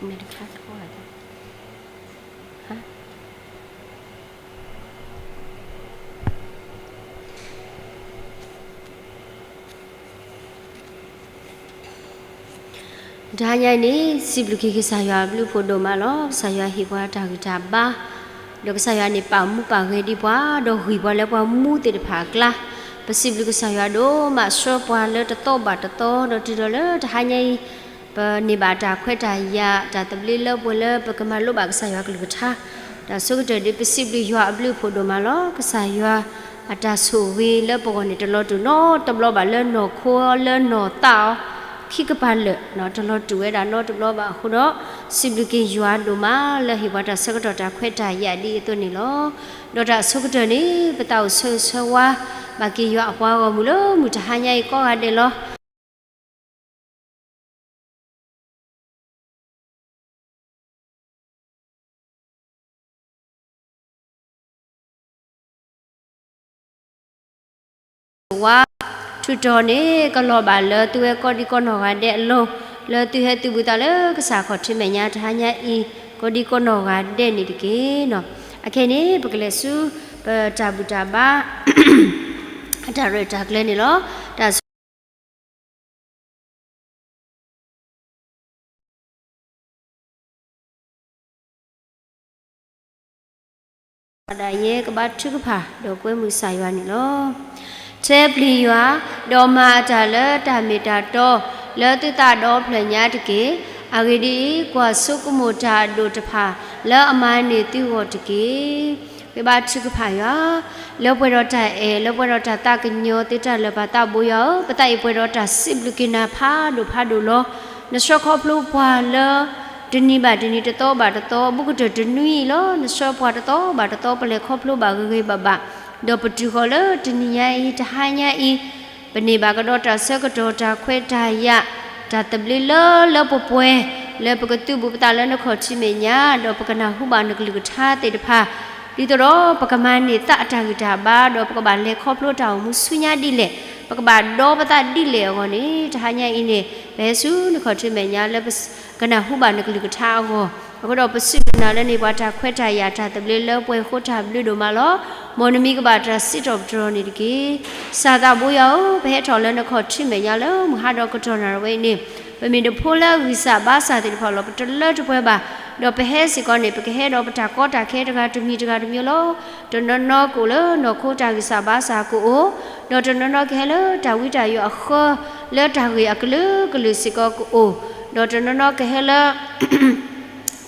မ့ၢ်တခါထီၣ် တဟါညါအံၤန့ၣ် စံးဘျုးက့ၤကစၢ်ယွၤအဘျုးအဖှိၣ်ဒိၣ်မးလီၤ. ကစၢ်ယွၤဟ့ၣ်ပှၤတၢ်ဂံၢ်တၢ်ဘါ, ဒီးကစၢ်ယွၤန့ၣ် ပာ်မူပာ်ဂဲၤဒံးပှၤ, ဒီးဂံၢ်ပှၤလၢပှၤမူသ့ၣ်တဖၣ်အကျါ, ပစံးဘျုးကစၢ်ယွၤဒိၣ်မး, ဆှၢပှၤလၢတသီဘၣ်တသီ, ဒီးတုၤဒီးလၢတဟါညါအံၤ ပန့ၢ်ဘၣ်တၢ်ခွဲးတၢ်ယာ် တၢ်သဘျ့လၢပှဲၤလၢပကမၤလိဘၣ်ကစၢ်ယွၤကလုၢ်ကထါ, တၢ်ဆိကတၢၢ်ဒ်ပစံးဘျုးယွၤအဘျုးအဖှိၣ်ဒိၣ်မးလီၤ. ကစၢ်ယွၤအတၢ်ဆိၣ်ဂ့ၤလၢပဂီၢ်န့ၣ် တလီၤတူာ်နီတဘျီဘၣ်လၢနီၢ်ခိအီၤလၢနီၢ်သးအီၤ ခံကပၤလၢာ် တလီၤတူာ်ဝဲဒၣ်နီတဘျီဘၣ်အဃိဒီး စံးဘျုးက့ၤယွၤဒိၣ်မးလၢဟ့ၣ်ပှၤတၢ်ဆၢကတီၢ်တၢ်ခွဲးတၢ်ယာ်ဒ်အသိးန့ၣ်လီၤ. ဒီးတၢ်ဆိကတၢၢ်န့ၣ် ပသးအိၣ်ဆၢဂ့ၤဆၢဝါဘၣ်က့ၤယွၤအပှၤဂီၢ်မုၢ်လၢမုၢ်တဟါညါအံၤကိးဂၤဒဲးလီၤ. ဝါ ထူးတီၤန့ၣ် ကလီၤဘၣ်လၢသုဝဲကိးဒံကိးနီၢ်ဂၤဒဲးအလိၤ, လၢသုဟဲသုးဘူးသးလၢကစၢ်ခီၣ်ထံးမဲာ်ညါတဟါညါအံၤ ကိးဒံကိးနီၢ်ဂၤဒဲးန့ၣ်တက့ၢ်. အခဲအံၤန့ၣ် ပကလဲၤဆူ ပတၢ်ဘူၣ်တၢ်ဘါ အတၢ်ရဲၣ်တၢ်ကျဲၤန့ၣ်လီၤ. တၢ်ဆိ ဒၣ်ယဲကဘါထုကဖၣ် ဒီးကွဲမုာ်ကစၢ်ယွၤန့ၣ်လီၤ. ထဲပျံၤယွၤ, ဒီးမၤအတၢ်လၢတၢ်မ့ၢ်တၢ်တီ လၢသုသးဒီဖျၢၣ်ညါတက့ၢ်. အဂ့ၢ်ဒ်အံၤ, ကွၢ်ဆိကမိၣ်တၢ်အဒိၣ်တဖၣ် လၢအမၤန့ၢ်သုဂီၢ်တက့ၢ်. ကဘါထုကဖၣ်ယွၤ, လၢပှဲၤဒီးတၢ်အဲၣ် လၢပှဲၤဒီးတၢ်သးကညီၤသ့တၢ်လၢာ်ပာ်သးဘိယွၤဧၢ, ပသးအံၤပှဲၤဒီးတၢ်စံးဘျုးက့ၤနၤဖးဒိၣ်ဖးဒိၣ်လီၤ. နဆှၢခီဖျိပှၤလၢ တနံၤဘၣ်တနံၤ တသီဘၣ်တသီ ဘူးကတၢၢ်တနွံအံၤလီၤ. နဆှၢပှၤတသီဘၣ်တသီ ပလဲၤခီဖျိဘၣ်ဂ့ၤဂ့ၤဘၣ်ဘၣ်, ဒီးပတုၤဃီၤလၢတနံၤညါအံၤ တဟါညါအံၤ ပန့ၢ်ဘၣ်ကဒီးတၢ်ဆၢကတီၢ် တၢ်ခွဲးတၢ်ယာ် တၢ်သဘျ့လၢလၢပှဲၤပှဲၤ လၢပကသုးဘူးပသးလၢနခီၣ်ထံးမဲာ်ညါ ဒီးပကနၢ်ဟူဘၣ်နကလုၢ်ကထါသ့ၣ်တဖၣ် ဒ်သိးဒီးပကမၤန့ၢ်သးအတၢ်ဂံၢ်တၢ်ဘါ ဒီးပကဘၣ်လဲၤခီဖျိတၢ်အိၣ်မူဆူညါဒ်လဲၣ်, ပကဘၣ်ဒီပသးဒ်လဲၣ်အဂီၢ်န့ၣ် တဟါညါအံၤန့ၣ် ပဟဲဆူနခီၣ်ထံးမဲာ်ညါလၢ ကနၢ်ဟူဘၣ်နကလုၢ်ကထါအဂီၢ်, အဃိဒီးပစံးဘျုးနၤလၢန့ၢ်ပှၤတၢ်ခွဲးတၢ်ယာ် တၢ်သဘျ့လၢပှဲၤဃိ တၢ်ဘျုးဒိၣ်မးလီၤ. မ်နမံၤကဘၣ်တၢ်စံးထီၣ်ပတြၢၤန့ၣ်တက့ၢ်. ကစၢ်သးဘိယွၤဧၢ, ပဟဲထီၣ်လၢနခီၣ်ထံးမဲာ်ညါလၢမုၢ်ဟါဒီးကတီၢ်နၣ်ရံၣ်ဝဲအံၤန့ၣ် ပမ့ၢ်တဖိလၢအဂံၢ်စၢ်ဘါစၢ်သ့ၣ်တဖၣ်လီၤ. ပတလၢတပှဲၤဘၣ်, ဒီးပဟဲစ့ၢ်ကီးန့ၣ် ပကဟဲဒီးပတၢ်ကီတၢ်ခဲတဂၤတမံၤတဂၤတမံၤလီၤ. တနီၤနီၤကအိၣ်လၢနီၢ်ခိတၢ်ဂံၢ်စၢ်ဘါစၢ်ကအိၣ်, ဒီးတနီၤနီၤကဟဲလၢတၢ်ဝံတၢ်ယိးအဃၢ လၢတၢ်ဂ့ၢ်အကလုာ်ကလုာ်စ့ၢ်ကီးကအိၣ်, ဒီးတနီၤနီၤကဟဲလၢ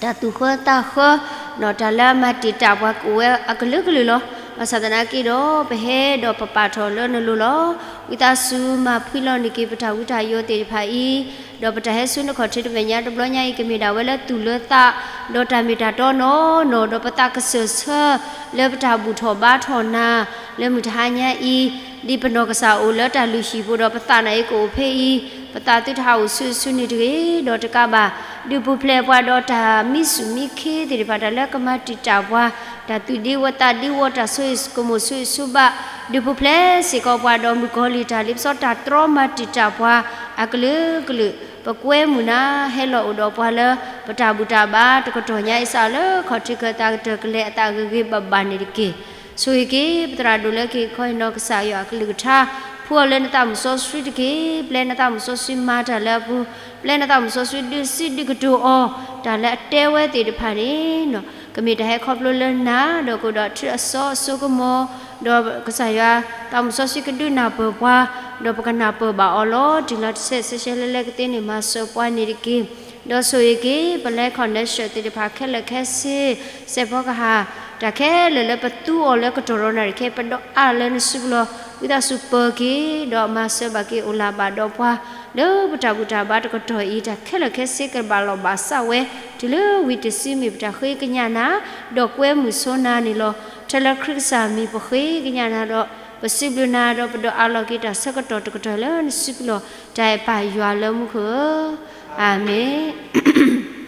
တၢ်သူၣ်ဃၢသးဃၢ ဒီးတၢ်လၢအမၤတံာ်တာ်ပှၤကအိၣ်ဝဲအကလုာ်ကလုာ်လီၤ. ဘၣ်ဆၣ်သနာ်က့ဒီး ပဟဲဒီးပပာ်ထီၣ်လၢနလိၤလီၤ. ဝံသးစူၤမၤဖှံလီၤန့ၢ်က့ၤပတၢ်ဝံတၢ်ယိးသ့ၣ်တဖၣ်အံၤ, ဒီးပတၢ်ဟဲဆူနခီၣ်ထံးတမဲာ်ညါတဘျီညါအံၤ ကမ့ၢ်ဒၣ်ဝဲလၢသူၣ်လၢသး ဒီးတၢ်မ့ၢ်တၢ်တီနီၢ်နီၢ်, ဒီးပသးကစၢၢ်ဆၢ လၢပတၢ်ဘူၣ်ထီၣ်ဘါထီၣ်နၤ လၢမုၢ်တဟါညါအံၤ, ဒ်ပနီၢ်ကစၢ်အိၣ်လၢတၢ်လုၢ်ဟံၣ်ပူၤဒီး ပသးနာ်အံၤကအိၣ်ဖဲအံၤ, ပသးသုတဟးအိၣ်ဆူၣ်ဆူၣ်န့ၣ်တဂ့ၤ, ဒီးတကးဘၣ် ဒုးပူၤဖျဲးပှၤဒီးတၢ်မံဆူၣ်မံခ့သ့ၣ်တဖၣ်, တၢ်လၢကမၤတံာ်တာ်ပှၤ, တၢ်သူၣ်ဒ့ဝဲသးဒ့ဝဲ တၢ်ဆိၣ်ဂ့ၤဆိၣ်ကမိၣ်ဆိၣ်ဂ့ၤဆိၣ်ဘၣ်, ဒုးပူၤဖျဲးစ့ၢ်ကီးပှၤဒီးမုၣ်ကီၤလံၢ် တၢ်လ့ပစီ တၢ်တြီမၤတံာ်တာ်ပှၤ အကလုာ်ကလုာ်, ပကွဲမုာ်နၤ ဟဲလီၤအိၣ်ဒီးပှၤလၢ ပတၢ်ဘူၣ်တၢ်ဘါတကတီၢ်ညါအံၤ စးလၢခီၣ်ထံးခၢၣ်သးကတၢၢ် ကလဲၤအသးဂ့ၤဂ့ၤဘၣ်ဘၣ်န့ၣ်တက့ၢ်. ဆိၣ်ဂ့ၤက့ၤ ပသရၣ်ဒိၣ်လၢက့ၤခီအံၤနီၢ်ကစၢ်ယွၤအကလုၢ်ကထါ, ဖှူအီၤလၢနသးမုၣ်စီဆှံတက့ၢ်. ပျဲနသးမုၣ်စီဆှံမၤတၢ်လၢအပူၤ, ပျဲနသးမုၣ်စီဆှံဒုးစံးဒုးကတိၤအီၤ, တၢ်လၢအတဲဝဲသ့ၣ်တဖၣ်န့ၣ် ကမ့ၢ်တၢ်ဟဲခီဖျိလၢနၤ, ဒီးကအိၣ်ဒီးအထူးအစီအစိကမီၤ, ဒီးကစၢ်ယွၤ သးမုၣ်စီဆှံကဒုးနၢ်ပၢၢ်ပှၤ, ဒီးပကနၢ်ပၢၢ်ဘၣ်အီၤလီၤ. တုၤလီၤတဆဲးဆဲးဆဲးလဲလဲကသ့န့ၣ် မၤစၢၤပှၤန့ၣ်တက့ၢ်. ဒီးဆိၣ်ဂ့ၤက့ၤ ပလဲၤ connection သ့ၣ်တဖၣ်ခဲလၢာ်ခဲဆ့, စဲးဖီကဟၣ်, တၢ်ခဲလၢာ်လၢပသူအီၤလၢကတီၢ်ဒီးနၣ်ရံၣ်ခဲအံၤ ပဒိးအးလၢနစုပူၤလီၤ. ဝံသးစူၤပၢၤက့ၤ, ဒီးမၤစၢၤဘၣ်က့ၤအိၣ်လၢ်ဘၣ်ဒီးပှၤ လၢပတၢ်ဘူၣ်တၢ်ဘါတကတီၢ်အံၤ တၢ်ခဲလၢာ်ခဲဆ့ကဘၣ်လီၤဘၣ်စးဝဲ တုၤလၢဝံတစုမ့ၢ်ပတၢ်ဃ့ကညးနၤ, ဒီးကွဲမုာ်ဆိနၤန့ၣ်လီၤ. ထဲလၢခရံာ်ကစၢ်မံၤပဃ့ကညးနၤဒီး ပစံးဘျုးနၤဒီးပဒိးအးလီၤက့ၤတၢ်ဆၢကတီၢ်တကတီၢ်လၢနစုပူၤလီၤ. တၢ်အဲၣ်ပၢ်ယွၤလၢမူခိၣ်ဧၢ, အၤမ့ၣ်.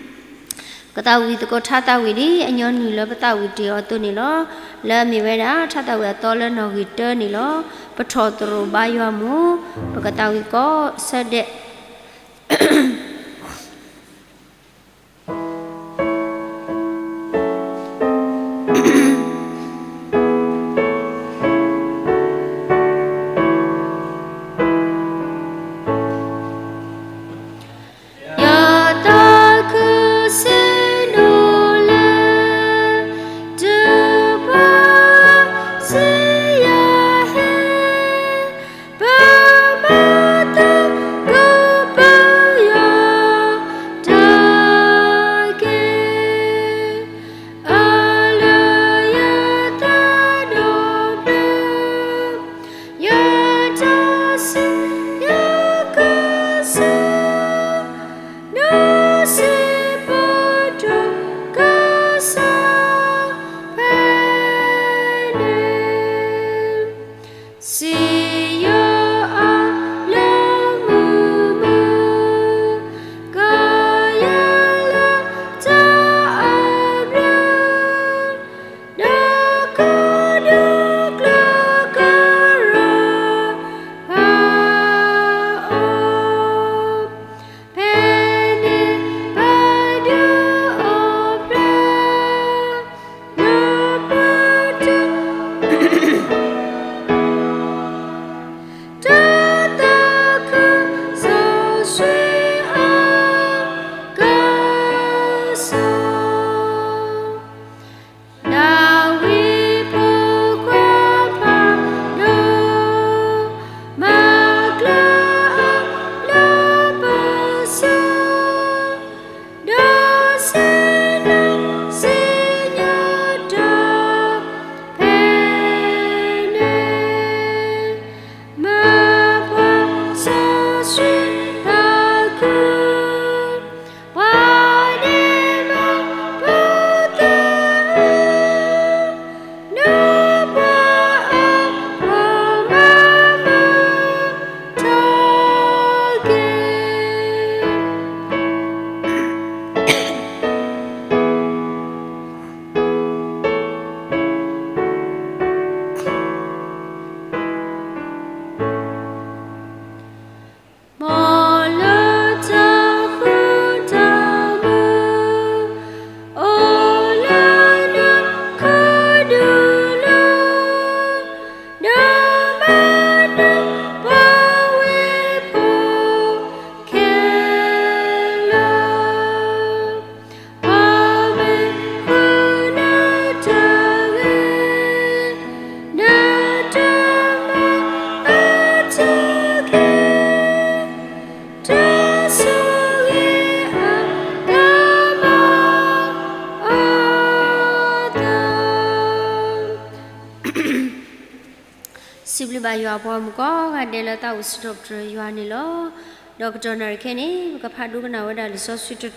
ကသးဝံၣ်သကိးထါသးဝံၣ်ဒ်အညီနုၢ်လၢပသးဝံၣ်တ့ၢ်အီၤအသိးန့ၣ်လီၤ. လၢအမ့ၢ်ဝဲဒၣ် ထါသးဝံၣ်အသီလၢနီၣ်ဂံၢ်တၢန့ၣ်လီၤ. ပထီၣ်သရိာ်ဘါယွၤမူ, ပကသးဝံၣ်သကိးဆၢဒဲး. ဘၣ်ယွၤအပှၤဂီၢ်မုၢ်ကိးဂၤဒဲးလၢသးအိၣ်စံးထီၣ်ပတြၢၤယွၤန့ၣ်လီၤ. ဒီးကတီၢ်နၣ်ရံၣ်ခဲအံၤန့ၣ် ပကဖးဒိကနၣ်ဝဲဒၣ်လံာ်စီဆှံတ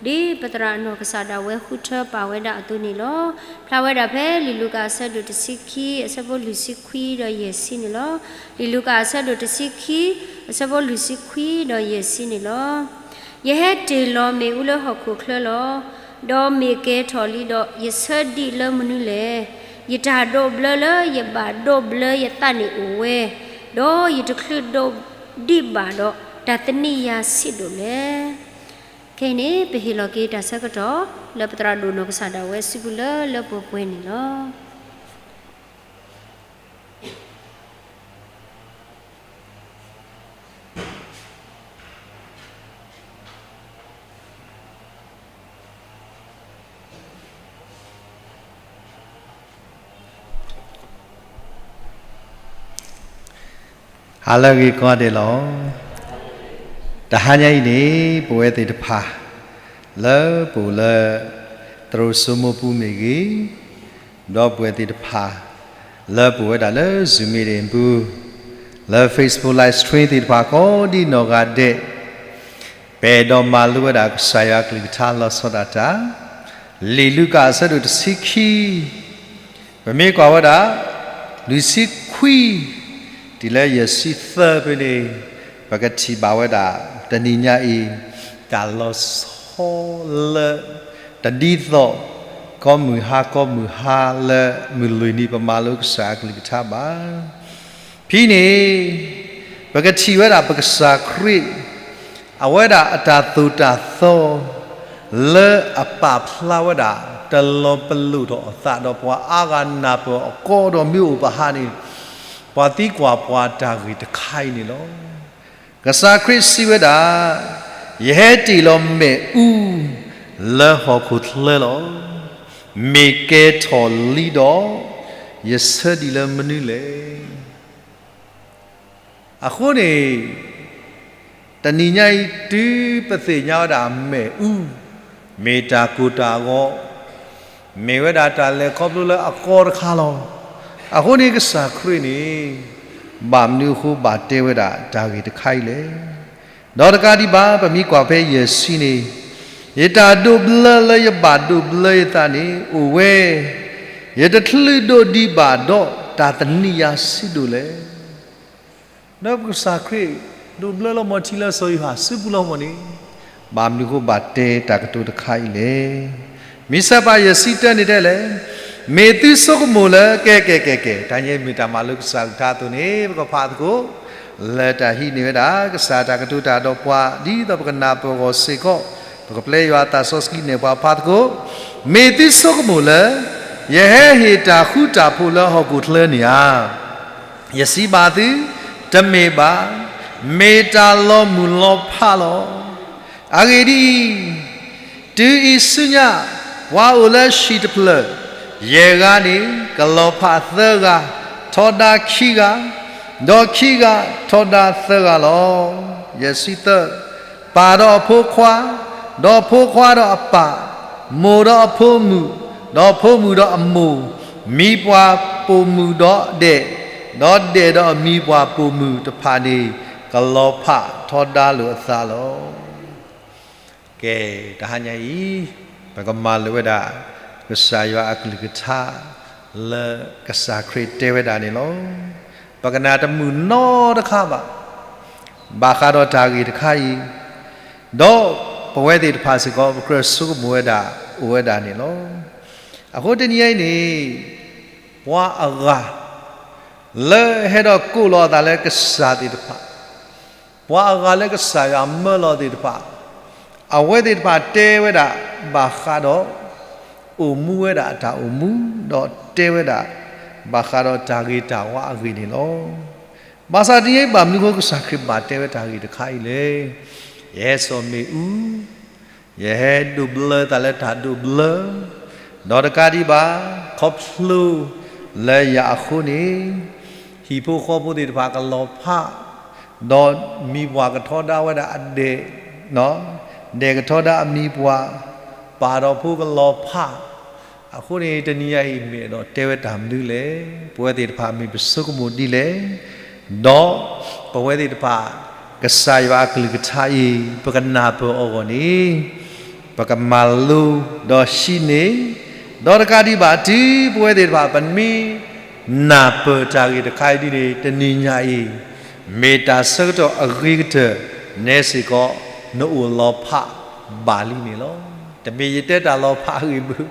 တီၤ, ဒ်ပသရၣ်နီၢ်ကစၢ်ဒၣ်ဝဲဃုထၢပာ်ဝဲဒၣ်အသိးန့ၣ်လီၤ. ဖျါဝဲဒၣ်ဖဲလံာ်လူၤကၣ်အဆၢဒိၣ်တဆံခံ အဆၢဖိလွံၢ်ဆံခွံဒီးယဲၢ်ဆံန့ၣ်လီၤ. လံာ်လူၤကၣ်အဆၢဒိၣ်တဆံခံ အဆၢဖိလွံၢ်ဆံခွံဒီးယဲၢ်ဆံန့ၣ်လီၤ. ယဟဲတ့ၢ်လီၤမ့ၣ်အူလၢဟီၣ်ခိၣ်ချၢလီၤ. ဒီးမ့ၢ်ကဲထီၣ်လံဒီး ယဆၢဒံးလၢမနုၤလဲၣ်. ယတၢ်ဒိးဘျၢလၢယဘၣ်ဒိးဘျၢယသးန့ၣ်အိၣ်ဝဲ, ဒီးယတချုးဒိးဒံးဘၣ်ဒီး တၢ်သနံးယၤဆံးဒိၣ်လဲၣ်. ခဲအံၤန့ၣ် ပဟ့ၣ်လီၤက့ၤတၢ်ဆၢကတီၢ် လၢပသရၣ်ဒိၣ်နီၢ်ကစၢ်ဒၣ်ဝဲစုပူၤလၢလၢပှဲၤပှဲၤန့ၣ်လီၤ. ဟါလၢအဂ့ၤကိးဂၤဒဲးလီၤ. တဟါညါအံၤန့ၣ် ပဝဲသ့ၣ်တဖၣ် လၢပအိၣ်လၢ သရိာ်စိမိၢ်ပူၤမ့ၢ်ဂ့ၤ, ဒီပုၢ်ဝဲၢ်သ့ၣ်တဖၣ် လၢပအိၣ်ဝဲဒၣ်လၢ Zoom meeting ပူၤ, လၢ Facebook live stream သ့ၣ်တဖၣ်ကိးဒ်နီၢ်ဂၤဒဲး, ပအဲၣ်ဒိးမၤလိဝဲဒၣ်ကစၢ်ယွၤအကလုၢ်ကထါလီၤဆီဒၣ်တၢ်, လံာ်လူၤကၣ်အဆၢဒိၣ်တဆံခံ ပမ့ၢ်ကွၢ်ဝဲဒၣ် လွံၢ်ဆံခွံ တုၤလၢယဲၢ်ဆံသၢဖဲန့ၣ်, ပကထံၣ်ဘၣ်ဝဲဒၣ် တနံၤညါအံၤ တၢ်လီၤဆီလၢ တဒ်သိး ကိးမုၢ်ဟါကိးမုၢ်ဟါလၢ မုၢ်လွံၢ်နံၤပမၤလိကစၢ်အကလုၢ်ကထါဘၣ်. ဖဲန့ၣ် ပကထံၣ်ဝဲဒၣ်ပကစၢ်ခရံာ် အဝဲဒၣ်အတၢ်သိၣ်တၢ်သီ လၢအပာ်ဖျါဝဲဒၣ် တလီၤပလိာ်ထီၣ်အသးဒီးပှၤအါဂၤနၢ်ပၢၢ်အီၤကီးဒီးမ့ၢ်အိၣ်ပဟးန့ၣ် ပှၤသံကွၢ်ပှၤတၢ်ဂ့ၢ်တခါအံၤန့ၣ်လီၤ. ကစၢ်ခရံာ်စံးဝဲဒၣ်, ယဟဲတ့ၢ်လီၤမ့ၣ်အူ လၢဟီၣ်ခိၣ်ချၢလီၤ. မ့ၢ်ကဲထီၣ်လံဒီး ယဆၢဒံးလၢမနုၤလဲၣ်. အဃိန့ၣ် တနံၤညါအံၤတုၤပသ့ၣ်ညါဝဲဒၣ်မ့ၣ်အူ မ့ၢ်တၢ်ကိၢ်တၢ်ဂီၤ, မ့ၢ်ဝဲဒၣ်တၢ်လဲၤခီဖျိလၢအကီတခါလီၤ. အဃိန့ၣ် ကစၢ်ခရံာ်န့ၣ် ဘၣ်မနုၤအဃိဘၣ်တဲဝဲဒၣ်တၢ်ဂ့ၢ်တခါအံၤလဲၣ်. ဒီးတကးဒံးဘၣ် ပမ့ၢ်ကွၢ်ဖဲယဲၢ်ဆံန့ၣ်, ယတၢ်ဒိးဘျၢလၢယဘၣ်ဒိးဘျၢယသးန့ၣ်အိၣ်ဝဲ, ယတချုးဒိးဒံးဘၣ်ဒီးတၢ်သနံးယၤဆံးဒိၣ်လဲၣ်. ဒီးပကစၢ်ခရံာ် ဒိးဘျၢလီၤမီၢ်ထံလၢစီၤယိၤဟၣ်စုပူၤလီၤမီၢ်န့ၣ်, ဘၣ်မနုၤအဃိဘၣ်တဲတၢ်ကတိၤတခါအံၤလဲၣ်. မ့ၢ်ဆၢပၢ်ယဲၢ်ဆံတၢန့ၣ်တဲလဲၣ်, မ့ၢ်သုဆိကမိၣ်လၢ ကဲကဲကဲကဲ, တၢ်ညါမ့ၢ်တၢ်မၤလိကစၢ်ကလုၢ်ကထါအသိးန့ၣ် ပကဖးသကိး လၢတၢ်ဟံးန့ၢ်ဝဲဒၣ် ကစၢ်တၢ်ကတိၤတၢ်ဒီးပှၤ ဒ်သိးပကနၢ်ပၢၢ်အဂီၢ်စ့ၢ်ကီး, ပကပျဲယွၤသးစီဆှံနဲၣ်ပှၤဖးသကိး, မ့ၢ်သုဆိကမိၣ်လၢ ယဟဲဟ့ၣ်တၢ်ဃူတၢ်ဖိးလၢဟီၣ်ခိၣ်ချၢန့ၣ်ဧါ. ယစံးဘၣ်သု, တမ့ၢ်ဘၣ်, မ့ၢ်တၢ်လီၤမုၢ်လီၤဖးလီၤ. အဂ့ၢ်ဒ်အံၤ, တုၤအံၤဆူညါ ပှၤအိၣ်လၢဟံၣ်တဖျၢၣ်, ယဲၢ်ဂၤန့ၣ် ကလီၤဖးသၢဂၤ, ထီဒါခံဂၤ, ဒီးခံဂၤထီဒါသၢဂၤလီၤ. ယဲၢ်ဆံသၢ, ပၢ်ဒီးအဖိခွါ, ဒီးဖိခွါဒီးအပၢ်, မိၢ်ဒီးအဖိမုၣ်, ဒီးဖိမုၣ်ဒီးအမိၢ်, မံၤပှၢ်ပိာ်မုၣ်ဒီးဒဲး, ဒီးဒဲးဒီးအမံၤပှၢ်ပိာ်မုၣ်တဖၣ်န့ၣ် ကလီၤဖးထီဒါလိာ်အသးလီၤ. ကဲ, တဟါညါအံၤ ပကမၤလိာ်ဝဲဒၣ် ကစၢ်ယွၤအကလုၢ်ကထါ လၢကစၢ်ခရံာ်တဲဝဲဒၣ်န့ၣ်လီၤ. ပကနၣ်တမုာ်နီတခါဘၣ် ဘၣ်ဃးဒီးတၢ်ဂ့ၢ်တခါအံၤ, ဒီးပဝဲသ့ၣ်တဖၣ်စ့ၢ်ကီး ပကြၢးဆိကမိၣ်ဝဲဒၣ် အိၣ်ဝဲဒၣ်န့ၣ်လီၤ. အဃိတနံၤအံၤန့ၣ် ပှၤအဂၤ လၢဟဲဒီးကိးလီၤအသးလၢကစၢ်သ့ၣ်တဖၣ်, ပှၤအဂၤလၢကစၢ်ယွၤမၢလီၤသ့ၣ်တဖၣ်, အဝဲသ့ၣ်တဖၣ်တဲဝဲဒၣ် ဘၣ်ဃးဒီး အိၣ်မူဝဲဒၣ်အတၢ်အိၣ်မူ, ဒီးတဲဝဲဒၣ် ဘၣ်ဃးဒီးတၢ်ဂ့ၤတၢ်ဝါအဂ့ၢ်န့ၣ်လီၤ. ဘၣ်ဆၣ်တနံၤအံၤ ဘၣ်မနုၤအဃိကစၢ်ခရံာ်ဘၣ်တဲဝဲတၢ်ဂ့ၢ်တခါအံၤလဲၣ်. ယဟဲစိာ်မ့ၣ်အူ, ယဟဲဒိးဘျၢသးလၢတၢ်ဒိးဘျၢ, ဒီးတကးဒံးဘၣ် ခီဖျိလၢယၤအဃိန့ၣ် ဟံၣ်ဖိဃီဖိသ့ၣ်တဖၣ်ကလီၤဖး, ဒီးမံၤပှၢ်ကထီဒါဝဲဒၣ်အဒဲး, ဒဲးကထီဒါအမံၤပှၢ်, ပၢ်ဒီးဖိကလီၤဖး, အဃိန့ၣ် တနံၤညါအံၤမ့ၢ်အဲၣ်ဒိးတဲဝဲတၢ်မနုၤလဲၣ်, ပဝဲသ့ၣ်တဖၣ်မ့ၢ်ပဆိကမိၣ်ဒ်လဲၣ်, ဒီးပဝဲသ့ၣ်တဖၣ် ကစၢ်ယွၤအကလုၢ်ကထါအံၤ ပကနၢ်ပၢၢ်အီၤအဂီၢ်န့ၣ် ပကမၤလိဒီးဟံးန့ၢ်, ဒီးတကးဒံးဘၣ် တုၤပဝဲသ့ၣ်တဖၣ် ပမ့ၢ်နၢ်ပၢၢ်တၢ်ဂ့ၢ်တခါအံၤဒ်န့ၣ် တနံၤညါအံၤ မ့ၢ်တၢ်ဆၢကတီၢ်အဂ့ၤကတၢၢ် နဲစ့ၢ်ကီး နအိၣ်လီၤဖးဘၣ်လံန့ၣ်လီၤ. တမ့ၢ်ယတဲတၢ်လီၤဖးအဂ့ၢ်ဘၣ်,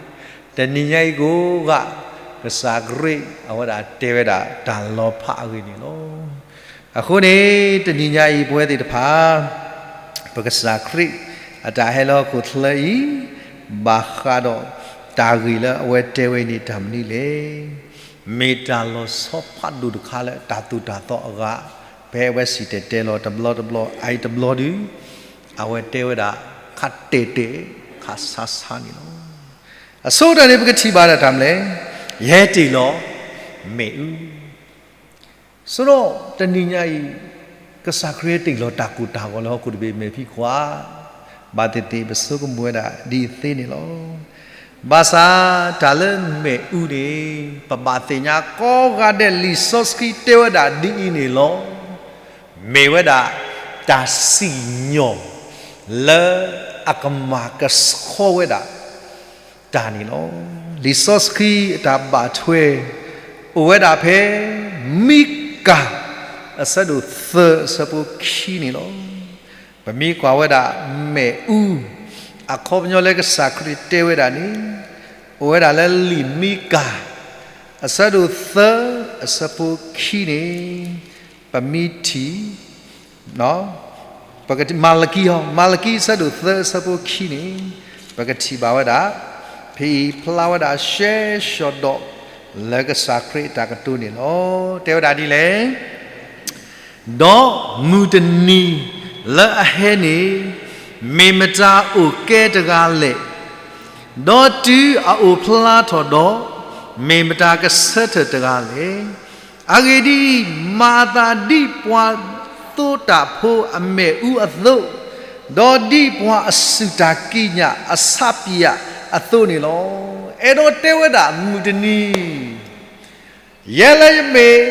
တနံၤညါအံၤကိးဂၤ ကစၢ်ခရံာ် အဝဲဒၣ်တဲဝဲဒၣ်တၢ်လီၤဖးအဂ့ၢ်န့ၣ်လီၤ. အဃိန့ၣ် တနံၤညါအံၤပဝဲသ့ၣ်တဖၣ် ပကစၢ်ခရံာ်အတၢ်ဟဲလၢဟီၣ်ခိၣ်ချၢအံၤ ဘၣ်ဃးဒီးတၢ်ဂ့ၢ်လၢအဝဲတဲဝဲအံၤန့ၣ်တၢ်မနုၤလဲၣ်. မ့ၢ်တၢ်လီၤဆီဖးဒိၣ်တခါလၢတၢ်သိၣ်တၢ်သီအဂၤ ဖဲအဝဲစံၣ်တဲၤတဲလီၤတဘျီတဘျီ အအံၤတဘျီဒု အဝဲတဲဝဲဒၣ် ခးတဲာ်တဲာ် ခးဆါဆါန့ၣ်လီၤ. အဆိကတၢၢ်န့ၣ် ပကထံၣ်ဘၣ်ဒၣ်တၢ်မနုၤလဲၣ်, ယဟဲတ့ၢ်လီၤမ့ၣ်အူ ဆိဒီးတနံၤညါအံၤ ကစၢ်ခရံာ်ဟဲတ့ၢ်လီၤတၢ်ကိၢ်တၢ်ဂီၤလၢဟီၣ်ခိၣ်တဘ့ၣ် မဲာ်ဖံးခွါ, ဘၣ်သ့ၣ်သ့ၣ်ပဆိကမိၣ်ဝဲဒၣ်ဒ်အံၤသ့န့ၣ်လီၤ. ဘၣ်ဆၣ်တၢ်လၢမ့ၣ်အူန့ၣ် ပဘၣ်သ့ၣ်ညါကိးဂၤဒဲး လံာ်စီဆှံတဲဝဲဒၣ်ဒ်အံၤန့ၣ်လီၤ. မ့ၢ်ဝဲဒၣ်တၢ်စံၣ်ညီၣ်လၢအကမၤကဆှီဝဲဒၣ် တၢ်န့ၣ်လီၤ. လံာ်စီဆှံအတၢ်ဘၣ်ထွဲ အိၣ်ဝဲဒၣ်ဖဲ မံကၤ အဆၢဒိၣ်သၢ အဆၢဖိခံန့ၣ်လီၤ. ပမ့ၢ်ကွၢ်ဝဲဒၣ်မ့ၣ်အူ အခီပညီလၢကစၢ်ခရံာ်တဲဝဲဒၣ်န့ၣ် အိၣ်ဝဲဒၣ်လၢလံာ်မံကၤ အဆၢဒိၣ်သၢ အဆၢဖိခံန့ၣ် ပမ့ၢ်ထံၣ် မၤလကံ, မၤလကံအဆၢဒိၣ်သၢ အဆၢဖိခံန့ၣ် ပကထံၣ်ဘၣ်ဝဲဒၣ် ဖဲအံၤဖျါဝဲဒၣ်ရှဲရှီၤဒီး လၢကစၢ်ခရံာ်အတၢ်ကတိၤန့ၣ်လီၤ. တဲဝဲဒၣ်ဒ်လဲၣ်, ဒီးမုၢ်တနံၤလၢအဟဲန့ၣ် မ့ၢ်မတၤအိၣ်ကဲတဂၤလဲၣ်. ဒီးတုၤအအိၣ်ဖျါထီၣ်ဒီး မ့ၢ်မတၤကဆၢထၢၣ်တဂၤလဲၣ်. အဂ့ၢ်ဒ်အံၤ, မၤအသးဒ်ပှၤသိတၢ်ဖိအမ့ၣ်အူအသိး, ဒီးဒ်ပှၤအစူၢ်တၢ်ကံးညာ်အဆးပၠးအသိးန့ၣ်လီၤ. အဲၣ်ဒိးတဲဝဲဒၣ်မုၢ်တနံၤ ယဲလၢယမ့ၢ်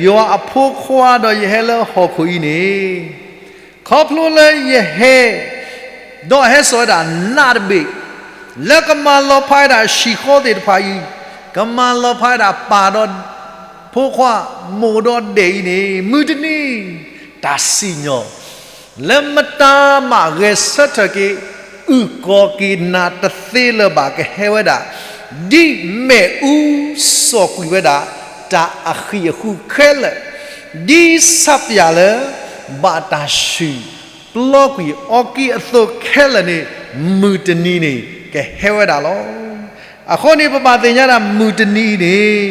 ယွၤအဖိခွါဒီးယဟဲလၢဟီၣ်ခိၣ်အံၤန့ၣ်, ခီဖျိလၢယဟဲ ဒီးအဟဲစိာ်ဝဲဒၣ်နးတဘ့ၣ် လၢကမၤလီၤဖးဝဲဒၣ်ဟံၣ်ဃီသ့ၣ်တဖၣ်အံၤ, ကမၤလီၤဖးဝဲဒၣ်ပၢ်ဒီးဖိခွါ မိၢ်ဒီးဒဲၣ်အံၤန့ၣ် မုၢ်တနံၤ တၢ်စံၣ်ညီၣ် လၢမတၤမးဂဲၤဆၢထၢၣ်က့ၤ အုၣ်ကီၤက့ၤနၤတသ့လၢၤဘၣ် ကဟဲဝဲဒၣ် ဒ်မ့ၣ်အူစီာ်ကွံာ်ဝဲဒၣ် တၢ်အဃံၢ်အဃုာ်ခဲလၢာ်, ဒ်ဆးပၠးလၢ ဘၣ်တၢ်ဟံၣ်ပျီကွံာ်အီက့အသိးခဲလၢာ်န့ၣ် မုၢ်တနံၤန့ၣ် ကဟဲဝဲဒၣ်လီၤ. အဃိန့ၣ် ပဘၣ်သ့ၣ်ညါဒၣ်မုၢ်တနံၤအံၤန့ၣ်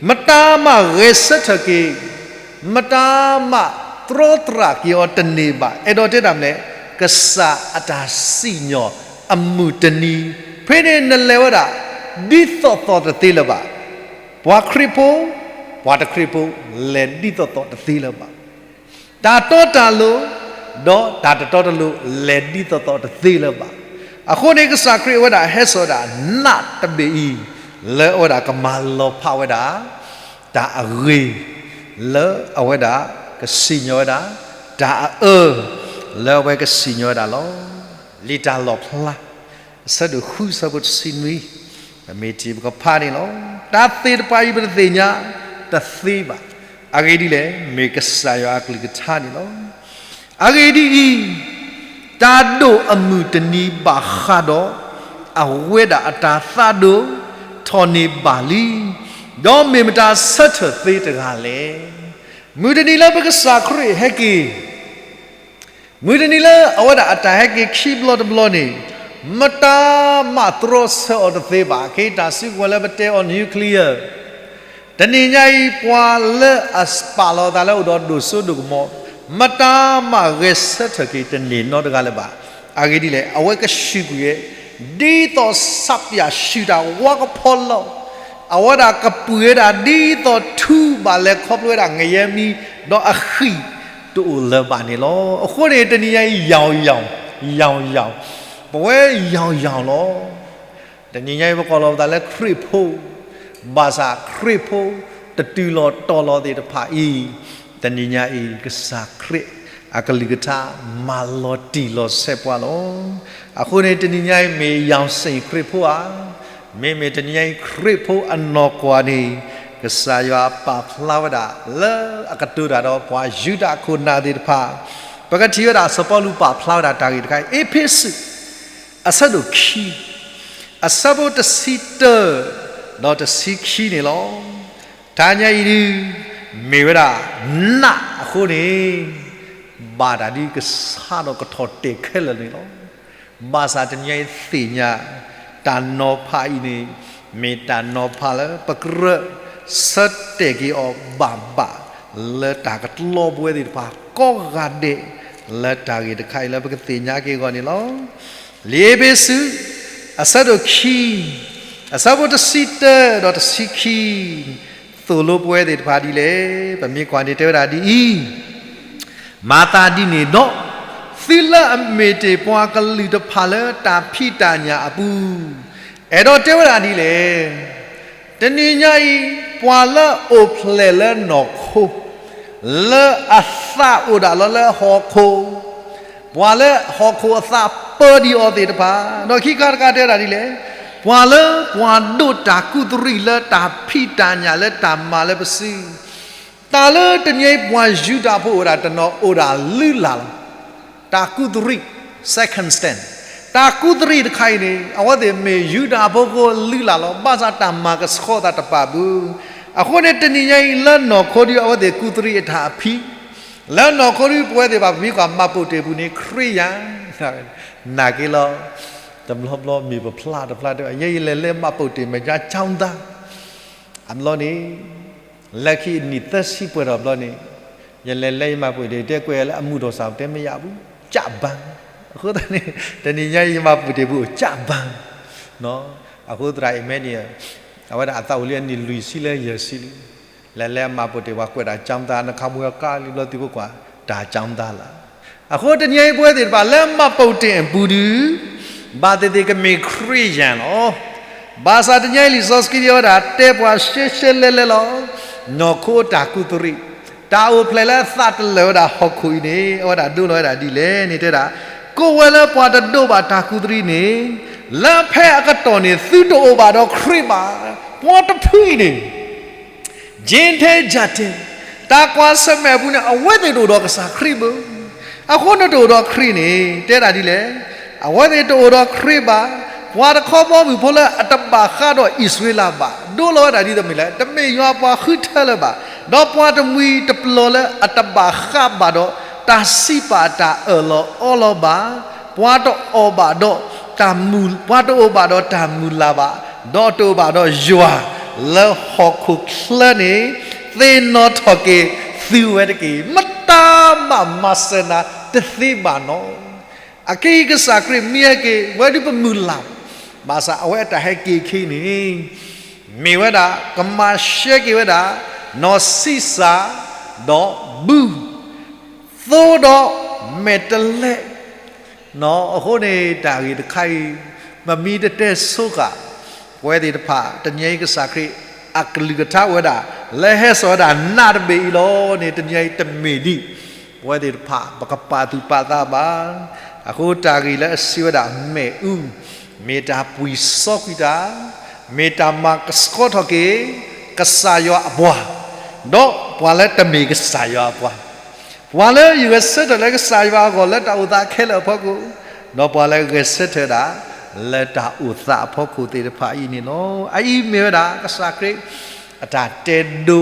မတၤမးဂဲၤဆၢထၢၣ်က့ၤ, မတၤမးတြီတြၢ်က့ၤအီၤတန့ၢ်ဘၣ်. အဲၣ်ဒိးတဲတၢ်မနုၤလဲၣ်, ကစၢ်အတၢ်စံၣ်ညီၣ်အမုၢ်တနံၤ, ဖဲန့ၣ်နလဲၤဝဲဒၣ် ဒ်သိးသိးတသ့လၢၤဘၣ်. ပှၤခရံာ်ဖိ, ပှၤတခရံာ်ဖိ လဲၤဒ်သိးသိးတသ့လၢၤဘၣ်. တၢ်တီတၢ်လိၤ, ဒီးတၢ်တတီတလိၤ လဲၤဒ်သိးသိးတသ့လၢၤဘၣ်. အဃိန့ၣ် ကစၢ်ခရံာ်အဝဲဒၣ်ဟဲစိာ်ဝဲဒၣ်နးတဘ့ၣ်အံၤ လၢအဝဲဒၣ်ကမၤလီၤဖးဝဲဒၣ် တၢ်အဂ့ၤ လၢအဝဲဒၣ်ကစံၣ်ညီၣ်ဝဲဒၣ်, တၢ်အအၢ လၢအဝဲကစံၣ်ညီၣ်ဝဲဒၣ်လီၤ. လံာ်တၢ်လီၣ်ဖျါ အဆၢဒိၣ်ဃု အဆၢဖိတဆံနွံ, ပမ့ၢ်ထံၣ်ပကဖးန့ၣ်လီၤ. တၢ်သ့ၣ်တဖၣ်အံၤပတသ့ၣ်ညါတသ့ဘၣ်. အဂ့ၢ်ဒ်လဲၣ်, မ့ၢ်ကစၢ်ယွၤအကလုၢ်ကထါန့ၣ်လီၤ. အဂ့ၢ်ဒ်အံၤ, တၢ်ဒိၣ်အမုၢ်တနံၤဘၣ်ဃးဒီး အဝဲဒၣ်အတၢ်သးဒိၣ်ထီၣ်န့ၢ်ဘၣ်လံ, ဒီးမ့ၢ်မတၤဆၢထၢၣ်သ့တဂၤလဲၣ်. မုၢ်တနံၤလၢပကစၢ်ခရံာ်ဟဲက့ၤ မုၢ်တနံၤလၢအဝဲဒၣ်အတၢ်ဟဲက့ၤခံဘျီတဘျီန့ၣ်, မတၤမးတြီဆၢအီၤတသ့ဘၣ်. ခဲအံၤတၢ်စုကဝဲၤလၢပတဲအီၤ nuclear, တနံၤညါအံၤ ပှၤလၢအပာ်လီၤသးလၢအိၣ်ဒီးဒိၣ်စိဒိၣ်ကမီၤ, မတၤမးဂဲၤဆၢထၢၣ်က့ၤတန့ၢ်နီတဂၤလၢၤဘၣ်. အဂ့ၢ်ဒ်လဲၣ်, အဝဲကဆူၣ်ကွံာ်ဝဲ ဒ်သိးဆးပၠးဆူၣ်တၢ်ဝါကဖီလီၤ. အဝဲဒၣ်ကပှ့ၤဝဲဒၣ်ဒ်သိးထူဘၣ်လဲၤခီဖျိဝဲဒၣ်ငရဲမံၤ, ဒီးအဃံၢ်တအိၣ်လၢၤဘၣ်န့ၣ်လီၤ. အဃိန့ၣ် တနံၤညါအံၤ ယီၤယီၤ, ယီၤယီၤ, ပဝဲယီၤယီၤလီၤ. တနံၤညါအံၤပကိးလီၤပသးလၢခရံာ်ဖိ, ဘၣ်ဆၣ်ခရံာ်ဖိတတုၤလီၤတီၤလီၤသ့ၣ်တဖၣ်အံၤ, တနံၤညါအံၤ ကစၢ်ခရံာ်အကလုၢ်ကထါမၤလီၤတံၢ်လီၤဆဲးပှၤလီၤ. အဃိန့ၣ် တနံၤညါအံၤမ့ၢ်ယီၤစ့ၣ်ခရံာ်ဖိဧါ, မ့မ့ၢ်တနံၤညါအံၤခရံာ်ဖိအနီၢ်ကွၢ်န့ၣ် ကစၢ်ယွၤပာ်ဖျါဝဲဒၣ်လၢအကတိၤတၢ်ဒီးပှၤယူဒၤခိၣ်နၢ်သ့ၣ်တဖၣ်, ပကထံၣ်ဝဲဒၣ်စီၤပီလူးပာ်ဖျါဝဲဒၣ်တၢ်ဂ့ၢ်တခါအံၤ အ့းဖ့းစူး အဆၢဒိၣ်ခံ, အဆၢဖိတဆံတၢ ဒီးတဆံခံန့ၣ်လီၤ. တနံၤညါအံၤဒုး မ့ၢ်ဝဲဒၣ်နးအဃိန့ၣ် ဘၣ်တၢ်ဒ်ကဆါဒီးကထီၣ်တဲာ်ခဲလၢာ်န့ၣ်လီၤ. ဘၣ်ဆၣ်တနံၤညါအံၤသ့ၣ်ညါ တၢ်နီၤဖးအံၤန့ၣ် မ့ၢ်တၢ်နီၤဖးလၢပကြၢးဆၢတဲာ်က့ၤအီၤဘၣ်ဘၣ် လၢတၢ်ကတီၤပဝဲသ့ၣ်တဖၣ်ကိးဂၤဒဲး လၢတၢ်ဂ့ၢ်တခါအံၤလၢပကသ့ၣ်ညါက့ၤအဂီၢ်န့ၣ်လီၤ. လံာ်အ့းဖ့းစူး အဆၢဒိၣ်ခံ အဆၢဖိတဆံတၢဒီးတဆံခံ သိၣ်လိပဝဲသ့ၣ်တဖၣ်ဒ်လဲၣ်. ပမ့ၢ်ကွၢ်န့ၣ်တဲဝဲဒၣ်ဒ်အံၤ, မၤသးဒ်န့ၣ်ဒီး, သုလၢအမ့ၢ်တ့ၢ်ပှၤကလုာ်တဖၣ်လၢတၢ်ဖံးတၢ်ညၣ်အပူၤ, အဲၣ်ဒိးတဲဝဲဒၣ်ဒ်လဲၣ်. တနံၤညါအံၤ ပှၤလၢအိၣ်ဖျဲၣ်လၢနီၢ်ခိ, လၢအသးအိၣ်ဒၣ်လီၤလၢဟီၣ်ခိၣ်, ပှၤလၢဟီၣ်ခိၣ်အသးပၢဒံးအီၤသ့ၣ်တဖၣ်, ဒီးခံခါတခါတဲဝဲဒၣ်ဒ်လဲၣ်, ပှၤလၢပှၤဒိးတၢ်ကူးသရံးလၢတၢ်ဖံးတၢ်ညၣ်လၢတၢ်မၤလၢပစု တၢ်လၢတနံၤအံၤပှၤယူဒၤဖိအိၣ်ဝဲဒၣ်တနီၤအိၣ်ဒၣ်လုၢ်လၢ်လီၤ. တၢ်ကူးသရံး circumstance, တၢ်ကူးသရံးတခါအံၤန့ၣ် အဝဲသ့ၣ်မ့ၢ်ယူဒၤဖိဃိလုၢ်လၢ်လီၤ. ဘၣ်ဆၣ်တၢ်မၤကဆှီသးတပာ်ဘၣ်. အဃိန့ၣ်တနံၤညါအံၤလၢနီၢ်ခိဒုအဝဲသ့ၣ်ကူးသရံးအတၢ်အဖံး, လၢနီၢ်ခိဒုပဝဲသ့ၣ်ဘၣ်ပမ့ၢ်ကွၢ်မှတ်ပုံတင်အပူၤန့ၣ် ခရံာ်ယၤ နာ်က့လီၤ. တဘျီဘျီမ့ၢ်ပဖျါတဖျါတဲ ယဲယလဲၤလဲမှတ်ပုံတင် မ့ၢ်ယၤ ကျောင်းသား အဘျီန့ၣ် လၢခံအနံၣ်သၢဆံပှဲၤထီၣ်ဘျီန့ၣ် ယလဲၤလဲယမှတ်ပုံတင် တဲကွဲးလၢအမုၢ်ဒိၣ်စၢ် တဲမ့ၢ်ယၤ ကျပန်း. အဃိသတးန့ၣ် တနံၤညါအံၤယမှတ်ပုံတင်ပူၤ အိၣ်ကျပန်း. အဃိသရၣ်အမဲန့ၣ် အဝဲဒၣ်အသးအိၣ်လံအနံၣ်လွံၢ်ဆံလၢယဲၢ်ဆံလံ. လဲၤလဲမှတ်ပုံတင် ပှၤကွဲးတၢ် ကျောင်းသား နခးမူကါလံဘျီသုဖိကွၢ် တၢ် ကျောင်းသား လီၤ. အဃိတနံၤအံၤပဝဲသ့ၣ်တဖၣ်လၢမှတ်ပုံတင်အပူၤဒု ဘၣ်သ့ၣ်သ့ၣ်ကမ့ၢ်ခရံာ်ယၤလီၤ. ဘၣ်ဆၣ်တနံၤအံၤလံာ်စီဆှံတဲဝဲဒၣ် တဲပှၤရှဲရှဲလဲလဲလီၤ. နီၢ်ခိတၢ်ကူးသရံး, တၢ်အိၣ်ဖျဲၣ်လၢအသးတလၢာ်ဝဲဒၣ်ဟီၣ်ခိၣ်အံၤန့ၣ် အဝဲဒၣ်ဒိလီၤဝဲဒၣ်ဒ်လဲၣ်န့ၣ်တဲဒၣ်, ကိးဝဲလၢပှၤတဒိးဘၣ်တၢ်ကူးသရံးန့ၣ် လၢဖဲအကတီၢ်န့ၣ် သုတအိၣ်ဘၣ်ဒီးခရံာ်ဘၣ်. ပှၤတဖုအံၤန့ၣ် Gentile, Gentile, တၢ်ကွၢ်ဆၢၣ်မဲာ်အပူၤန့ၣ် အဝဲသ့ၣ်တအိၣ်ဒီးကစၢ်ခရံာ်ဘၣ်. အဃိနတအိၣ်ဒီးခရံာ်န့ၣ် တဲဒၣ်ဒ်လဲၣ်. အဝဲသ့ၣ်တအိၣ်ဒီးခရံာ်ဘၣ်. ပှၤတခီဘီမုၢ်ဖိလၢအတဘၣ်ဃးဒီးအံၣ်စရ့လးဘၣ် ဒိလီၤဝဲဒၣ်ဒ်သိးမ့ၢ်လဲၣ်, တမ့ၢ်ယွၤပှၤဃုထၢလၢၤဘၣ်, ဒီးပှၤတမှံၤတပျီၤလၢအတဘၣ်ဃးဘၣ်ဒီး တၢ်စံးပာ်တၢ်အၢၣ်လီၤအီလီၤဘၣ်, ပှၤတအိၣ်ဘၣ်ဒီးတၢ်မုၢ်, ပှၤတအိၣ်ဘၣ်ဒီးတၢ်မုၢ်လၢ်ဘၣ်, ဒီးတအိၣ်ဘၣ်ဒီးယွၤလၢဟီၣ်ခိၣ်ချၢန့ၣ် သ့ၣ်နီၣ်ထီၣ်က့ၤသုဝဲတက့ၢ်. မတၤမးမၤစၢၤနၤတသ့ဘၣ်နီၤ. အက့ၢ်ကစၢ်ခရံာ်မံဟဲက့ၤ ဝဲဒုးပမုၢ်လၢ်, ဘၣ်ဆၣ်အဝဲအတၢ်ဟဲက့ၤခဲအံၤန့ၣ် မ့ၢ်ဝဲဒၣ် ကမၤရှဲက့ၤဝဲဒၣ် နီၢ်ဆံးစၢ် ဒီးဘု သိဒီးမဲာ်တဲးလဲး အဃိန့ၣ် တၢ်ဂ့ၢ်တခါအံၤ ပမ့ၢ်တတဲဆိဃာ် ပဝဲသ့ၣ်တဖၣ် တနံၤအံၤကစၢ်ခရံာ် အကလုၢ်ကထါအိၣ်ဝဲဒၣ် လၢဟဲစိာ်ဝဲဒၣ်နးတဘ့ၣ်အံၤလီၤန့ၣ် တနံၤအံၤတမ့ၢ်ဒ် ပဝဲသ့ၣ်တဖၣ် ပကပာ်သူၣ်ပာ်သးဘၣ်. အဃိတၢ်ဂ့ၢ်လၢအစံးဝဲဒၣ် မ့ၣ်အူ မ့ၢ်တၢ်ပှံၢ်စီကွံာ်တၢ်, မ့ၢ်တၢ်မၤကဆှီထီၣ်က့ၤ ကစၢ်ယွၤအပှၤ, ဒီးပှၤလၢတမ့ၢ်ကစၢ်ယွၤအပှၤ, ပှၤလၢယဂဲၤဆၢထၢၣ်လၢကစၢ်ယွၤအဂီၢ်လၢတၢ်အိၣ်သးခဲလၢာ်အဖီခိၣ်, ဒီးပှၤလၢဂဲၤဆၢထၢၣ်ဒၣ် လၢတၢ်အိၣ်သးအဖီခိၣ်သ့ၣ်တဖၣ်အံၤန့ၣ်လီၤ. အအံၤမ့ၢ်ဝဲဒၣ် ကစၢ်ခရံာ် အတၢ်တဲဒိ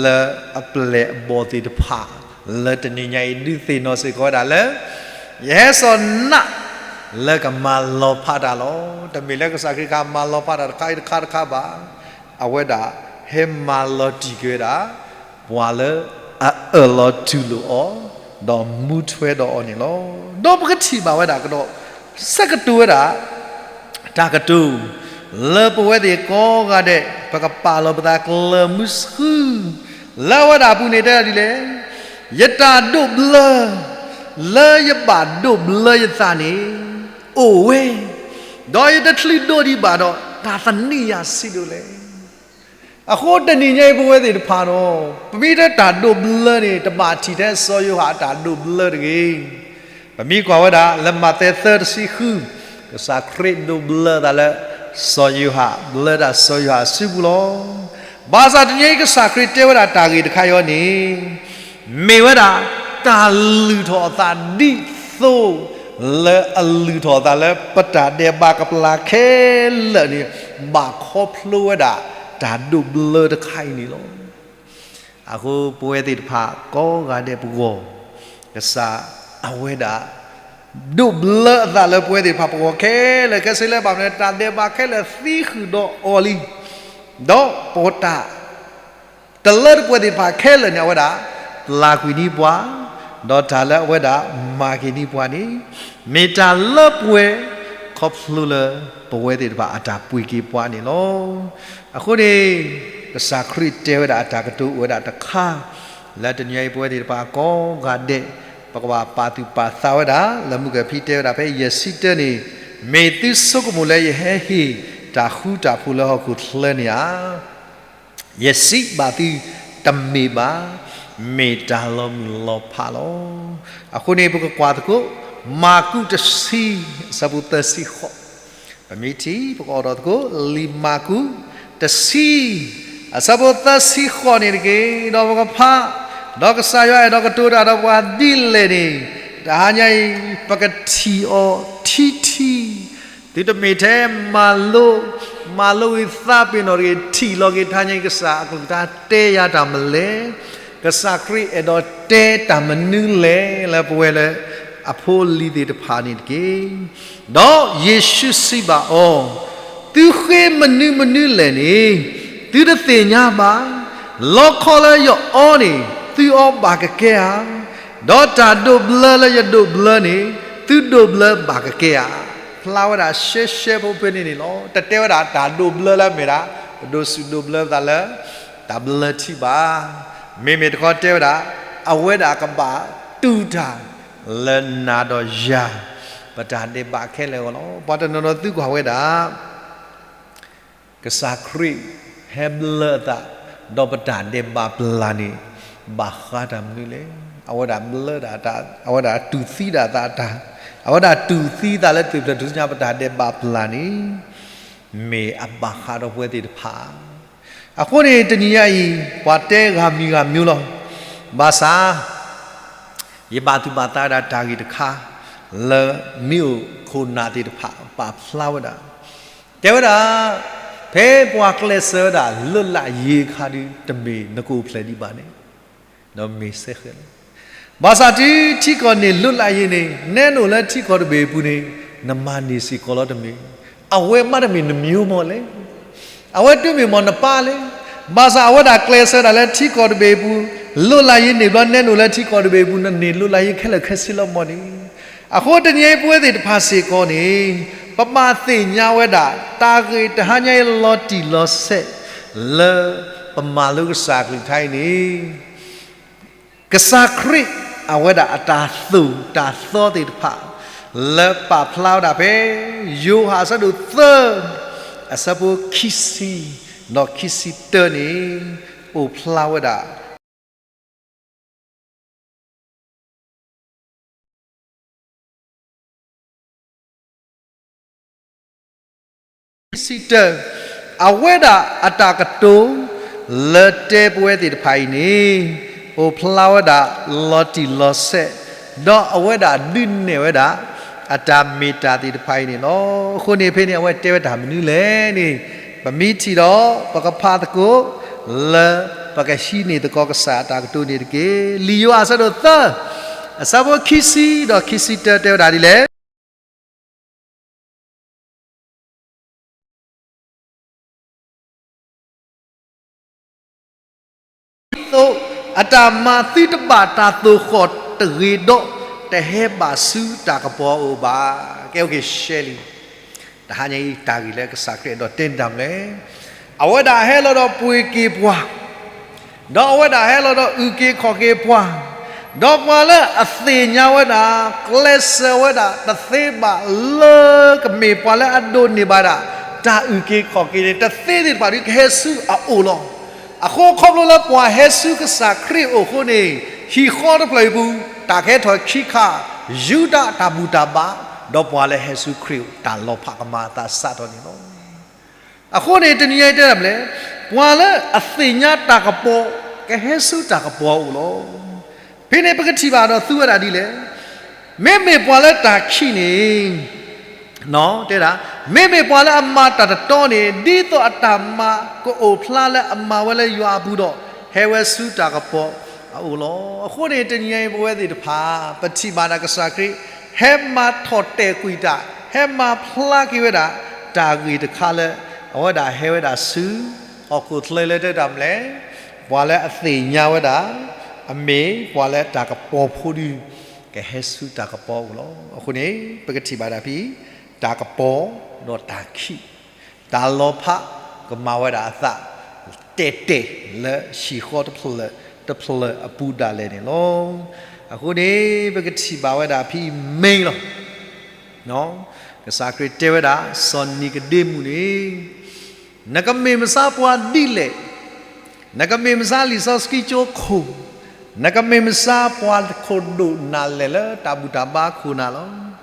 လၢအပျဲၢ်အဘီၣ်သ့ၣ်တဖၣ် လၢတနံၤညါအံၤ ဒုးသ့ၣ်နီၣ်စ့ၢ်ကီးဝဲဒၣ်လၢ ယဟဲစိာ်နး လၢကမၤလီၤဖးတၢ်လီၤ. တမ့ၢ်လၢကစၢ်ခရံာ်ကမၤလီၤဖးတၢ်တခါအံၤတခါတခါဘၣ်. အဝဲဒၣ်ဟဲမၤလီၤတံၢ်က့ၤဝဲဒၣ် ပှၤလၢအအၢၣ်လီၤတူၢ်လိာ်အီၤ ဒီးမူထွဲဒီးအီၤန့ၣ်လီၤ. ဒီးပကထံၣ်ဘၣ်ဝဲဒၣ်ကဒီး ဆၢကတိၤဝဲဒၣ် တၢ်ကတိၤ လၢပဝဲသ့ၣ်ကိးဂၤဒဲး ပကပာ်လီၤပသးကျၢၤမုဆူ လၢအဝဲဒၣ်အပူၤန့ၣ်တဲဒၣ်ဒ်လဲၣ်, ယတၢ်ဒိးဘျၢ လၢယဘၣ်ဒိးဘျၢယသးန့ၣ် အိၣ်ဝဲ ဒီးယတချုးဒိးဒံးဘၣ်ဒီး တၢ်သန့ၤယၤဆံးဒိၣ်လဲၣ်. အဃိတနံၤညါအံၤ ပဝဲသ့ၣ်တဖၣ်ဒီး ပမ့ၢ်တဲတၢ်ဒိးဘျၢန့ၣ် တဘၣ်ထံၣ်ထဲစီၤယိၤဟၣ်အတၢ်ဒိးဘျၢတဂ့ၤ. ပမ့ၢ်ကွၢ်ဝဲဒၣ်လၢမးသဲသၢတဆံဃု, ကစၢ်ခရံာ်ဒိးဘျၢအသးလၢစီၤယိၤဟၣ်, ဘျၢတၢ်စီၤယိၤဟၣ်အစုပူၤလီၤ. ဘၣ်ဆၣ်တနံၤအံၤ ကစၢ်ခရံာ်တဲဝဲဒၣ်တၢ်ဂ့ၢ်တခါအံၤန့ၣ် မ့ၢ်ဝဲဒၣ်တၢ်လုၢ်ထီၣ်အသးဒ်သိး လၢအလုၢ်ထီၣ်အသးလၢပတၢ်ဒဲးဘးကပျၢ်ခဲလၢာ်န့ၣ် ဘၣ်ခီဖျိဝဲဒၣ်တၢ်ဒိးဘျၢတခါအံၤန့ၣ်လီၤ. အဃိပဝဲသ့ၣ်တဖၣ်ကိးဂၤဒဲးပဂီၢ်, ကစၢ်အဝဲဒၣ် ဒိးဘျၢအသးလၢပဝဲသ့ၣ်တဖၣ်ပဂီၢ်ခဲလၢာ်ခဲဆ့လၢ ဘၣ်မနုၤတၢ်ဒဲးဘးခဲလၢာ်သံဃုာ်ဒီးအီၤလံ. ဒီးပတၢ် တလၢတပှဲၤသ့ၣ်တဖၣ်ခဲလၢာ်န့ၣ် အဝဲဒၣ်ပျၢ်ကွံာ်န့ၢ်ပှၤ, ဒီးတၢ်လၢအဝဲဒၣ်မၤက့ၤန့ၢ်ပှၤန့ၣ် မ့ၢ်တၢ်လၢပှဲၤ ခီဖျိလၢပဝဲသ့ၣ်တဖၣ်အတၢ်ပှ့ၤက့ၤပှၤန့ၣ်လီၤ. အဃိန့ၣ် ကစၢ်ခရံာ်တဲဝဲဒၣ်အတၢ်ကတိၤအိၣ်ဝဲဒၣ်တခါ လၢတနံၤအံၤပဝဲသ့ၣ်တဖၣ်ကိးဂၤဒဲး ပကဘၣ်ပာ်သူၣ်ပာ်သးဝဲဒၣ် လၢမုၢ်ကဖံတဲဝဲဒၣ်ဖဲယဲၢ်ဆံတၢန့ၣ်, မ့ၢ်သုဆိကမိၣ်လၢယဟဲဟ့ၣ်တၢ်ဃူတၢ်ဖိးလၢဟီၣ်ခိၣ်ချၢန့ၣ်ဧါ. ယစံးဘၣ်သု, တမ့ၢ်ဘၣ်, မ့ၢ်တၢ်လီၤမုၢ်လီၤဖးလီၤ. အဃိန့ၣ် ပကကွၢ်သကိး မၢ်ကူးတဆံ အဆၢဖိသၢဆံဃိး, ပမ့ၢ်ထံၣ် ပကအီၣ်ဒီးသကိး လံာ်မၢ်ကူး တဆံ အဆၢဖိသၢဆံဃိးန့ၣ်တက့ၢ်. ဒီးပကဖး, ဒီးကစၢ်ယွၤအဲၣ်ဒိးကတိၤတၢ်ဒီးပှၤဒ်လဲၣ်န့ၣ် တဟါညါအံၤ ပကထံၣ်အီၤထံထံ သုတမ့ၢ်ထဲမၤလိ, မၤလိဂ့ၤသးပ့ၤနီၣ်တဂ့ၤ, ထံၣ်လီၤက့ၤတဟါညါအံၤ ကစၢ်အကလုၢ်ကထါတဲယၤတၢ်မနုၤလဲၣ်, ကစၢ်ခရံာ်အဲၣ်ဒိးတဲတၢ်မနုၤလဲၣ် လၢပဝဲလၢအဖိအလံၤသ့ၣ်တဖၣ်န့ၣ်တက့ၢ်. ဒီးယ့ၣ်ၡူးစံးဘၣ်အီၤ, သုဃ့မနုၤမနုၤလဲၣ်န့ၣ် သုတသ့ၣ်ညါဘၣ်. လီခီလၢယအီန့ၣ် သုအီဘၣ်ကကဲဧါ. ဒီးတၢ်ဒိးဘျၢလၢယဒိးဘျၢန့ၣ် သုဒိးဘျၢဘၣ်ကကဲဧါ. ဖျါဝဲဒၣ်ရှဲရှဲဖိဖဲန့ၣ်န့ၣ်လီၤ. တတဲဝဲဒၣ်တၢ်ဒိးဘျၢလၢအမ့ၢ်ဒၣ် ပဒိးစူၢ်ဒိးဘျၢပသးလၢ တၢ်ဘျၢထံဘၣ်. မ့မ့ၢ်တခီတဲဝဲဒၣ် အဝဲဒၣ်ကဘၣ်တူၢ်တၢ်လၢနၤဒီးယၤ ပတၢ်ဒဲးဘးခဲလၢာ်အဂီၢ်လီၤ. ပှၤတနီၤနီၤသုကွၢ်ဝဲဒၣ် ကစၢ်ခရံာ်ဟဲဘျၢအသး ဒီးပတၢ်ဒဲးဘးပျၢ်န့ၣ် ဘၣ်ဃးတၢ်မနုၤလဲၣ်. အဝဲဒၣ်ဘျၢဒၣ်တၢ်, အဝဲဒၣ်တူၢ်သံဒၣ်သးတၢ်, အဝဲဒၣ်တူၢ်သံသးလၢသုးပျၢၤထူၣ်စုညါ ပတၢ်ဒဲးဘးပျၢ်န့ၣ် မ့ၢ်အဘၣ်ဃးဒီးပဝဲသ့ၣ်တဖၣ်. အဃိန့ၣ် တနံၤညါအံၤ ပှၤတဲဂၤမံၤဂၤမံၤလီၤ. ဘၣ်ဆၣ် ယဘၣ်သူၣ်ဘၣ်သးဝဲဒၣ်တၢ်ဂ့ၢ်တခါ လၢမ့ၢ်အိၣ်ခိၣ်နၢ်သ့ၣ်တဖၣ်ပာ်ဖျါဝဲဒၣ်, တဲဝဲဒၣ် ဖဲပှၤကျဲးစၢးဝဲဒၣ် လွတ်လပ်ရေးအခါဒုး တမ့ၢ်နကအိၣ်ဖျဲၣ်ဒံးဘၣ်န့ၣ် ဒီးမ့ၢ်စဲဃဲလီၤ. ဘၣ်ဆၣ်တုၤထံကီၢ်န့ၣ် လွတ်လပ်ရေးန့ၣ် နဲနအိၣ်လၢထံကီၢ်တဘ့ၣ်အပူၤန့ၣ် နမၤန့ၢ်စ့ၢ်ကီးလီၤတမ့ၢ်, အဝဲမးတမ့ၢ်နမျိုးမီၢ်လဲၣ်. အဝဲတုၤမ့ၢ်မီၢ်နပၢ်လဲၣ်. ဘၣ်ဆၣ်အဝဲဒၣ်ကျဲးစၢးဒၣ်လၢထံကီၢ်တဘ့ၣ်အပူၤ, လွတ်လပ်ရေးန့ၣ်ဘျီ နဲနအိၣ်လၢထံကီၢ်တဘ့ၣ်အပူၤ နန့ၢ်လွတ်လပ်ရေးခဲလၢာ်ခဲဆ့လီၤမီၢ်န့ၣ်. အဃိတနံၤအံၤပဝဲသ့ၣ်တဖၣ်စ့ၢ်ကီးန့ၣ် ပဘၣ်သ့ၣ်ညါဝဲဒၣ် တၢ်ဂ့ၢ်တဟါညါအံၤလီၤတံၢ်လီၤဆဲး လၢပမၤလိကစၢ်အကလုၢ်ကထါအံၤန့ၣ် ကစၢ်ခရံာ် အဝဲဒၣ်အတၢ်သိၣ်တၢ်သီသ့ၣ်တဖၣ် လၢပာ်ဖျါဝဲဒၣ်ဖဲ ယိၤဟၣ်အဆၢဒိၣ်သၢ အဆၢဖိခံဆံ ဒီးခံဆံတၢန့ၣ် အိၣ်ဖျါဝဲဒၣ် ခံဆံတၢ, အဝဲဒၣ်အတၢ်ကတိၤ လၢတဲပဝဲသ့ၣ်တဖၣ်အံၤန့ၣ် အိၣ်ဖျါဝဲဒၣ်လီၤတံၢ်လီၤဆဲး, ဒီးအဝဲဒၣ်ဒုးနဲၣ်ဝဲဒၣ် အတၢ်မ့ၢ်တၢ်သ့ၣ်တဖၣ်အံၤန့ၣ်လီၤ. အဃိန့ၣ်ဖဲန့ၣ် အဝဲတဲဝဲတၢ်မနုၤလဲၣ်န့ၣ် ပမ့ၢ်ထံၣ်ဒီး ပကဖးသကိး လၢပကဟံးန့ၢ်သကိးကစၢ်အတၢ်ကတိၤန့ၣ်တက့ၢ်. လံာ်ယိၤဟၣ်အဆၢဒိၣ်သၢ အဆၢဖိခံဆံ ဒီးခံဆံတၢတဲဝဲဒၣ်ဒ်လဲၣ် သိးအတၢ်မၤ သုတဘၣ်တၢ်သိၣ်ဃီၣ်တဂ့ၤဒီး တဟဲဘၣ်ဆူတၢ်ကပီၤအအိၣ်ဘၣ်. ကဲ အိၣ်က့ၤရှဲလံ တဟါညါအံၤတၢ်ဂ့ၢ်လၢကစၢ်ခရံာ်အဲၣ်ဒိးတဲန့ၢ်တၢ်မနုၤလဲၣ်. အဝဲဒၣ်ဟဲလီၤဒီးပှ့ၤက့ၤပှၤ, ဒီးအဝဲဒၣ်ဟဲလီၤဒီးအုၣ်က့ၤခီၣ်က့ၤပှၤ, ဒီးပှၤလၢအသ့ၣ်ညါဝဲဒၣ် ကျဲးစၢးဝဲဒၣ်တသ့ဘၣ် လၢကမ့ၢ်ပှၤလၢအဒိးန့ၢ်ဘၣ်ဒၣ် တၢ်အုၣ်က့ၤခီၣ်က့ၤန့ၣ် တသ့သ့ၣ်တဖၣ်ဒီး ကဟဲဆူအအိၣ်လီၤ. အဃိခီဖျိလၢပှၤဟဲဆူကစၢ်ခရံာ်အအိၣ်အဃိန့ၣ်, ဟံၣ်ဃီတဖျၢၣ်အံၤပူၤ တၢ်ကဟဲထီၣ်ခံခါ, ယူဒၤတၢ်ဘူၣ်တၢ်ဘါ, ဒီးပှၤလၢဟဲဆူခရံာ်အအိၣ် တၢ်လီၤဖးကမၤအသးစးထီၣ်န့ၣ်လီၤ. အဃိန့ၣ် တနံၤညါအံၤတဲဒၣ်မနုၤလဲၣ်, ပှၤလၢအသ့ၣ်ညါတၢ်ကပီၤ ကဟဲဆူတၢ်ကပီၤအအိၣ်လီၤ. ဖဲန့ၣ်ပကထံၣ်ဘၣ်ဒီးသူဝဲဒၣ်ဒ်လဲၣ်. မ့မ့ၢ်ပှၤလၢတၢ်ခံးန့ၣ်, တဲဒၣ်, မ့မ့ၢ်ပှၤလၢအမၤတၢ်တတီန့ၣ် ဒ်သိးအတၢ်မၤကအိၣ်ဖျါလၢအမၤဝဲလၢယွၤအပူၤဒီး ဟဲဝဲဆူတၢ်ကပီၤအအိၣ်လီၤ. အဃိန့ၣ် တနံၤညါအံၤပဝဲသ့ၣ်တဖၣ် ပထံၣ်ဘၣ်ဒၣ်ကစၢ်ခရံာ် ဟဲမၤထီၣ်တဲာ်ကွံာ်တၢ်, ဟဲမၤဖျါက့ၤဝဲဒၣ် တၢ်ဂ့ၢ်တခါလၢ အဝဲဒၣ်ဟဲဝဲဒၣ်ဆူ ဟီၣ်ခိၣ်ချၢလၢတဲတၢ်မနုၤလဲၣ်, ပှၤလၢအသ့ၣ်ညါဝဲဒၣ် အမ့ၢ်ပှၤလၢတၢ်ကပီၤဖိဒု ကဟဲဆူတၢ်ကပီၤအအိၣ်လီၤ. အဃိန့ၣ် ပကထံၣ်ဘၣ်ဒၣ်ဖဲ တၢ်ကပီၤဒီးတၢ်ခံး, တၢ်လီၤဖးကမၤဝဲဒၣ်အသး တဲာ်တဲာ်လၢဟံၣ်ဃီတဖျၢၣ်တဖျၢၣ်အပူၤဒၣ်လဲာ်န့ၣ်လီၤ. အဃိန့ၣ် ပကထံၣ်ဘၣ်ဝဲဒၣ်ဖဲအံၤ main လီၤ. ကစၢ်ခရံာ်တဲဝဲဒၣ် စီၤနံၤကဒ့မူးန့ၣ်, နကမ့ၢ်မဆါပှၤဒ်လဲၣ်, နကမ့ၢ်မဆါလံာ်စီဆှံကၠိခိၣ်, နကမ့ၢ်မဆါပှၤခိၣ်ဒိၣ်နၢ်လဲၢ်လၢတၢ်ဘူၣ်တၢ်ဘါခိၣ်နၢ်လီၤ.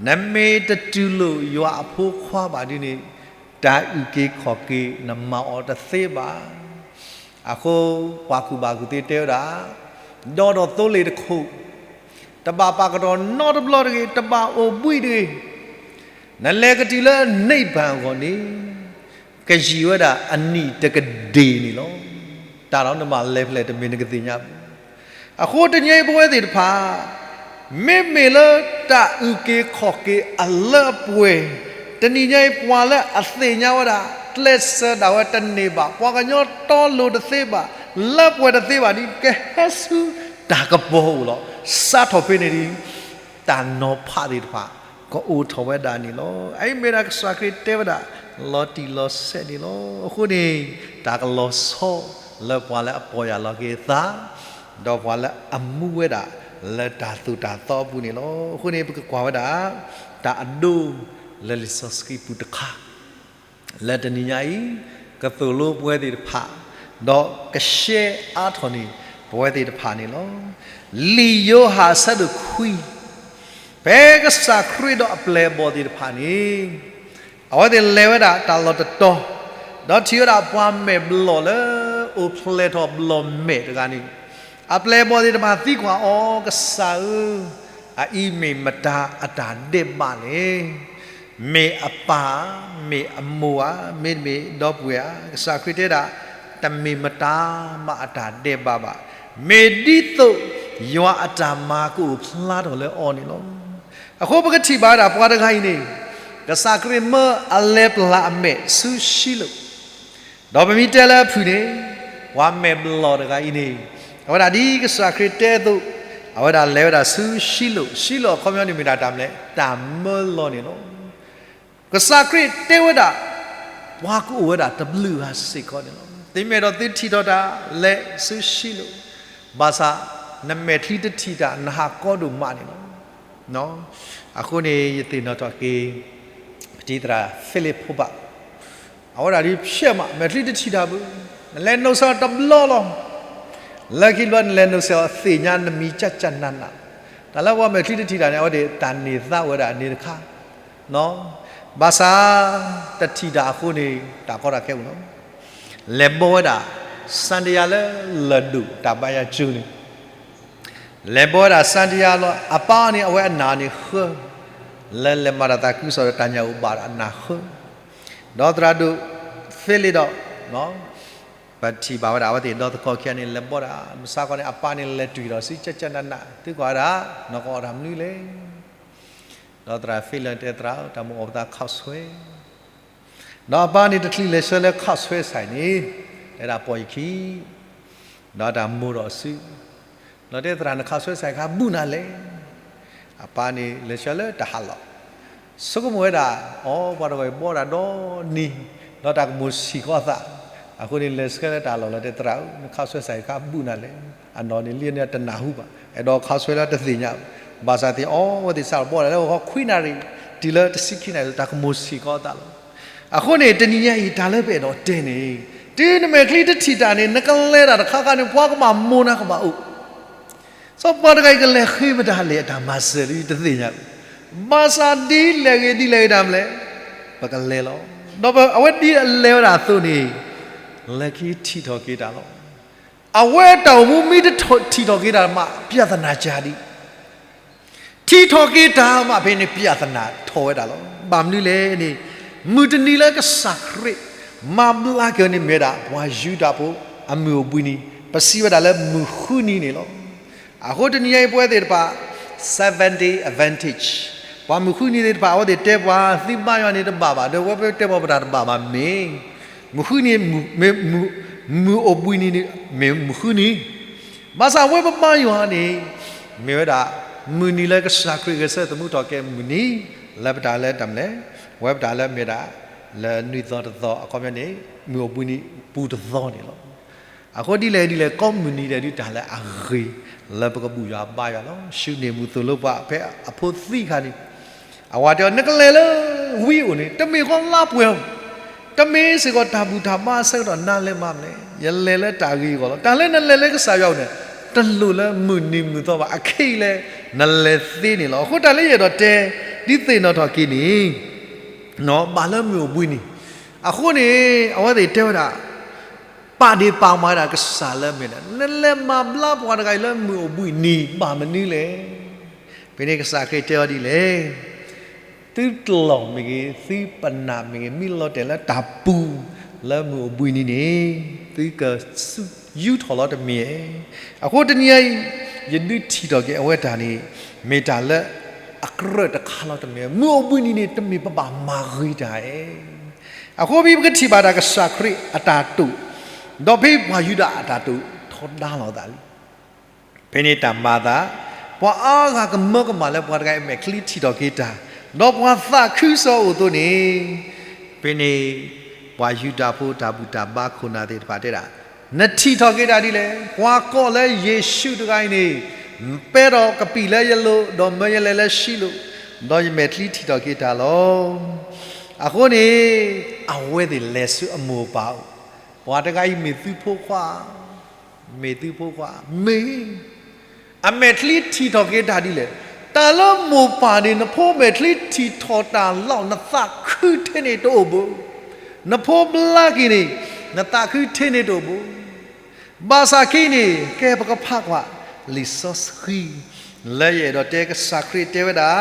နမ့ၢ်တတူၢ်လိာ်ယွၤအဖိခွါဘၣ်ဒ်န့ၣ်, တၢ်အုၣ်က့ၤခီၣ်က့ၤ နမၤအီၤတသ့ဘၣ်. အဃိ ပှၤကူၣ်ဘၣ်ကူၣ်သ့တဲဝဲဒၣ်, ဒီဒီးသိလ့ၣ်တခိၣ်, တဘၣ်ပာ်ကတီၢ်နီတဘျီတဂ့ၤ, တဘၣ်အိၣ်ဘှံးတဂ့ၤ, နလဲၤကတုၤလၢနိဗ္ဗာန်အဂီၢ်န့ၣ်, ကယံာ်ဝဲဒၣ်အနံၣ်တကဒ့ၣ်န့ၣ်လီၤ. တၢ်ဒီးနဘၣ်လဲၤဖဲလဲၣ်တမ့ၢ်နကသ့ၣ်ညါဘၣ်. အဃိတနံၤအံၤပဝဲသ့ၣ်တဖၣ် မ့မ့ၢ်လၢတၢ်အုၣ်က့ၤခီၣ်က့ၤအလၢအပှဲၤ, တနံၤညါအံၤပှၤလၢအသ့ၣ်ညါဝဲဒၣ် ကျဲးစၢးဒၣ်ဝဲတန့ၢ်ဘၣ်, ပှၤကညီတီလိၤတသ့ဘၣ်, လၢပှဲၤတသ့ဘၣ်ဒီး ကဟဲဆူတၢ်ကပီၤအအိၣ်လီၤ. စးထီၣ်ဖဲန့ၣ်ဒီး တၢ်နီၤဖးသ့ၣ်တဖၣ် ကအိၣ်ထီၣ်ဝဲဒၣ်န့ၣ်လီၤ. အအံၤမ့ၢ်ဒၣ်ကစၢ်ခရံာ်တဲဝဲဒၣ် လီၤတံၢ်လီၤဆဲးန့ၣ်လီၤ. အဃိန့ၣ် တၢ်ကလီၤဆီလၢပှၤလၢအပီၢ်ယၢ်လီၤက့ၤအသး, ဒီးပှၤလၢအမူဝဲဒၣ်လၢတၢ်သိၣ်တၢ်သီအပူၤန့ၣ်လီၤ. အဃိန့ၣ် ပကကွၢ်ဝဲဒၣ် တၢ်အဒိလၢလံာ်စီဆှံပူၤတခါ လၢတနံၤညါအံၤ ကသိၣ်လိပဝဲသ့ၣ်တဖၣ်, ဒီးကရှဲအါထီၣ်န့ၢ်ပဝဲသ့ၣ်တဖၣ်န့ၣ်လီၤ. လံာ်ယိၤဟၣ်အဆၢဒိၣ်ခွံ, ဖဲကစၢ်ခရံာ်ဒီးအပျဲၢ်အဘီၣ်သ့ၣ်တဖၣ်န့ၣ်, အဝဲသ့ၣ်လဲၤဝဲဒၣ်တၢ်လီၢ်တတီၤ, ဒီးထံၣ်ဝဲဒၣ်ပှၤမဲာ်ဘျီၣ်လၢအိၣ်ဖျဲၣ်ထီၣ်ဘျီၣ်မဲာ်တဂၤန့ၣ်, အပျဲၢ်အဘီၣ်သ့ၣ်တဖၣ်သံကွၢ်အီၤ, ကစၢ်ဧၢ, အအံၤမ့ၢ်မတၤအတၢ်ဒဲးဘးလဲၣ်. မ့ၢ်အပၢ်ဧါ, မ့ၢ်အမိၢ်ဧါ, မ့တမ့ၢ်ဒီပုၢ်ဝဲၢ်ဧါ. ကစၢ်ခရံာ်တဲဒၣ်, တမ့ၢ်မတၤမးအတၢ်ဒဲးဘးဘၣ်. မ့ၢ်ဒ်သိးယွၤအတၢ်မၤကအိၣ်ဖျါထီၣ်လၢအီၤန့ၣ်လီၤ. အဃိပကထံၣ်ဘၣ်ဝဲဒၣ်ပှၤတဂၤအံၤန့ၣ်, ကစၢ်ခရံာ်မၢအလဲၤပျၢ်အမဲာ်ဆူၡံလိၣ် ဒီးပမ့ၢ်တဲလၢအဖုၣ်န့ၣ်, ပှၤမဲာ်ဘျီၣ်တဂၤအံၤန့ၣ်, အဝဲဒၣ်ဒ်ကစၢ်ခရံာ်တဲအသိး, အဝဲဒၣ်လဲၤဝဲဒၣ်ဆူၡံလိၣ်, ၡံလိၣ်အခီပညီန့ၣ်မ့ၢ်ဒၣ်တၢ်မနုၤလဲၣ်, တၢ်မၢလီၤန့ၣ်လီၤ. ကစၢ်ခရံာ်တဲဝဲဒၣ်, ပှၤကအိၣ်ဝဲဒၣ်တဘျုးဂၤစ့ၢ်ကီးန့ၣ်လီၤ. သုမ့ၢ်အဲၣ်ဒိးသုထံၣ်ထီၣ်တၢ်လဲၤဆူၡံလိၣ်, ဘၣ်ဆၣ်, နမဲာ်ချံတထံၣ်တၢ်နဟးကီဒိၣ်မးန့ၣ်လီၤ. အဃိန့ၣ် ယသ့ၣ်နီၣ်ထီၣ်က့ၤ ပတံၤသရၣ်ဖံလံးဖိဘၣ်, အဝဲဒၣ်ဒ်ဖျဲးမး မဲာ်ချံတထံၣ်တၢ်ဘၣ်, နလဲၤနိးစဲးအီၤတဘျီလီၤ. လၢခံဘျီနလဲၤနိးစဲးအီၤသ့ၣ်ညါနမံၤကၢ်ကၢ်နးနး, တၢ်လၢပှၤမဲာ်ချံတထံၣ်တၢ်န့ၣ် အဝဲသ့ၣ်တၢ်န့ၢ်သါဝဲဒၣ်န့ၣ်တခါ, ဘၣ်ဆၣ်, တထံၣ်တၢ်အဃိန့ၣ် တၢ်ကီတၢ်ခဲအိၣ်လီၤ. လဲၤဘီဝဲဒၣ်, စၣ်ဒံယၤလၢလၢၢ်ဒိၣ်တၢ်ဘါယွၤကၠိန့ၣ် လဲၤဘီဝဲဒၣ်စၣ်ဒံယၤလီၤ. အပၢ်န့ၣ် အဝဲအနၢ်န့ၣ်ဃၢ, လၢလဲၤမၤတၢ်သးခုကစီၣ်ဒီးတၢ်ညၣ်အိၣ်ဘၣ်ဒီးအနၢ်ဃၢ, ဒီးသရၣ်ဒိၣ်ဖံလံးဒီး, ပထံၣ်ဘၣ်ဝဲဒၣ်အဝဲသ့ၣ်ဒီသကိးခံဂၤန့ၣ် လဲၤဘီတၢ်, မုၢ်ဆါခီန့ၣ် အပၢ်န့ၣ်လဲၤတုၤဒီးဆူကၠၢ်ကၠၢ်နးနး, သုကွၢ်ဝဲဒၣ်, နကအီၣ်တၢ်မနုၤလဲၣ်. ဒီးသရၣ်ဖံလံးတဲသရၣ်ဧၢ, တၢ်မိၣ်အီၣ်ပသးခီၣ်ဆွဲ ဒီးအပၢ်န့ၣ်တချုးလဲၤဆှၢလၢခီၣ်ဆွဲဆၣ်န့ၣ်, တဲဒၣ်ပိာ်ယခံ, ဒီးတၢ်မိၢ်ဒီးအစု, ဒီးတဲသရၣ်နခီၣ်ဆွဲဆၣ်ခါဘူၣ်နၤလဲၣ်. အပၢ်န့ၣ်လဲၤဆှၢလၢတၢ်ဟးလီၢ်, ဆိကမိၣ်ဝဲဒၣ်, အိ ပှၤတဂၤအံၤဘီတၢ်ဒီနံၤ, ဒီးတၢ်ကမိၣ်ဆံးဃီအသး, အဃိန့ၣ်လဲၤဆှၢလၢတၢ်လီၢ်လီၤတဲသရၣ်ဧၢ, နခီၣ်ဆွဲဆၣ်ခါဘူၣ်နၤလဲၣ်. အနီၢ်န့ၣ်လံန့ၣ်တနၢ်ဟူဘၣ်, အဲၣ်ဒိးခးဆွဲလၢတသ့ၣ်ညါ, ဘၣ်ဆၣ်သ့ၣ်အီၤဝဲသ့ၣ်စးထီၣ်ဘီၣ်ဒၣ်လၢအဂီၢ်ခွံနၣ်ရံၣ်, တုၤလၢတဆံခံနၣ်ရံၣ် တၢ်ကမိၣ်ဆံးကီးအသးလီၤ. အဃိန့ၣ် တနံၤညါအံၤ တၢ်လၢပအဲၣ်ဒိးတဲန့ၣ်, တုၤနမဲာ်ချံတထံၣ်တၢ်န့ၣ် နကလဲၤတၢ်တခါခါန့ၣ် ပှၤကဘၣ်မိၣ်နၤကဘၣ်အိၣ် စီၤပၤတဂၤအံၤကလဲၤဃ့မတၤလဲၣ် အတၢ်မၤစၢၤလၢယတသ့ၣ်ညါ, ဘၣ်ဆၣ်ဒ်လဲၣ်ဂ့ၤဒ်လဲၣ်ဂ့ၤတၢ်မနုၤလဲၣ်, ပကလဲၤလီၤ. ဒီးအဝဲဒ်အလဲၤဝဲဒၣ်အသိးန့ၣ်, လဲၤက့ၤထံၣ်ထီၣ်က့ၤတၢ်လီၤ. အဝဲတၢ်အိၣ်မူမ့ၢ်တထံၣ်ထီၣ်က့ၤတၢ်မး ပြဿနာကၢ်ဒံး ထံၣ်ထီၣ်က့ၤတၢ်မးဖဲန့ၣ် ပြဿနာထီၣ်ဝဲဒၣ်လီၤ. ဘၣ်မနုၤလဲၣ်န့ၣ်, မုၢ်တနံၤလၢကစၢ်ခရံာ်မၤဘျါက့ၤန့ၣ်မ့ၢ်ဝဲဒၣ် ပှၤယူဒၤဖိအမုၢ်အိၣ်ဘှံးနံၤ, ပစံးဝဲဒၣ်လၢမုၢ်ဃုနံၤန့ၣ်လီၤ. အဃိတနံၤညါအံၤပဝဲသ့ၣ်တဖၣ် Seventh Day Adventist ပှၤမုၢ်ဃုနံၤသ့ၣ်တဖၣ် အဝဲသ့ၣ်တဲပှၤ သုဘါယွၤန့ၣ်တဘၣ်ဘၣ်, ဒီးဝဲပတဲပှၤပတၢ်တဘၣ်ဘၣ်မ့ၢ် မုၢ်ဃုနံၤ, မုၢ်အိၣ်ဘှံးနံၤန့ၣ် မ့ၢ်မုၢ်ဃုနံၤ, ဘၣ်ဆၣ်ဝဲပဘါယွၤန့ၣ် မ့ၢ်ဝဲဒၣ် မုၢ်နံၤလၢကစၢ်ခရံာ်ဂဲၤဆၢထၢၣ်သမူထီၣ်က့ၤမုၢ်နံၤ, လၢပတၢ်လၢတၢ်မနုၤလဲၣ်, ဝဲပတၢ်လၢမ့ၢ်ဒၣ် လၢနွံသီတသီ အခီပညီန့ၣ် မုၢ်အိၣ်ဘှံးနံၤပူၤတသီန့ၣ်လီၤ. အဃိဒ်လဲၣ်ဒ်လဲၣ် ကိးမုၢ်နံၤဒဲးဒုးတၢ်လၢအဂ့ၤ လၢပကဘူၣ်ယွၤဘါယွၤလီၤ. ရှုးန့ၢ်မုၢ်သိၣ်လိပှၤဖဲအဖိသံအခါန့ၣ်, အဝဲတဲအီၤ နကလဲၤလၢဝံအိၣ်န့ၣ် တမ့ၢ်ဃီလါပှဲၤဧိၤ, တမ့ၢ်စ့ၢ်ကီးတၢ်ဘူၣ်တၢ်ဘါအဆၢကတီၢ် နၤလဲၤမၤမနုၤလဲၣ်, ယလဲၤလၢတၢ်ဂ့ၤအဂီၢ်လီၤ. တၢ်လၢနလဲၤလၢကစၢ်ယွၤအိၣ်န့ၣ် တလိၣ်လၢမုၢ်နံၤမုၢ်သီဘၣ်, အခဲအံၤလၢနလဲၤသ့န့ၣ်လီၤ. အဃိတၢ်လၢယအဲၣ်ဒိးတဲ ဒ်သ့ၣ်နီၣ်ထီၣ်က့ၤန့ၣ် ဘၣ်လၢမုၢ်အိၣ်ဘှံးနံၤ, အဃိန့ၣ် အဝဲသ့ၣ်တဲဝဲဒၣ် ပာ်ဒ့ၣ်ပာ်ကမၣ်ဝဲဒၣ်ကစၢ်လၢအမ့ၢ်ဒၣ် နလဲၤမၤဘျါပှၤတဂၤအံၤလၢမုၢ်အိၣ်ဘှံးနံၤဘၣ်မနုၤလဲၣ်. ဖဲန့ၣ်ကစၢ်ခရံာ်တဲအီၤဒ်လဲၣ်, သုတလီၢ်မ့ၢ်ဂ့ၤ, သုပနၢ်မ့ၢ်ဂ့ၤ, မ့ၢ်လီၤတဲာ်လၢတၢ်ပူၤလၢမုၢ်အိၣ်ဘှံးနံၤန့ၣ် သုကယူထီၣ်လီၤတမ့ၢ်ဧါ. အဃိတနံၤအံၤ ယဒုးထံၣ်ထီၣ်က့ၤအဝဲတၢ်န့ၣ် မ့ၢ်တၢ်လၢအကြၢးတခါလီၤတမ့ၢ်ဧါ. မုၢ်အိၣ်ဘှံးနံၤန့ၣ် တမ့ၢ်ပဘၣ်မၤဂ့ၤတၢ်ဧါ. အဃိဖဲပကထံၣ်ဘၣ်တၢ်ကစၢ်ခရံာ်အတၢ်တိာ်, ဒီးဖဲပှၤယူဒၤအတၢ်တိာ်ထီဒါလီၤအသးလံ. ဖဲန့ၣ်တၢ်မၤအသး, ပှၤအါဂၤကမၢကမၣ်လၢပှၤတဂၤအံၤမဲာ်ချံထံၣ်ထီၣ်က့ၤတၢ်, ဒီးပှၤသးခုကစီၣ်အိၣ်အသိးန့ၣ်, ဖဲန့ၣ် ပှၤယူဒၤဖိတၢ်ဘူၣ်တၢ်ဘါခိၣ်နၢ်သ့ၣ်တဖၣ်တဲဒၣ်, နထံၣ်ထီၣ်က့ၤတၢ်ဒ်လဲၣ်. ပှၤကိးလၢယ့ၣ်ၡူးတဂၤအံၤန့ၣ် ပဲထီၣ်ကပံာ်လၢယလိၤ, ဒီးမၢယလဲၤလၢၡံလိၣ်, ဒီးယမဲာ်ချံထံၣ်ထီၣ်က့ၤတၢ်လီၤ. အဃိန့ၣ် အဝဲသ့ၣ်လဲၤဆူအမိၢ်အပၢ်အိၣ်, ပှၤတဂၤအံၤမ့ၢ်သုဖိခွါ, မ့ၢ်သုဖိခွါ, မ့ၢ် အမဲာ်ချံထံၣ်ထီၣ်က့ၤတၢ်ဒ်လဲၣ်. တၢ်လၢမိၢ်ပၢ်န့ၣ် နဖိမဲာ်ချံထံၣ်ထီၣ်တၢ်လီၤ နသးခုထဲန့ၣ်တအိၣ်ဘၣ်. နဖိဘျါက့ၤန့ၣ် နသးခုထဲန့ၣ်တအိၣ်ဘၣ်. ဘၣ်ဆၣ်ခဲအံၤန့ၣ် ကဲပကဖးကွၢ် လံာ်စီဆှံ လၢယအဲၣ်ဒိးတဲကစၢ်ခရံာ်တဲဝဲဒၣ်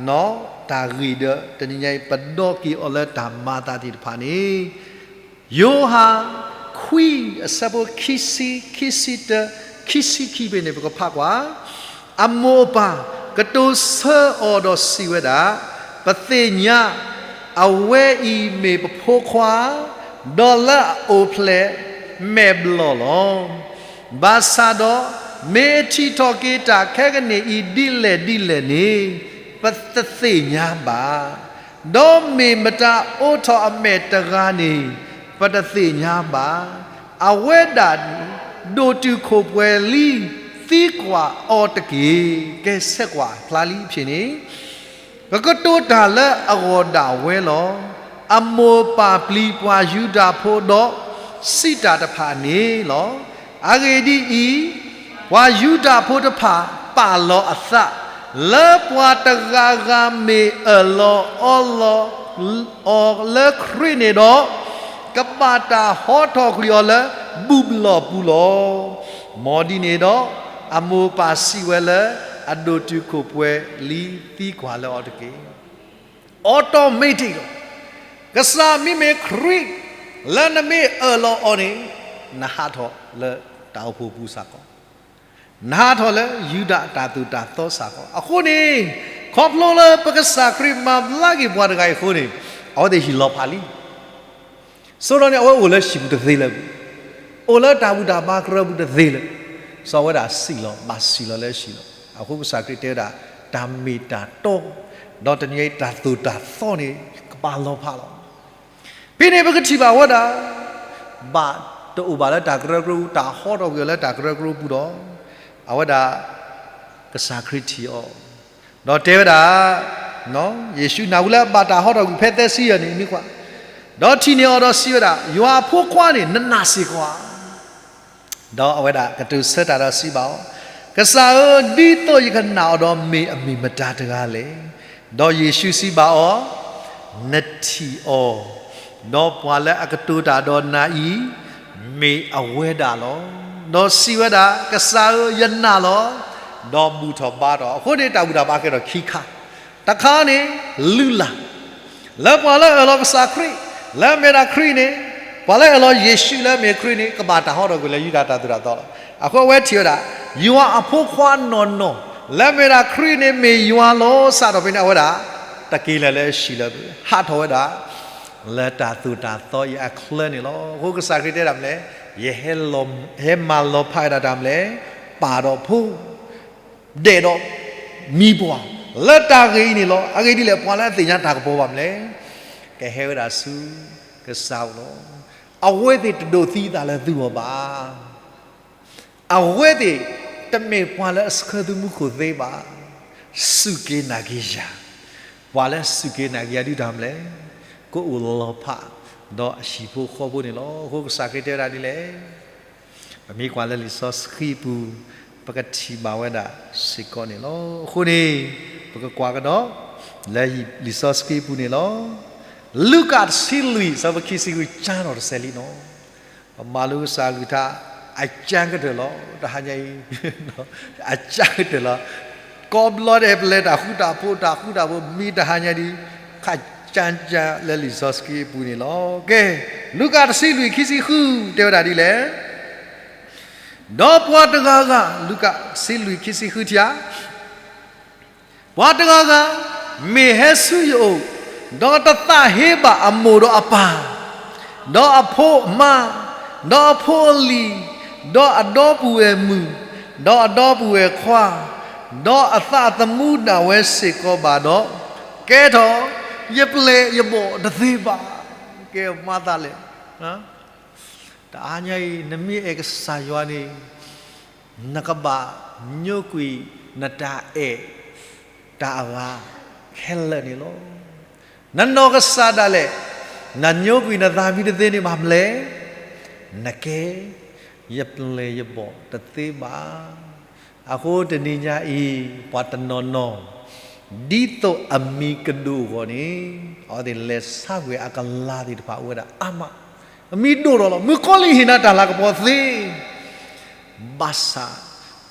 နီၢ်တၢ်ဂ့ၢ်ဒီး တနံၤညါအံၤ ပဒီက့ၤအီၤလၢတၢ်မၤအသးသ့ၣ်တဖၣ်န့ၣ် ယိၤဟၣ် ခွံ အဆၢဖိ ခံဆံ, ခံဆံတၢ, ခံဆံခံဖဲန့ၣ် ပကဖးကွၢ်, အမိၢ်အပၢ်ကတိၤဆၢအီၤဒီးစံးဝဲဒၣ်, ပသ့ၣ်ညါ အဝဲအံၤမ့ၢ်ပဖိခွါ, ဒီးလၢအအိၣ်ဖျဲၣ်မဲာ်ဘျီၣ်လီၤ. ဘၣ်ဆၣ်ဒီး မ့ၢ်အထံၣ်ထီၣ်က့ၤတၢ်ခဲကနံၣ်အံၤဒ်လဲၣ်ဒ်လဲၣ်န့ၣ် ပတသ့ၣ်ညါဘၣ်. ဒီးမ့ၢ်မတၤအိးထီၣ်အမဲာ်တဂၤန့ၣ် ပတသ့ၣ်ညါဘၣ်. အဝဲဒၣ်ဒိၣ်တုာ်ခိၣ်ပှဲၤလံ သံကွၢ်အီၤတက့ၢ်. ကဲဆဲးကွၢ်ဖျါလံဖဲန့ၣ် ပကတိၤတၢ်လၢအဂီၢ်ဒၣ်ဝဲလီၤ. အမိၢ်ပၢ်ပျံၤပှၤယူဒၤဖိဒီး စံးတၢ်တဖၣ်န့ၣ်လီၤ. အဂ့ၢ်ဒ်အံၤ, ပှၤယူဒၤဖိတဖၣ်ပာ်လီၤအသး လၢပှၤတဂၤဂၤမ့ၢ်အၢၣ်လီၤအီလီၤအီၤလၢခရံာ်န့ၣ်ဒီး ကဘၣ်တၢ်ဟီထီၣ်ကွံာ်အီၤလၢဘူၣ်ဘျီၣ်ပူၤလီၤ. မ်ဒ်န့ၣ်ဒီး အမိၢ်ပၢ်စံးဝဲလၢ အဒိၣ်တုာ်ခိၣ်ပှဲၤလံသံကွၢ်လၢအီၤတက့ၢ်. automatic လီၤ. ကစၢ်မ့မ့ၢ်ခရံာ် လၢနမ့ၢ်အၢၣ်လီၤအီၤန့ၣ် နဟးထီၣ်လၢတၢ်အိၣ်ဖှိၣ်ပူၤစ့ၢ်ကီး, နဟးထီၣ်လၢယူဒၤအတၢ်သိၣ်တၢ်သီစ့ၢ်ကီး. အဃိန့ၣ် ခီဖျိလၢပကစၢ်ခရံာ်မၤဘျါက့ၤပှၤတဂၤအံၤအဃိန့ၣ် အဝဲသ့ၣ်ဟ့ၣ်လီၤဖးလံ ဆိဒီးန့ၣ် အဝဲအိၣ်လၢဟံၣ်ပူၤတသ့လၢၤဘၣ်, အိၣ်လၢတၢ်ဘူၣ်တၢ်ဘါကရၢပူၤတသ့လၢၤ, စီၤဝဲဒၣ်စံၣ်လီၤ ဘၣ်စံၣ်လီၤလၢဟံၣ်လီၤ. အဃိကစၢ်ခရံာ်တဲဝဲဒၣ် တၢ်မ့ၢ်တၢ်တီ, ဒီးတနံၤအံၤတၢ်သိၣ်တၢ်သီန့ၣ် ကပာ်လီၤဖးလီၤ. ဖဲန့ၣ်ပကထံၣ်ဘၣ်ဝဲဒၣ် ဘၣ် တအိၣ်ဘၣ်လၢတၢ်ကရၢကရိပူၤ, တၢ်ဟီထီၣ်ကွံာ်အီၤလၢတၢ်ကရၢကရိပူၤဒီး, အဝဲဒၣ် ကစၢ်ခရံာ်ထံၣ်အီၤ, ဒီးတဲဝဲဒၣ်, ယ့ၣ်ၡူးနၢ်ဟူလၢအဘၣ်တၢ်ဟီထီၣ်ကွံာ်ဖဲသၢဆံယဲၢ်နံၣ်အမံၤကွၢ်, ဒီးထံၣ်န့ၢ်အီၤဒီးစံးဝဲဒၣ်, ယွၤအဖိခွါန့ၣ် နနာ်စ့ၢ်ကီးဧါ. ဒီးအဝဲဒၣ်ကတိၤဆၢတၢ်ဒီးစံးဘၣ်အီၤ, ကစၢ်ဧၢ, ဒ်သိးယကနာ်အီၤဒီးမ့ၢ်အမ့ၢ်မတၤတဂၤလဲၣ်. ဒီးယ့ၣ်ၡူးစံးဘၣ်အီၤ, နထံၣ်အီၤ, ဒီးပှၤလၢအကတိၤတၢ်ဒီးနၤအံၤ, မ့ၢ်အဝဲဒၣ်လီၤ. ဒီးစံးဝဲဒၣ်, ကစၢ်ဧၢ, ယနာ်လီၤ. ဒီးဘူၣ်ထီၣ်ဘါထီၣ်, အဃိန့ၣ်တၢ်ဘူၣ်တၢ်ဘါကဲထီၣ်ခံခါ, တခါန့ၣ်, လုၢ်လၢ် လၢပှၤလၢအၢၣ်လီၤကစၢ်ခရံာ်, လၢအမ့ၢ်ဒၣ်ခရံာ်န့ၣ်, ပှၤလၢအၢၣ်လီၤယ့ၣ်ၡူးလၢအမ့ၢ်ခရံာ်န့ၣ် ကဘၣ်တၢ်ဟီထီၣ်ကွံာ်လၢယူဒၤတၢ်သိၣ်တၢ်သီလီၤ. အဃိအဝဲထံၣ်ဝဲဒၣ်, ယွၤအဖိခွါနီၢ်နီၢ်, လၢအမ့ၢ်ဒၣ်ခရံာ်န့ၣ်မ့ၢ်ယွၤလီၤ. စးထီၣ်ဖဲန့ၣ်အဝဲဒၣ်, တက့ၤလၢၤလၢအဟံၣ်လၢၤဘၣ်, ဟးထီၣ်ဝဲဒၣ် လၢတၢ်သိၣ်တၢ်သီအံၤအချၢန့ၣ်လီၤ. အဃိကစၢ်ခရံာ်တဲဒၣ်မနုၤလဲၣ်, ယဟဲလီၤ, ဟဲမၤလီၤဖးဝဲဒၣ်တၢ်မနုၤလဲၣ်, ပၢ်ဒီးဖိ ဒဲးဒီးမံၤပှၢ်, လၢတၢ်ဂ့ၢ်အံၤန့ၣ်လီၤ. အဂ့ၢ်ဒ်လဲၣ်, ပှၤလၢအသ့ၣ်ညါတၢ်ကပီၤဘၣ်မနုၤလဲၣ်, ကဟဲဝဲဒၣ်ဆူကစၢ်အအိၣ်လီၤ. အဝဲသ့ၣ်တဒိးသံအသးလၢသုဂီၢ်ဘၣ်. အဝဲသ့ၣ်တမ့ၢ်ပှၤလၢအဆှၢသုမူခိၣ်သ့ဘၣ်. စူၢ်က့ၤနာ်က့ၤယၤ, ပှၤလၢအစူၢ်က့ၤနာ်က့ၤယၤဒုတၢ်မနုၤလဲၣ်, ကအိၣ်လီၤဖးဒီးအဟံၣ်ဖိဃီဖိန့ၣ်လီၤ. အဃိကစၢ်ခရံာ်တဲဝဲဒၣ်ဒ်လဲၣ် ပမ့ၢ်ကွၢ်လၢလံာ်စီဆှံအပူၤ, ပကထံၣ်ဘၣ်ဝဲဒၣ်စ့ၢ်ကီးန့ၣ်လီၤ. အဃိန့ၣ်, ပကကွၢ်ကဒီး, လၢလံာ်စီဆှံအပူၤန့ၣ်လီၤ. လူၤကၣ်တဆံလွံၢ် ဆၢဖိခံဆံဃု ကၠါထီၣ်တစဲးလံနီၤ. ပမၤလိကစၢ်အကလုၢ်ကထါ, အကၠါကတၢၢ်လီၤ. တဟါညါအံၤ, အကၠါကတၢၢ်လီၤ. ကိးဘျီဒဲးပလဲၤတၢ်ဃူတၢ်ဖိး တၢ်ဃူတၢ်ဖိး မ့ၢ်တဟါညါဒ်, ခးကၠါကၠါလၢလံာ်စီဆှံအပူၤန့ၣ်လီၤ. ကဲ, လူၤကၣ်တဆံလွံၢ်ခံဆံဃု တဲဝဲဒၣ်ဒ်လဲၣ်. ဒီးပှၤတဂၤဂၤ, လူၤကၣ်တဆံလွံၢ်ခံဆံဃုထံၣ်ဧါ, ပှၤတဂၤဂၤ, မ့ၢ်ဟဲဆူယအိၣ်, ဒီးတသးဟ့ဘၣ်အမိၢ်ဒီးအပၢ်, ဒီးအဖိအမါ, ဒီးအဖိအလံၤ, ဒီးအဒီပုၢ်ဝဲၢ်မုၣ်, ဒီးအဒီပုၢ်ဝဲၢ်ခွါ, ဒီးအသးသမူဒၣ်ဝဲစ့ၢ်ကီးဘၣ်ဒီး, ကဲထီၣ်ယပျဲၢ်ယဘီၣ်တသ့ဘၣ်. ကဲမၤသးလဲၣ်. တဟါညါအံၤ နမ့ၢ်အဲၣ်ကစၢ်ယွၤန့ၣ်, နကဘၣ်ညိကွံာ်နတၢ်အဲၣ်တၢ်အဂၤခဲလၢာ်န့ၣ်လီၤ. နနီၢ်ကစၢ်ဒၣ်လဲာ်, နညိကွံာ်နသးမံတသ့န့ၣ်ဘၣ်မနုၤလဲၣ်, နကဲယပျဲၢ်ယဘီၣ်တသ့ဘၣ်. အဃိတနံၤညါအံၤ ပှၤတနီၤနီၤ ဒ်သိးအမံၤကဒိၣ်အဂီၢ်န့ၣ်, အဝဲသ့ၣ်လဲၤဆါကွံာ်အကလၤသ့ၣ်တဖၣ်အိၣ်ဝဲဒၣ်အါမး, အမံၤဒိၣ်ထီၣ်လီၤ. မုၣ်ကီၤလံၢ်ဟ့ၣ်နၤတၢ်လၤကပီၤသ့, ဘၣ်ဆၣ်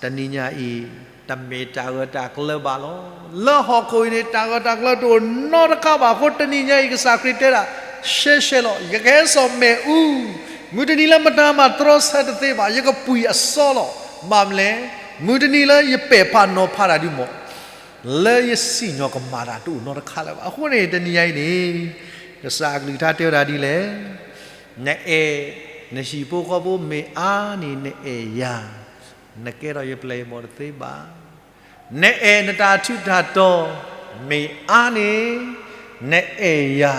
တနံၤညါအံၤ တမ့ၢ်တၢ်ဂၢၢ်တၢ်ကျၢၤဘၣ်လီၤ. လၢဟီၣ်ခိၣ်အံၤန့ၣ် တၢ်ဂၢၢ်တၢ်ကျၢၤတအိၣ်နီတခါဘၣ်. အဃိတနံၤညါအံၤ ကစၢ်ခရံာ်တဲဒၣ်, ရှဲရှဲလီၤ, ယကဟဲစိာ်မ့ၣ်အူ, မုၢ်တနံၤလၢမတၤမၤတြီဆၢတသ့ဘၣ်, ယကပှံၢ်အစီလီၤ. ဘၣ်မနုၤလဲၣ်, မုၢ်တနံၤလၢယပဲာ်ဖးနီၤဖးတၢ်ဒုးမး, လၢယစံၣ်ညီၣ်ကမၣ်တၢ်တအိၣ်နီတခါလၢၤဘၣ်. အဃိန့ၣ် တနံၤညါအံၤန့ၣ်, ကစၢ်အကလုၢ်ကထါတဲဝဲဒၣ်ဒ်လဲၣ်, နအဲၣ်နဟံၣ်ဖိဃီဖိမ့ၢ်အါန့ၣ် နအဲၣ်ယၤ, နကဲထီၣ်ယပျဲၢ်ယဘီၣ်တသ့ဘၣ်. နအဲၣ်နတၢ်ထူးတၢ်တီၤမ့ၢ်အါန့ၣ်, နအဲၣ်ယၤ,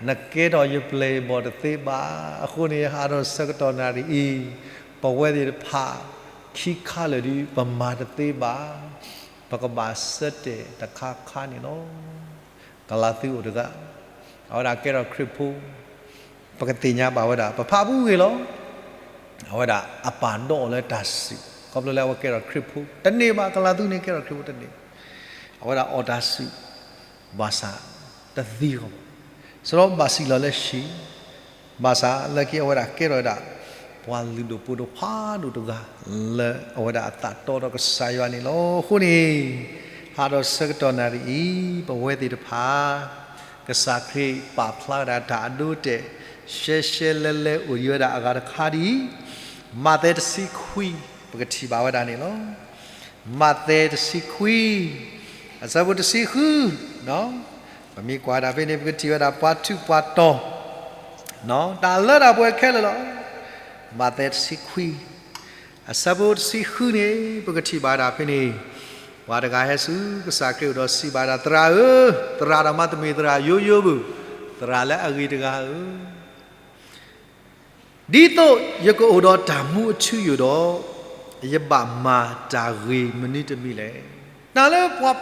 နကဲထီၣ်ယပျဲၢ်ယဘီၣ်တသ့ဘၣ်. အဃိန့ၣ် ဟးထီၣ်ဆၢကတီၢ်နၣ်ရံၣ်အံၤ, ပဝဲသ့ၣ်တဖၣ် ခံခါလၢာ်ဒုး ပမၤတသ့ဘၣ်. ပကဘၣ်ဆၢတဲာ်တခါခါန့ၣ်လီၤ. ကလၤသူအိၣ်တဂၤ, အဝဲဒၣ်ကဲထီၣ်ခရံာ်ဖိ, ပကသ့ၣ်ညါဘၣ်ဝဲဒၣ် ပဖးဘူးဂ့ၤလီၤ. အဝဲဒၣ်အပၢ်ဒီးအီၤလၢတၢ်စူၣ်, ခီဖျိလၢအဝဲကဲထီၣ်ခရံာ်ဖိတန့ၢ်ဘၣ်. ကလၤသူန့ၣ်ကဲထီၣ်ခရံာ်ဖိတန့ၢ်, အဝဲဒၣ်အီၣ်တၢ်စူၣ်, ဘၣ်ဆၣ်တသံဃီဘၣ်. စရီဘၣ်စံၣ်လီၤလၢဟံၣ်, ဘၣ်ဆၣ်လၢခံအဝဲဒၣ်ကဲထီၣ်ဝဲဒၣ် ပှၤလုၢ်ဒိၣ်ပှ့ၤဒိၣ်ဖးဒိၣ်တဂၤ လၢအဝဲဒၣ်အသးတီဒီးကစၢ်ယွၤန့ၣ်လီၤ. အဃိန့ၣ်, ဟးထီၣ်ဆၢကတီၢ်နၣ်ရံၣ်အံၤ, ပဝဲသ့ၣ်တဖၣ် ကစၢ်ခရံာ်ပာ်ဖျါဝဲဒၣ်တၢ်အဒိအတဲာ် ရှဲရှဲလဲလဲအိၣ်ဒံးဝဲဒၣ်အဂၤတခါဒ်အံၤ, မးသဲတဆံခွံ, ပကထံၣ်ဘၣ်ဝဲဒၣ်န့ၣ်လီၤ. မးသဲတဆံခွံ, အဆၢဖိတဆံဃု, ပမ့ၢ်ကွၢ်ဒၣ်ဖဲန့ၣ် ပကထံၣ်ဝဲဒၣ်ပှၤထူးပှၤတီၤ, တၢ်လၢတၢ်ပှဲၤခဲလၢာ်လီၤ. မးသဲတဆံခွံ, အဆၢဖိတဆံဃုန့ၣ် ပကထံၣ်ဘၣ်ဒၣ်ဖဲန့ၣ်, ပှၤတဂၤဟဲဆူကစၢ်ခရံာ်အအိၣ်ဒီးစံးဘၣ်ဒၣ်, သရၣ်ဧၢ, သရၣ်ဒီးမးတမ့ၢ်သရၣ်ယိယိဘၣ်, သရၣ်လၢအဂ့ၤတဂၤဧၢ ဒ်သိးယကအိၣ်ဒီးတၢ်မူအထူအယိာ်ဒီး, ယဘၣ်မၤတၢ်ဂ့ၤမနုၤတမံၤလဲၣ်. တၢ်လၢပှၤ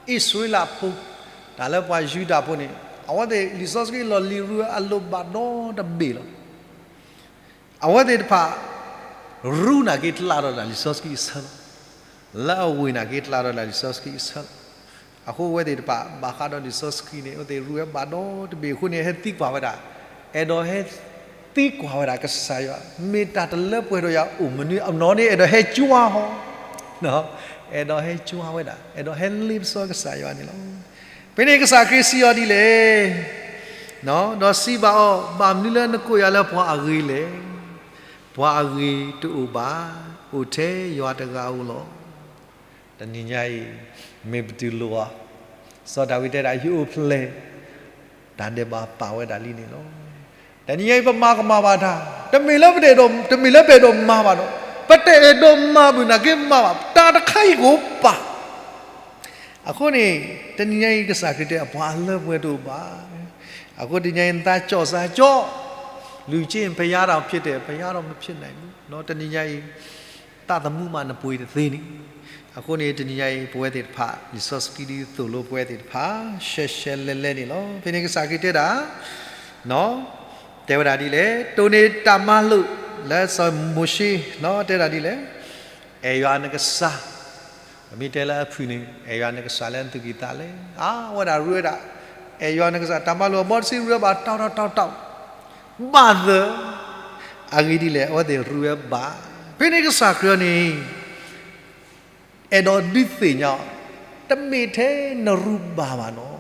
အံၣ်စရ့လးဖိ, တၢ်လၢပှၤယူဒၤဖိန့ၣ်, အဝဲသ့ၣ်လံာ်စီဆှံလီၢ်လံၤရူအလိၣ်ဘၣ်ဒီတဘ့ၣ်လီၤ. အဝဲသ့ၣ်တဖၣ် ရူနာ်က့ၤတလးဒီးတၢ်လံာ်စီဆှံအဆၢလီၤ. လၢအဝ့ၢ်နာ်က့ၤတလးဒီးတၢ်လံာ်စီဆှံအဆၢလီၤ. အဃိအဝဲသ့ၣ်တဖၣ် ဘၣ်ဃးဒီးလံာ်စီဆှံန့ၣ် အဝဲသ့ၣ်ရူဝဲဘၣ်ဒီတဘ့ၣ်အဃိန့ၣ် ဟဲသံကွၢ်ဝဲဒၣ်, အဲၣ်ဒိးဟဲသံကွၢ်ဝဲဒၣ်ကစၢ်ယွၤ, မ့ၢ်တၢ်တလၢပှဲၤဒီးယၤအိၣ်မနုၤ, အနီၢ်န့ၣ် အဲၣ်ဒိးဟဲကွၢ်ဟီ, အဲၣ်ဒိးဟဲကွၢ်ဝဲဒၣ်, အဲၣ်ဒိးဟဲလ့ပစီကစၢ်ယွၤန့ၣ်လီၤ. ဖဲန့ၣ်ကစၢ်ခရံာ်စံးအီၤဒ်လဲၣ်, ဒီးစံးဘၣ်အီၤ, ဘၣ်မနုၤလၢနကိးယၤလၢပှၤအဂ့ၤလဲၣ်. ပှၤအဂ့ၤတအိၣ်ဘၣ်, အိၣ်ထဲယွၤတဂၤဧိၤလီၤ. တနံၤညါအံၤ မ့ၢ်ပတူၢ်လိာ်အီၤ, စီၤဒၤဝံးတဲဒၣ် ယအိၣ်ဖျဲၣ်, တၢ်ဒဲးဘးပာ်ဝဲဒၣ်လံန့ၣ်လီၤ. တနံၤညါအံၤ ပမၤကမၣ်ဘၣ်တၢ်, တမ့ၢ်လၢပတအဲၣ်ဒိး, တမ့ၢ်လၢပအဲၣ်ဒိးမၤဘၣ်ဒီး, ပတအဲၣ်ဒိးမၤဘၣ်နာ်က့မၤဘၣ်, တၢ်တခါအံၤကအိၣ်ပာ် အဃိန့ၣ် တနံၤညါအံၤ ကစၢ်ခရံာ်တဲ ပှၤလၢပှဲၤတအိၣ်ဘၣ်. အဃိတနံၤညါအံၤ နသးကၠီၣ်သးကၠီၣ်, လူၤက့ ဘုရားတော်ဖြစ်တယ်, ဘုရားတော်မဖြစ်နိုင်ဘူး. တနံၤညါအံၤ သးသမူမးနပှ့ၤတသ့န့ၣ်, အဃိန့ၣ် တနံၤညါအံၤ ပဝဲသ့ၣ်တဖၣ် လံာ်စီဆှံဒ်သိးလိပဝဲသ့ၣ်တဖၣ် ရှဲရှဲလဲလဲန့ၣ်လီၤ. ဖဲန့ၣ်ကစၢ်ခရံာ်တဲဒၣ် တဲဝဲဒၣ်ဒ်လဲၣ်, တိၢ်န့ၢ်တၢ်မၤလိာ်လၢစီၤမိၤၡ့, တဲဒၣ်ဒ်လဲၣ်, အဲၣ်ယွၤနကစၢ်, ပမ့ၢ်တဲလၢအဖုၣ်န့ၣ် အဲၣ်ယွၤနကစၢ်လၢနသူၣ်ကံၢ်သးလဲ, အါဝဲဒၣ်ရူဝဲဒၣ်, အဲၣ်ယွၤနကစၢ် တၢ်မၤလိာ်အဘီတဆံရူဝဲဘၣ် တီတီတီတီ, ဘၣ်သၢ, အဂ့ၢ်ဒ်လဲၣ် အဝဲသ့ၣ်ရူဝဲဘၣ်. ဖဲန့ၣ်ကစၢ်ခရံာ်န့ၣ် အဲၣ်ဒိးဒုးသ့ၣ်ညါအီၤ, တမ့ၢ်ထဲနရူဘၣ်ဘၣ်နီၤ,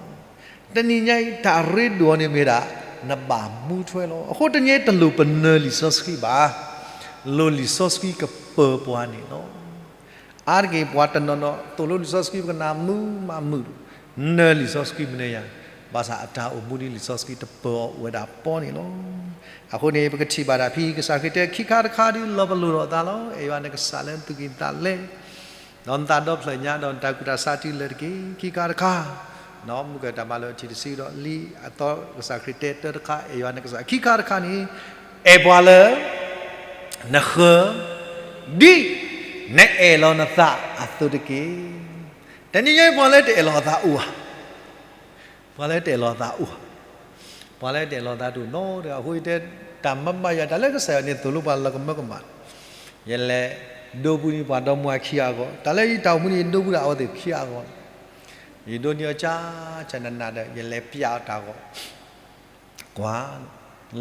တနံၤညါအံၤ တၢ်ရ့ဒိၣ်အီၤန့ၣ်မ့ၢ်ဒၣ် နဘၣ်မူထွဲလီၤ. အဃိတနံၤညါအံၤတလိၣ်ပနၢၤလံာ်စီဆှံဘၣ်, လိၣ်လံာ်စီဆှံကပၢၤပှၤန့ၣ်လီၤ. အါတက့ၢ်ပှၤတနီၤနီၤ သိၣ်လိလံာ်စီဆှံပကနၣ်မုာ်မးမုာ်, နၢၤလံာ်စီဆှံမနုၤယၤ, ဘၣ်ဆၣ်အတၢ်အိၣ်မူဒ်လံာ်စီဆှံတပၢၤအီၤအိၣ်ဝဲဒၣ်ပီန့ၣ်လီၤ. အဃိန့ၣ် ပကထံၣ်ဘၣ်ဒၣ်ဖဲ ကစၢ်ခရံာ်တဲ ခံခါတခါဒုးလီၤပလိာ်ဒီးအသးလီၤ. အဲၣ်ယွၤနကစၢ်လၢနသူၣ်ကံၢ်သးလဲ, ဒီးနသးဒီဖျၢၣ်ညါ ဒီးနတၢ်ကူၣ်တၢ်ဆးတုၤလၢတက့ၢ်. ခံခါတခါ, မုၢ်ကတၢ်မၤလိာ်အထံၣ်တဆံဒီးလံအသီ ကစၢ်ခရံာ်တဲတၢတခါ အဲၣ်ယွၤနကစၢ်. ခံခါတခါန့ၣ် အဲၣ်ပှၤလၢ နဃၢၤ, ဒ်နအဲၣ်လီၤနသးအသိးတက့ၢ်. တနံၤညါအံၤပှၤလၢတအဲၣ်လီၤအသးအိၣ်ဧါ. ပှၤလၢတအဲၣ်လီၤအသးအိၣ်ဧါ. ပှၤလၢတအဲၣ်လီၤအသးတအိၣ်နီတဂၤ. အဃိယတဲ တၢ်မၤမၤယၤ တၢ်လၢကစၢ်ယွၤန့ၣ် သိၣ်လိပှၤလၢကမၢကမၣ်, ယလဲၤဒိပူၤန့ၣ် ပှၤဒီမါဝၤခံဂၤအဂီၢ်, တၢ်လၢယတၢ်အိၣ်မူန့ၣ် ယဒိပူၤဒၣ်အဝဲသ့ၣ်ခံဂၤအဂီၢ်, ယဒိးန့ၢ်အီၤကၠၢ်ကၠၢ်နးနးဒီး ယလဲၤပျးအီၤတၢ်ဂီၤ ကွၢ်,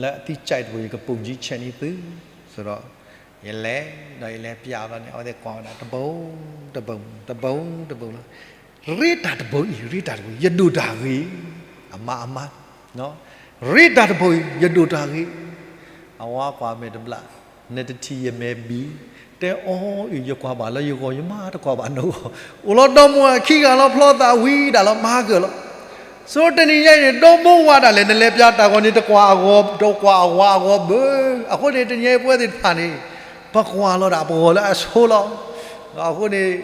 လၢအသံကၠဲးတဘိ ယကပိာ်ကၠံဆဲးန့ၢ်သု, ဆိုတော့ ယလဲၤ, ဒီးယလဲၤပျးအီၤန့ၣ် အဝဲသ့ၣ်ကွၢ်ဝဲဒၣ် တဘိ, တဘိ, တဘိ, တဘိလီၤ. ရ့တၢ်တဘိအံၤ, ရ့တၢ်တဘိ, ယဒိၣ်တၢ်ဂ့ၤ, အမါ, အမါ, ရ့တၢ်တဘိအံၤ, ယဒိၣ်တၢ်ဂ့ၤ, အဝဲကွၢ်မဲာ်တဘျီ, နတထံၣ်ယမဲာ်ဘံၣ်, တဲအီၤအံၤ ယကွၢ်ဘၣ်လၢယဂီၢ် ယမါတကွၢ်ဘၣ်နဂီၢ်, အိၣ်လီၤဒီမါဝၤခံဂၤလီၤ ဖျီသးဝံၤဒၣ်လီၤ မၤကၢၢ်လီၤ. ဆို တနံၤညါအံၤန့ၣ် ဒီမါဝၤဒၣ်လဲာ် နလဲၤပျးတၢ်ဂီၤန့ၣ် တကွၢ်အဂီၤ, တကွၢ်အဝၤအဂီၤဘၣ်. အဃိန့ၣ် တနံၤညါအံၤ ပဝဲသ့ၣ်တဖၣ်န့ၣ် ပကွၢ်လီၤဒၣ်ပဂီၤလၢအဆိလီၤ. အဃိန့ၣ်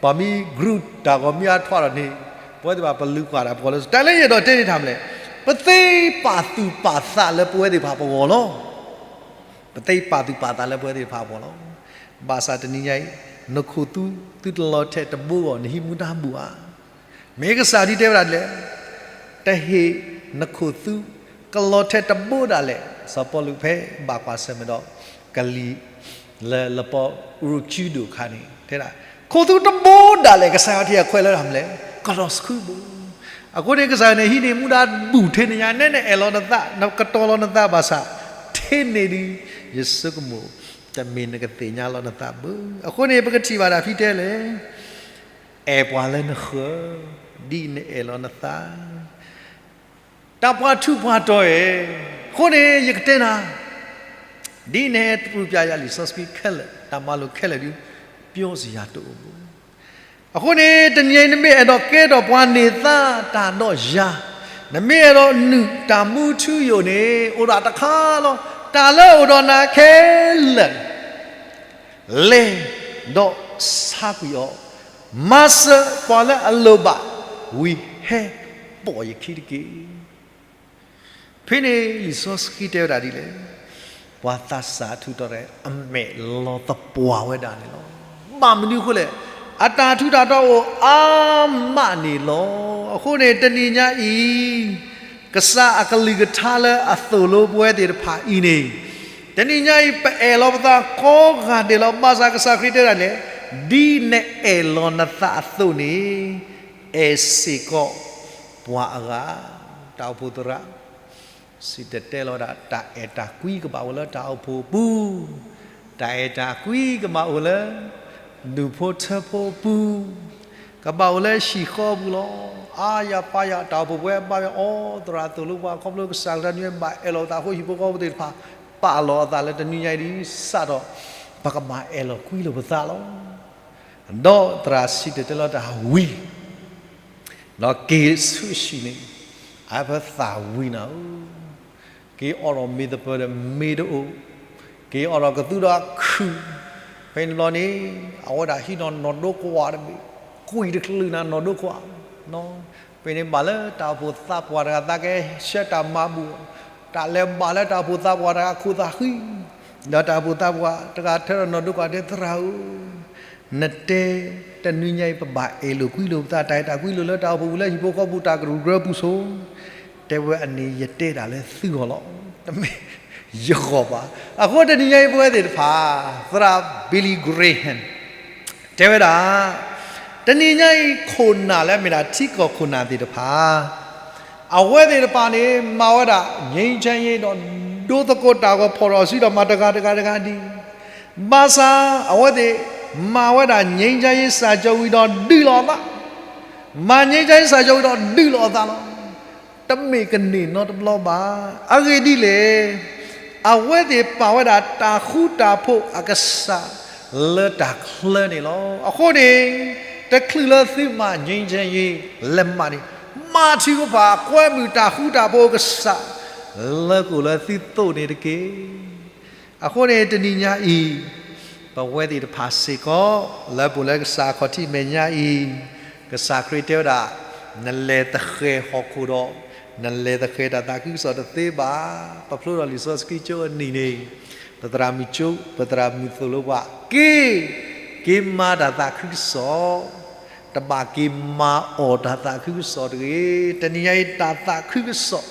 ပှၤမ့ၢ် group တၢ်ဂီၤမ့ၢ်အါထီၣ်ဒီးန့ၣ် ပဝဲသ့ၣ်တဖၣ်ပလူၤကွၢ်ဒၣ်ပဂီၤလၢ တၢ်လၢယအဲၣ်ဒိးတဲန့ၢ်တၢ်မနုၤလဲၣ်, ပသ့ပာ်သူၣ်ပာ်သးလၢပဝဲသ့ၣ်တဖၣ်ပဂီၢ်လီၤ. ပသ့ပာ်သူၣ်ပာ်သးလၢပဝဲသ့ၣ်တဖၣ်ပဂီၢ်လီၤ. ဘၣ်ဆၣ်တနံၤညါအံၤ နခိၣ်သူသုတလီၤထဲးတဘိအဂီၢ် နဟံးမူဒါဘူၣ်ဧါ. မ့ၢ်ကစၢ်ဒ်တဲဝဲဒၣ်ဒ်လဲၣ်, တဟ့ၣ်နခိၣ်သူကလီၤထဲးတဘိဒၣ်လဲာ်. စီၤပီလူးဖဲဘၣ်ကွၢ်ဆၢၣ်မဲာ်ဒီးကလံၤ လၢလပီအူရူၤကၠူဒိၣ်အခါန့ၣ် တဲဒၣ် ခိၣ်သူတဘိဒၣ်လဲာ် ကစၢ်ယွၤထံၣ်အခွဲးလၢတၢ်မနုၤလဲၣ်, ကလီၤဆှုဘိ. အဃိန့ၣ် ကစၢ်ယွၤန့ၣ် ဟံးန့ၢ်မူဒါဘူၣ်ထဲန့ၣ်ညါ, နဲနအဲၣ်လီၤနသး, နကတီၤလီၤနသးဘၣ်ဆၣ်, ထဲန့ၣ်ဒုး ယဆိကမိၣ် တမ့ၢ်နကသ့ၣ်ညါလီၤနသးဘၣ်. အဃိန့ၣ် ပကထံၣ်ဘၣ်ဒၣ်ဖဲတဲလဲၣ်, အဲၣ်ပှၤလၢနဃၢၤ, ဒ်နအဲၣ်လီၤနသး တၢ်ပှၤထူးပှၤတီၤဧၢ, အဃိန့ၣ် ယကတဲနၤ, ဒ်နဟဲသရူးပျးယၤလံာ်စီဆှံခဲလၢာ်, တၢ်မၤလိာ်ခဲလၢာ်ဒုး ပျီစ့ၢ်ယၤတအိၣ်ဘၣ်. အဃိန့ၣ် တနံၤအံၤ နမ့ၢ်အဲၣ်ဒိးကဲထီၣ်ပှၤန့ၢ်သါတၢ်ဒီးယၤ, နမ့ၢ်အဲၣ်ဒိးနုာ်တၢ်မူထူယိာ်န့ၣ် အိၣ်ဒၣ်တခါလီၤ. တၢ်လၢအိၣ်ဒီးနၤခဲလၢာ် လဲၤဒီးဆါကွံာ်အီၤ, မၤစၢၤပှၤလၢအလိၣ်ဘၣ်ဝံၤ ဟဲပိာ်ယခံတက့ၢ်. ဖဲန့ၣ်လံာ်စီဆှံတဲဝဲဒၣ်ဒ်လဲၣ်, ပှၤသးစၢ်ထူးတီၤတဂၤ အမဲာ်လီၤသပှၢ်ဝဲဒၣ်န့ၣ်လီၤ. ဘၣ်မနုၤအဃိလဲၣ်, အတၢ်ထူးတၢ်တီၤအိၣ်အါမးန့ၣ်လီၤ. အဃိန့ၣ် တနံၤညါအံၤ ကစၢ်အကလုၢ်ကထါလၢအသိၣ်လိပဝဲသ့ၣ်တဖၣ်အံၤန့ၣ်, တနံၤညါအံၤ ပအဲၣ်လီၤပသးကိးဂၤဒဲးလီၤ. ဘၣ်ဆၣ်ကစၢ်ခရံာ်တဲဒၣ်လဲၣ်, ဒ်နအဲၣ်လီၤနသးအသိးန့ၣ်, အဲၣ်စ့ၢ်ကီးပှၤအဂၤ. တၢ်အိၣ်ဖှိၣ်သရၣ် စံၣ်တဲၤတဲလီၤဝဲဒၣ် တၢ်အဲၣ်တၢ်ကွံကဘၣ်အိၣ်လၢတၢ်အိၣ်ဖှိၣ်အပူၤ, တၢ်အဲၣ်တၢ်ကွံကဘၣ်အိၣ်လၢ ဒူၣ်ဖိထၢဖိအပူၤ, ကဘၣ်အိၣ်လၢဟံၣ်ဃီအပူၤလီၤ. အါယၤပၢ်ယၤ တၢ်အိၣ်ဖှိၣ်ပဝဲဘၣ်ဝဲအီၤ သရၣ်သိၣ်လိပှၤ ခီဖျိကစၢ်ကရၢနံၤဘၣ်အဲၣ်လီၤပသးအဃိ ဟံၣ်ဖိဃီဖိသ့ၣ်တဖၣ် ပာ်လီၤအသးလၢတနံၤညါအံၤဒ်စးထီၣ် ပကဘၣ်အဲၣ်လီၤကွံလိာ်ပသးလီၤ. ဒီးသရၣ်စံၣ်တဲၤတဲလီၤတၢ်ဝံၤ ဒီးက့ၤဆူအဟံၣ်န့ၣ်, အဝဲသးဝံၤနၤဧၢ, က့ၤအိးထီၣ်မ့ၢ်သပၢၤဒီးမ့ၢ်တအိၣ်, က့ၤအိးထီၣ်ကသူဒီးအခုၣ်, ဖဲန့ၣ်တဘျီန့ၣ် အဝဲဒၣ်ဟံးနီၤနီၢ်ဒိကွၢ်တဘ့ၣ်, ကွံာ်တချုးနၤနီၢ်ဒိကွၢ်, ဖဲန့ၣ်ဘၣ်လၢတၢ်အိၣ်ဖှိၣ်သးပှၢ်တဂၤသးကဟဲဆှၢတၢ်မၤဘူၣ်, တၢ်လဲၤဘၣ်လၢတၢ်အိၣ်ဖှိၣ်သးပှၢ်တဂၤအခိၣ်သးဃံ, ဒီးတၢ်အိၣ်ဖှိၣ်သးပှၢ်တဂၤထၢဒီးနီၢ်ဒိကွၢ်တဲ သရၣ်ဧၢ, နတဲ တနံၤညါအံၤ ပဘၣ်အဲၣ်လိာ်ကွံလိာ်ပသး တၢ်အဲၣ်တၢ်ကွံလိာ်လၢတၢ်အိၣ်ဖှိၣ်ပူၤလၢဟံၣ်ဖိဃီဖိပူၤ တၢ်ကရူၢ်ကရၢပူၤဆိ, တဲဝဲအန့ၣ် ယတဲဒၣ်လၢသုဂီၢ်လီၤ. တမ့ၢ်ယဂီၢ်ဘၣ်. အဃိတနံၤညါအံၤပဝဲသ့ၣ်တဖၣ် သရၣ် Billy Graham တဲဝဲဒၣ်, တနံၤညါအံၤခိၣ်နၢ်လၢအမ့ၢ်ဒၣ်ထံကီၢ်ခိၣ်နၢ်သ့ၣ်တဖၣ် အဝဲသ့ၣ်တဖၣ်န့ၣ် မၤဝဲဒၣ် ငြိမ်းချမ်းရေး ဒီး ဒိသကိးတၢ်ဂီၤဖီၣ်ထီၣ်စုဒီးမၤတဂၤတဂၤတဂၤဒ်, ဘၣ်ဆၣ် အဝဲသ့ၣ် မၤဝဲဒၣ် ငြိမ်းချမ်းရေးစာချုပ် ဝံၤဒီးဒုးလီၤအသး, မၤ ငြိမ်းချမ်းရေးစာချုပ် ဝံၤဒီးဒုးလီၤအသးလီၤ. တမ့ၢ်ကန့ၢ်နီတဘျီဘၣ်. အဂ့ၢ်ဒ်လဲၣ်, အဝဲသ့ၣ်ပာ်ဝဲဒၣ်တၢ်ဃူတၢ်ဖိးအကစၢ်လၢတၢ်ချၢန့ၣ်လီၤ. အဃိန့ၣ် တချုးလၢသုမၤ ငြိမ်းချမ်းရေး လက်မှတ် န့ၣ်, မၤထုကဖၣ်ကွဲမုာ်တၢ်ဃူတၢ်ဖိးအကစၢ် လၢကအိၣ်လၢသုသိးန့ၣ်တက့ၢ်. အဃိန့ၣ် တနံၤညါအံၤ ပဝဲသ့ၣ်တဖၣ်စ့ၢ်ကီး လၢပအိၣ်လၢကစၢ်အခီၣ်ထံးမဲာ်ညါအံၤ, ကစၢ်ခရံာ်တဲဝဲဒၣ်, နလဲၤသဃဲၤဟီၣ်ခိၣ်ဒီး နလဲၤသဃဲၤတၢ်သးခုကစီၣ်တသ့ဘၣ်. ပဖျိထီၣ်လံာ်စီဆှံကၠိအနံၤန့ၣ်, ပသရၣ်မုၣ်ကၠိ, ပသရၣ်မုၣ်သိၣ်လိပှၤ, က့ၤ, က့ၤမၤတၢ်သးခုကစီၣ်, တဘၣ်က့ၤမၤအီၣ်တၢ်သးခုကစီၣ်တဂ့ၤ. တနံၤညါအံၤတၢ်သးခုကစီၣ်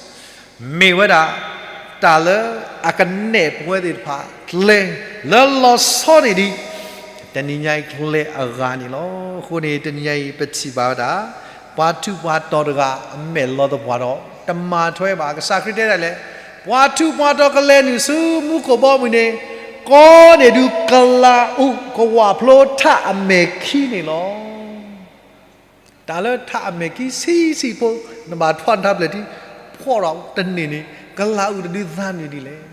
မ့ၢ်ဝဲဒၣ် တၢ်လၢအကနဲၣ်ပဝဲသ့ၣ်တဖၣ်ကျဲ လၢလီၤဆီန့ၣ်ဒ် တနံၤညါအံၤကျဲအဂၤန့ၣ်လီၤ. အဃိန့ၣ် တနံၤညါအံၤပထံၣ်ဘၣ်ဝဲဒၣ် ပှၤထူးပှၤတီၤတဂၤ အမဲာ်လီၤသပှၢ်ဒီး တမၤထွဲဘၣ်. ကစၢ်ခရံာ်တဲဒၣ်လဲၣ်, ပှၤထူးပှၤတီၤကလဲၤနုာ်ဆူမူခိၣ်ဘီမုၢ်န့ၣ်, ကီန့ၣ်ဒုးကလးအူးကဝၣ်ဖျိထးအမဲာ်ခံန့ၣ်လီၤ. တၢ်လၢထးအမဲာ်ခံဆံးဆံးဖိ, နဘၣ်ထွးနထးဖျၢၣ်ထံ ဖှီၣ်ဒီးတန့ၢ်န့ၣ် ကလးအူးတဒုးသးနုာ်ဒ်လဲၣ်.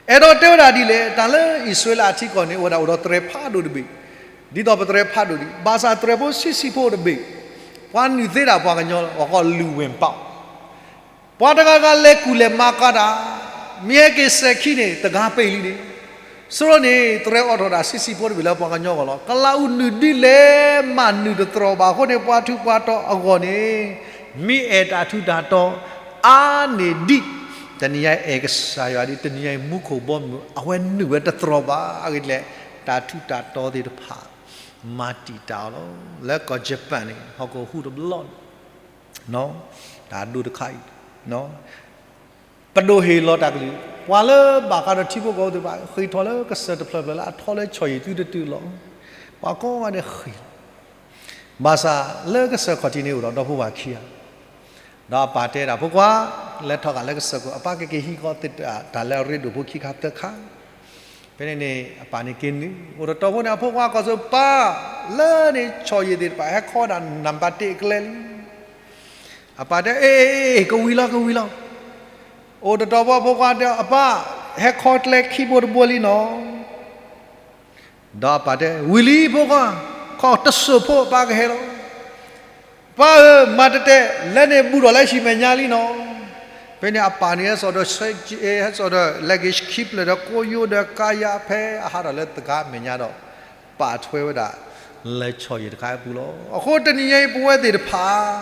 အဲၣ်ဒိးတဲဝဲဒၣ်ဒ်လဲၣ်, တၢ်လၢအံၣ်စရ့လးအထံကီၢ်န့ၣ် အိၣ်ဝဲဒၣ်အိၣ်ဒီးသရဲဖးဒိၣ်တဘ့ၣ်, ဒ်သိးပသရဲဖးဒိၣ်ဒံး, ဘၣ်ဆၣ်သရဲဖိဆံးဆံးဖိတဘ့ၣ်, ပှၤနုာ်သ့တၢ်ပှၤကညီလီၤ, အီၤကီးလူၤဝ့ၢ်ပာ် ပှၤတဂၤဂၤလဲၤကူၣ်လဲၤမၤကၤတၢ်, မ့ၢ်ဟဲက့ၤစဲၤခံန့ၣ် တဂၤပ့ၤလံန့ၣ်, ဆိန့ၣ် သရဲအိးထီၣ်တၢ်ဆံးဆံးဖိတဘ့ၣ်လၢပှၤကညီဂီၢ်လီၤ. ကလးအူးနုာ်ဒ်လဲၣ်မးနုာ်တတြီၢ်ဘၣ်အဃိန့ၣ် ပှၤထူးပှၤတီၤအဂီၢ်န့ၣ် မ့ၢ်အဲၣ်တၢ်ထူးတၢ်တီၤအါန့ၢ်ဒံး, တနံၤညါအဲၣ်ကစၢ်ယွၤဒ် တနံၤညါအံၤမူခိၣ်ဘီမုၢ် အဝဲနုာ်ဝဲတတြီၢ်ဘၣ်. အဂ့ၢ်ဒ်လဲၣ်, တၢ်ထူးတၢ်တီၤသ့ၣ်တဖၣ် မၤတံာ်တာ်အီၤလီၤ. လၢကီၢ် Japan န့ၣ် ဟီၣ်ခိၣ်ဟူးတဘျီန့ၣ် တၢ်ဒိတခါအံၤ, ပဒိၣ်ဟ့ၣ်လီၤတၢ်ကလုၢ်, ပှၤလၢဘၣ်ဃးဒီးထံဖိကီၢ်ဖိသ့ၣ်တဖၣ် ဃ့ၢ်ထီၣ်လၢကစၢၢ်တဖျၢၣ်ဖျၢၣ်လၢအထီလၢဆီၣ်ယံာ်သုတတုၤလီၤ. ပှၤကိးဂၤဒဲးဃ့ၢ်လီၤ. ဘၣ်ဆၣ်လၢကစၢၢ်ခီၣ်ထံးန့ၣ်အိၣ်ဒီးဒီဖိဝၤခံဂၤ, ဒီးအပၢ်တဲဒၣ်ဖိခွါ, လဲၤထီၣ်ဃာ်လၢကစၢၢ်ခိၣ် အပၢ်ကက့ၤဟံးဃီသ့ၣ်တၢ်လၢအရ့ဒိၣ်ဖိခံခါသၢခါ ဖဲန့ၣ်န့ၣ် အပၢ်န့ၣ်က့ၤနုာ်, အိၣ်တတီၤဖိန့ၣ် အဖိခွါကိးစိ ပၢ်, လၢန့ၣ်ဆီၣ်ယံာ်သ့ၣ်တဖၣ် ဟဲခီဒၣ်နံပါတ်တစ်အကျဲလံ. အပၢ်တဲ အ့ အ့ အ့ ကဝံၤလီၤ ကဝံၤလီၤ. အိၣ်တတီၤဖိအဖိခွါတဲ အပၢ်, ဟဲခီကျဲခံဘိတဘိလံနီၤ. ဒီးအပၢ်တဲ ဝံၤလံဖိခွါ, ခီတစိၢ်ဖိအပၢ်ကဟဲလီၤ. ပၢ်ဧၢ, မၤတဲတဲ, လၢန့ၣ်ဘူးထီၣ်လၢဟံၣ်မဲာ်ညါလံနီၤ. ဖဲန့ၣ်အပၢ်န့ၣ်ဟဲစိာ်ဒီး ဟဲစိာ်ဒီး luggage ခံဖျၢၣ်ဒီးကိးယိဒီးကါယါဖဲအဟးထီၣ်လၢတဂၤမဲာ်ညါဒီး ပာ်ထွဲဝဲဒၣ် လၢဆီၣ်ယံာ်တခါအပူၤလီၤ. အဃိတနံၤညါအံၤပဝဲသ့ၣ်တဖၣ်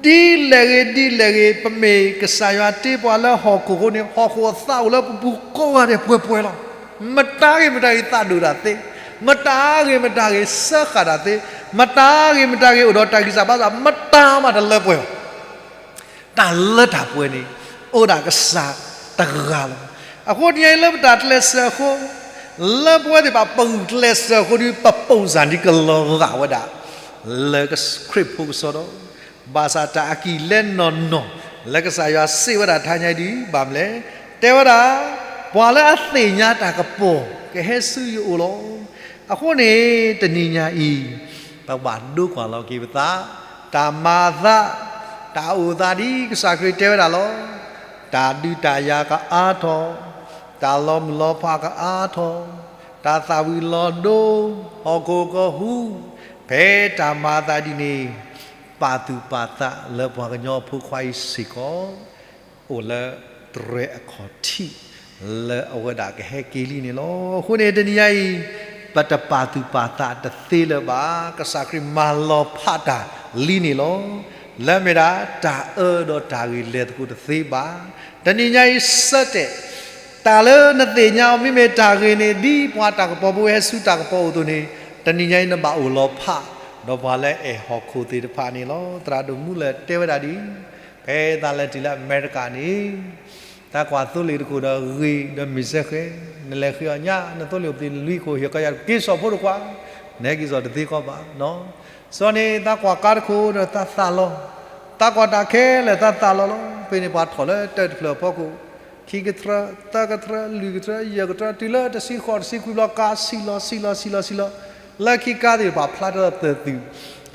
ဒ်လဲၣ်ဂ့ၤဒ်လဲၣ်ဂ့ၤ ပမ့ၢ်ကစၢ်ယွၤတ့ပှၤလၢဟီၣ်ခိၣ်အဃိန့ၣ် ဟီၣ်ခိၣ်အသးအိၣ်လၢပပူၤကိးဂၤဒဲးပှဲၤပှဲၤလီၤ. မတၤဂ့ၤမတၤဂ့ၤသးဒိၣ်တၢ်သ့, မတၤဂ့ၤမတၤဂ့ၤစၢဃာ်တၢ်သ့, မတၤဂ့ၤမတၤဂ့ၤအိၣ်ဒီးတၢ်ဂံၢ်စၢ်ဘါစၢ် မတၤမးတလၢပှဲၤဘၣ်. တၢ်လၢတၢ်ပှဲၤန့ၣ် အိၣ်ဒၣ်ကစၢ်တဂၤလီၤ. အဃိတနံၤအံၤလၢပတၢ်ကျဲးစၢးအဃိ, လၢပဝဲသ့ၣ်တဖၣ်ပဂုာ်ကျဲးစၢးအဃိဒီး ပပိာ်စၢ်ဒ်ကလီၤဂာ်ဝဲဒၣ် လၢခရံာ်ဖိကစီဒီ, ဘၣ်ဆၣ်တၢ်အကံၢ်လဲနီၢ်နီၢ် လၢကစၢ်ယွၤစံးဝဲဒၣ်တဟါညါအံၤဒ် ဘၣ်မနုၤလဲၣ်, တဲဝဲဒၣ်, ပှၤလၢအသ့ၣ်ညါတၢ်ကပီၤ ကဟဲဆူယအိၣ်လီၤ. အဃိန့ၣ် တနံၤညါအံၤ ပဘၣ်ဒိကွၢ်လီၤက့ၤပသး, တၢ်မၤအသး, တၢ်အိၣ်သးဒ်ကစၢ်ခရံာ်တဲဝဲဒၣ်လီၤ. တၢ်ဒုးတၢ်ယၤကအါထီၣ်, တၢ်လီၤမုၢ်လီၤဖးကအါထီၣ်, တၢ်သၣ်ဝံၤလီၤဒိ, ဟီၣ်ခိၣ်ကဟူ, ဖဲတၢ်မၤအသးဒ်န့ၣ် ပာ်သူၣ်ပာ်သးလၢပှၤကညီအဖိခွါအံၤစ့ၢ်ကီး အိၣ်လၢတြဲၤအခီၣ်ထံး လၢအဝဲဒၣ်ကဟဲက့ၤလံန့ၣ်လီၤ. အဃိန့ၣ် တနံၤညါအံၤ ပတပာ်သူၣ်ပာ်သးတသ့လၢၤဘၣ်. ကစၢ်ခရံာ်မၤလီၤဖးတၢ်လံန့ၣ်လီၤ. လၢအမ့ၢ်ဒၣ်တၢ်အၢဒီးတၢ်ဂ့ၢ်လဲၤသကိးတသ့ဘၣ်. တနံၤညါအံၤ ဆၢတဲာ် တၢ်လၢနသ့ၣ်ညါအီၤ မ့မ့ၢ်တၢ်ဂ့ၤန့ၣ် ဒ်ပှၤတၢ်ကပီၤဖိဟဲဆူတၢ်ကပီၤအိၣ်အသိးန့ၣ်, တနံၤညါအံၤနဘၣ်အိၣ်လီၤဖး ဒီးပှၤလၢအဲၣ်ဟီၣ်ခိၣ်သ့ၣ်တဖၣ်န့ၣ်လီၤ. သရၣ်ဒိၣ်မူလၢၢ်တဲဝဲဒၣ်ဒ်အံၤ, ဖဲသးလဲၤတုၤလၢအမဲရကၤန့ၣ် သးကွၢ်သိလ့ၣ်တခိၣ်ဒီးဂ့ၤဒီးမ့ၢ်စဲဃဲ, နလဲၤဃ့အီၤညါ နသိလ့ၣ်အိၣ်ပသံးလွံၢ်ခိၣ် ဟ့ၣ်ကယၤက့ၤစိာ်ဖိတကွၢ်, နဟဲက့ၤစိာ်တသ့ကီးဘၣ်. စီၤန့ၣ် သးကွၢ်ကါတခိၣ်ဒီးသးသးလီၤ, သးကွၢ်တၢ်ခဲလၢာ်သးသးလီၤလီၤ. ဖဲန့ၣ်ပှၤထီၣ်လၢတၢၢ်တဖျၢၣ်အဖီခိၣ်, ခံကထြၢ, သၢကထြၢ, လွံၢ်ကထြၢ, ယဲၢ်ကထြၢ, တုၤလၢတဆံဃိးတဆံခွံဘျီ ကါဆံးလီၤဆံးလီၤဆံးလီၤဆံးလီၤ, လၢခံကါသ့ၣ်တဖၣ်ဖျါထီၣ်သၢၣ်သုး,